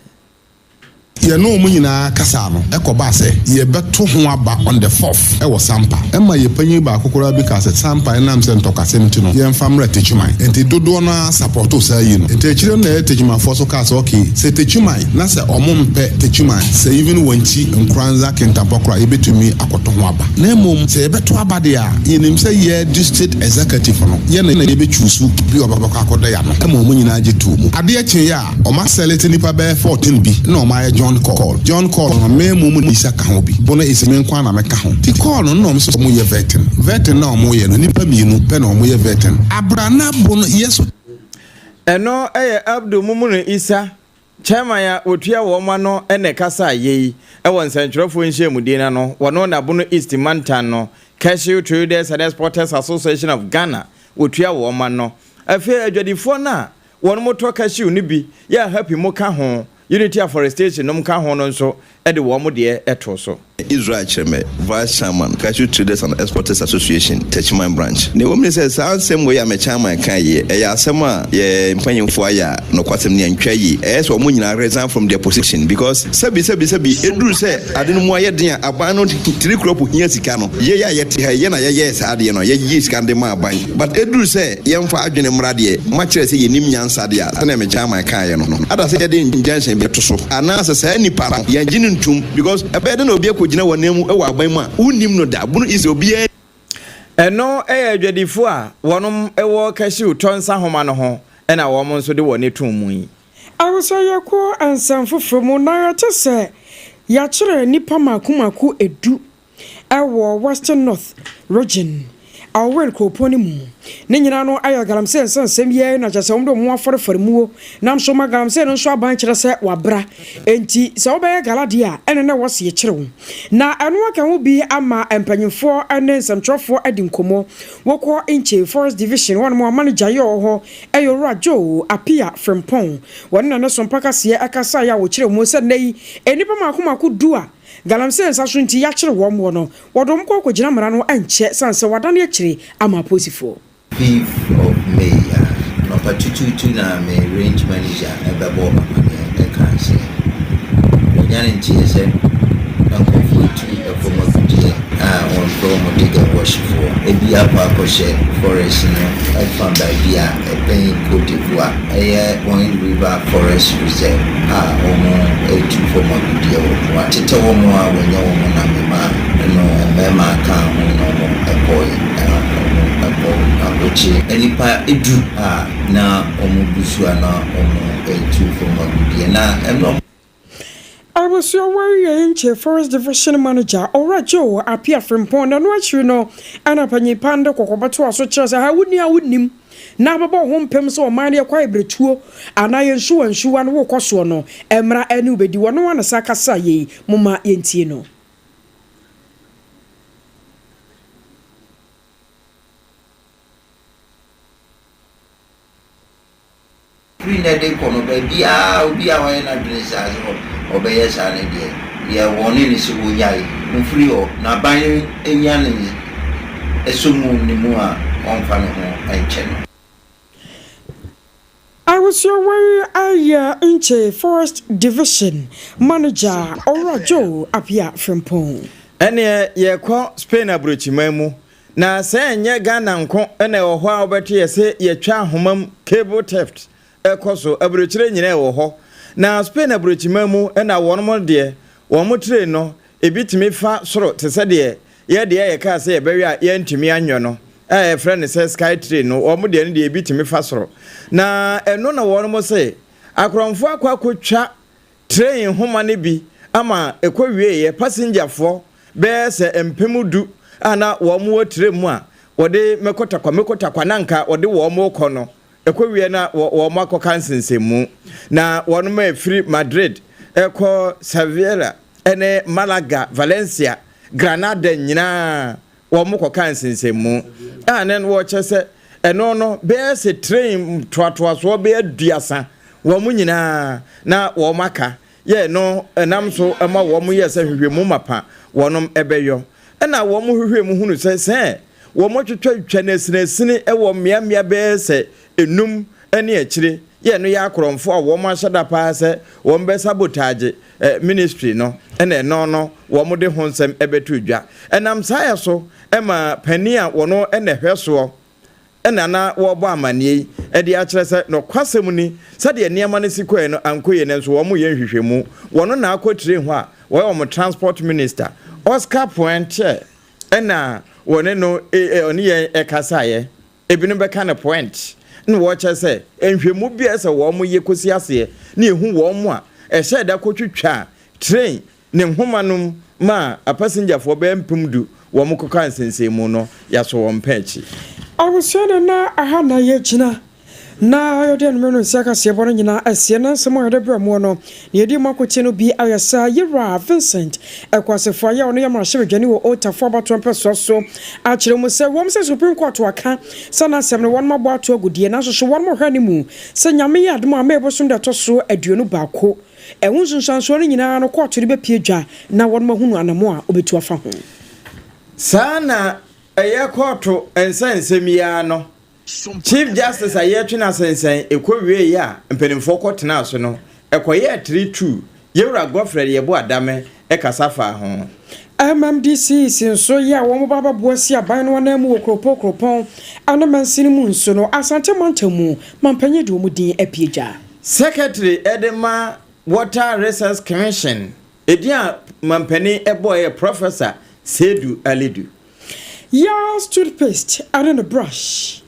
Yɛne wɔn nyinaa kasaa no, ɛkɔbaa sɛ yɛbɛto ho aba on the fourth wɔ Sampa. Ɛma yɛn panyin baako koraa bi kaa sɛ Sampa ɛnam sɛ ntɔkwasɛm nti no yɛmfa mmra Techiman. Enti dodoɔ no ara sapɔtoo saa yi no. Enti akyire no na ɛyɛ Techimanfoɔ nso kaa sɛ okay, sɛ Techiman na sɛ wɔn mpɛ Techiman, sɛ even Wankyi, Nkoranza, Kintampo koraa yɛbɛtumi akɔto ho aba. Na mmom sɛ yɛbɛto aba deɛ a, yɛnim sɛ yɛ district executive no yɛn na yɛbɛ choose bi a ɔbɛkɔ akɔda yɛn ano. Ɛma wɔn nyinaa gye too mu. Adeɛ kyeeɛ a, Ɔmo asɛlete nipa bɛyɛ 14 bi na ɔmo ayɛ join call. Join call no me mom ne Isa ka ho bi. Bono ese me nkoaa na me ka ho. Nti call no na ɔmo se ɔmo yɛ vetting. Vetting no a ɔmo yɛ no nipa mienu pɛ na ɔmo yɛ vetting. Abra na Bono yɛ so. Ɛno yɛ Abdul Mumunu Isa, Chairman a wɔtua wɔn ano na ɛkasaa yei wɔ nsɛntwerɛfoɔ nhyiamudie no ano wɔ no na Bono East mantan no Cashew Traders and Exporters Association of Ghana wɔtua wɔn ano. Afei adwadifoɔ no a Wɔn mo tɔ cashew no bi yɛ a happy mo ka ho, unity afforestation nom ka ho no nso de wɔn mo deɛ too so. Israel Kyeremeh, Vice Chairman, Cashew Traders and Exporters Association, Techiman Branch. Nea ɛwɔ mu ne sɛ, saa nsɛm wei a me chairman kae yi, ɛyɛ asɛm a yɛn mpanyimfo ayɛ a nokwasɛm ni, ɛntwa yie. Ɛyɛ sɛ wɔn nyinaa resign from their position because sɛbi sɛbi sɛbi, ɛduru sɛ ade no mu ayɛ den a, aban no tiri kura po hia sika no. Yɛn a yɛte ha yi, yɛn na yɛyɛɛ saa adeɛ no, yɛgyee sika no de maa aban. But ɛduru sɛ yɛmfa adwene mmra deɛ, moakyerɛ sɛ yɛnnim nyansa deɛ a, sɛdeɛ me chairman kaeɛ no, ada sɛ yɛde injunction bɛto so, anaasɛ saa nipa no, yɛngye no ntom, because ɛbɛyɛ dɛn na obi akɔgyina w'ananmu wɔ aban mu a wonnim no da, Bunu East obiara. Ɛno yɛ adwadifoɔ a wɔnom wɔ cashew tɔ nsa homa no ho na wɔn nso de wɔn ani too mu yi. Awosɛ yɛkɔ nsɛm foforɔ mu na yɛte sɛ yɛakyere nnipa mako mako du wɔ Western North Region, Aowin kuropɔn no mu. Ne nyinaa no ayɛ galamsey nsɛnsɛm yi ara na kyerɛ sɛ wɔde wɔn ho afɔrefɔre muo nam so ma galamsey no nso aban kyerɛ sɛ wabra. Enti sɛ wobɛyɛ gala deɛ a, ɛne na ɛwɔ sɛ yɛkyere wo. Na ɛno aka ho bi ama mpanyimfoɔ ne nsɛmtwerɛfoɔ adi nkɔmmɔ. Wokɔ Nkyei Forest Division hɔnom a, manager yi a ɔwɔ hɔ yɛ Owura Joe Appiah Frimpong. Wɔne na ne so mpakaseɛ kasaeɛ a wɔkyerɛɛ mu sɛ nnɛ yi nnipa mmaako mmaako du a. Galamsey nsa so nti yɛakyere wɔn wɔ no, wɔde wɔn kɔ akɔgyina mmara no nkyɛ sane sɛ wɔadane akyire ama apolisifoɔ. Fifth of May a, anɔpa tutuutu na me range manager bɛbɔɔ me amaneɛ ɛkaa sɛ wanya ne nteɛ sɛ nkurɔfoɔ atu fam agudeɛ a wɔfrɛ wɔn digger wash foɔ bi akɔ akɔhyɛ forest no fa baabi a ɛbɛn Cote d'Ivoire, ɛyɛ Point River Forest Reserve a wɔatu fam agudeɛ wɔ hɔ. Wɔatetɛ wɔn a wɔanya wɔn na memaa no mmarima kaa ho na wɔkɔeɛ na wɔkɔ akɔkye nnipa du a na wɔgu so a na wɔretu fam agudeɛ na ɛno. Abusua wei yɛ Nkyɛ Forest Division Manager, Owura Joe Appiah Frimpong, na ɛno akyiri no ɛna panyin pa no de kɔkɔbɔ toa so kyerɛ sɛ ha wonni a wonnim na abɛbɔ wo ho mpem sɛ ɔman no yɛ kwaebiretuo anaa yɛ nsuwa nsuwa no wokɔ soɔ no mmara ɛne wo bɛdi. Wɔno ara na saa kasa yei momma yɛntie no. Firi nnɛ de rekɔ no, baabiara a obi a wayɛ n'adwene saa sɛ ɔbɛyɛ saa no deɛ, yɛwɔne no sɛ ɔnnyae, ɔmfiri hɔ, na aban no nya ne sɔ mu ne mu a, ɔmfa ne ho nkyɛ no. Abusua wei yɛ Nkyei Forest Division Manager Owura Joe Appiah Frimpong. Ɛneɛ yɛkɔ Spain aburokyiman mu Na sɛ ɛnyɛ Ghana nko na ɛwɔ hɔ a wobɛte yɛse yɛtwa ahoma mu, cable theft, kɔ so, aburokyire nyinaa ɛwɔ hɔ. Na Spain aburokyiman mu na wɔnom deɛ, wɔn train no, ebi tumi fa soro te sɛ deɛ yɛ deɛ yɛkaa sɛ yɛbɛyɔ a yɛantumi anyɔ no, a yɛfrɛ no sɛ sky train no, wɔn deɛ no deɛ ebi tumi fa soro. Na ɛno na wɔnom se akorɔmfoɔ akɔ akɔtwa Train nhoma no bi ama ɛkɔwieeɛ pasengyafoɔ bɛyɛ sɛ 10,000 a na wɔn wɔ train mu a wɔde Mekɔtakwa Mekɔtakwa na anka wɔde wɔn rekɔ no, ɛkɔwieɛ na wɔn akɔka nsensɛnmu. Na wɔn a ɛfiri Madrid rekɔ Sevilla ne Malaga, Valencia, Granada nyinaa wɔkɔkaa nsensɛnmu a na wɔkyerɛ sɛ ɛno no bɛyɛ sɛ train ntoatoasoɔ bɛyɛ aduasa wɔn nyinaa na wɔn aka yɛ no ɛnam so ma wɔn yɛ sɛ hwehwɛmu mapa wɔnom ɛbɛyɔ ɛna wɔn hwehwɛ mu hunu sɛ sɛ wɔn twitwa no asinasini wɔ mmeammea bɛyɛ sɛ enum ne akyire yɛ no yɛ akorɔmfoɔ a wɔn ahyɛ da paa sɛ wɔn bɛ sabotage ministry no na ɛno no wɔn de ho nsɛm bɛto dwa. Ɛnam saa yɛ so ma panin a wɔn na ɛhwɛ soɔ na na wɔrebɔ amanneɛ yi de akyerɛ sɛ nɔkwasɛm ni sɛdeɛ nneɛma no si kɔɛ no ankɔ yie nanso wɔn reyɛ nhwehwɛmu. Wɔn na akɔ tire hɔ a wɔyɛ wɔn transport minister Oscar Puente na wɔne no ɔne yɛn ɛkasaeɛ. Ebinom bɛka no point na wɔkyerɛ sɛ nhwɛmu bi a ɛsɛ wɔn yɛ kosi aseɛ na ehu wɔn a ɛhyɛɛ da kotwitwaa train ne nhoma no mu maa apasengyafoɔ bɛyɛ 10,000 wɔn kɔkaa nsensɛnmu no, yɛasɔ wɔn pɛ akyi. Abusua no na aha na yɛgyina na yɛde anwummerɛ no nsia kaseɛbɔ no nyinaa asie na nsɛm a yɛde brɛ moɔ no na yɛdi mu akotie no bi ayɛ saa Yewura Vincent Ɛkwasefo a yɛ ɔno yɛ mmarahyɛbadwani wɔ Old Tafo abatoɔ mpɛsoa so akyerɛ mu sɛ wɔm sɛ Supreme Court aka sɛ n'asɛm no wɔnom abɔ ato agu deɛ nanso so wɔnom hwɛ ne mu sɛ Nyame yɛ adom a May bosom da ɛtɔ so 21 ɛho nsunsuansoɔ no nyinaa no kɔɔto no bɛpue dwa na wɔnom ahunu anamɔ a wɔbɛtu afa ho. Saa na ɛyɛ kɔɔto nsɛnsɛm yi ara no Chief Justice a yɛretwe no asensɛn ɛkɔwieeɛ a mpanimfoɔ kɔtenaa so no, ɛkɔyɛɛ 3-2, Yɛwura Godfred Yeboah Dame kasa faa ho. MMDCs nso yɛ a wɔba abɛboa si aban no ananmu wɔ kuropɔn kuropɔn ne mansini mu nso no, Asante mantam mu mampanyin de wɔn din apue dwa. Secretary de ma Water Resource Commission, edin a mampanin bɔeɛ yɛ Professor Seidu Alidu. Yas toothpaste ne ne brush.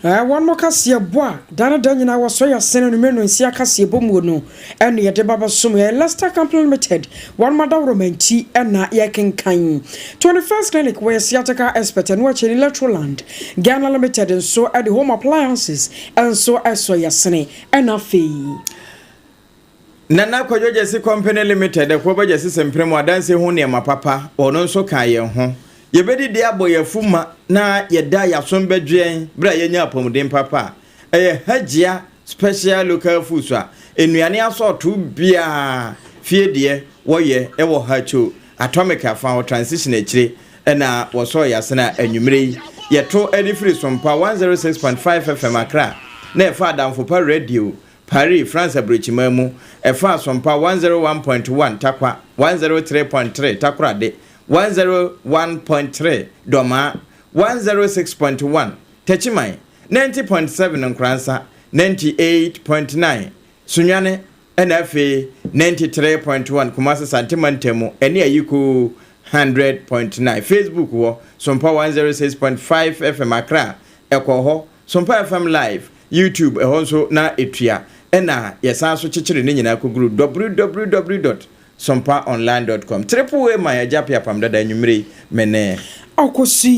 Wɔn mo kaseɛbɔ a da ne da nyinaa wɔsɔ yɛ asene anwummerɛ nnɔnsia kaseɛbɔ muo no ɛne yɛde ba bɛsom yɛ Lester Company Limited wɔn mo adaworoma nti ɛna yɛkenkan 21st Clinic wɔyɛ sciatica expert ɛno akyi ne Electroland Ghana Limited nso ɛde home appliances nso ɛsɔ yɛ asene ɛna afei Nana Kwadwo Gyasi Company Limited, Akuaba Gyasi Sɛmprɛ mu adansie ho nneɛma papa, ɔno nso kaa yɛn ho. Yɛbɛdidi abɔ yɛn afu ma na yɛda yɛn asom bɛdwo yɛn berɛ a yɛanya apɔmuden papa a ɛyɛ Hajia Special Local Foods a nnuane asɔɔtoo biara fie deɛ wɔyɛ wɔ Hacho. Atomic afa wɔ transition akyire ɛna wɔsɔɔ yɛasene a anwummerɛ yi yɛto de firi Sompa 106.5 FM Accra, na ɛfa Adamfopa Radio Paris, France aburokyiman mu, ɛfa Sompa 101.1 Takwa, 103.3 Takorade, 101.3 Dɔmaa, 106.1 Techiman, 90.7 Nkoransa, 98.9 Sunyani, ɛna afei 93.1 Kumasi Santema ntamu, ɛne Ayiko 100.9. Facebook wɔ Sompa 106.5 FM Accra, ɛkɔ hɔ Sompa FM Live, YouTube ɛhɔ nso na etua, ɛna yɛsan so kyekyere ne nyinaa kɔguru www.sompaonline.com. Triple A ma yɛgya piapam dada anwummere mene ɔkɔsi.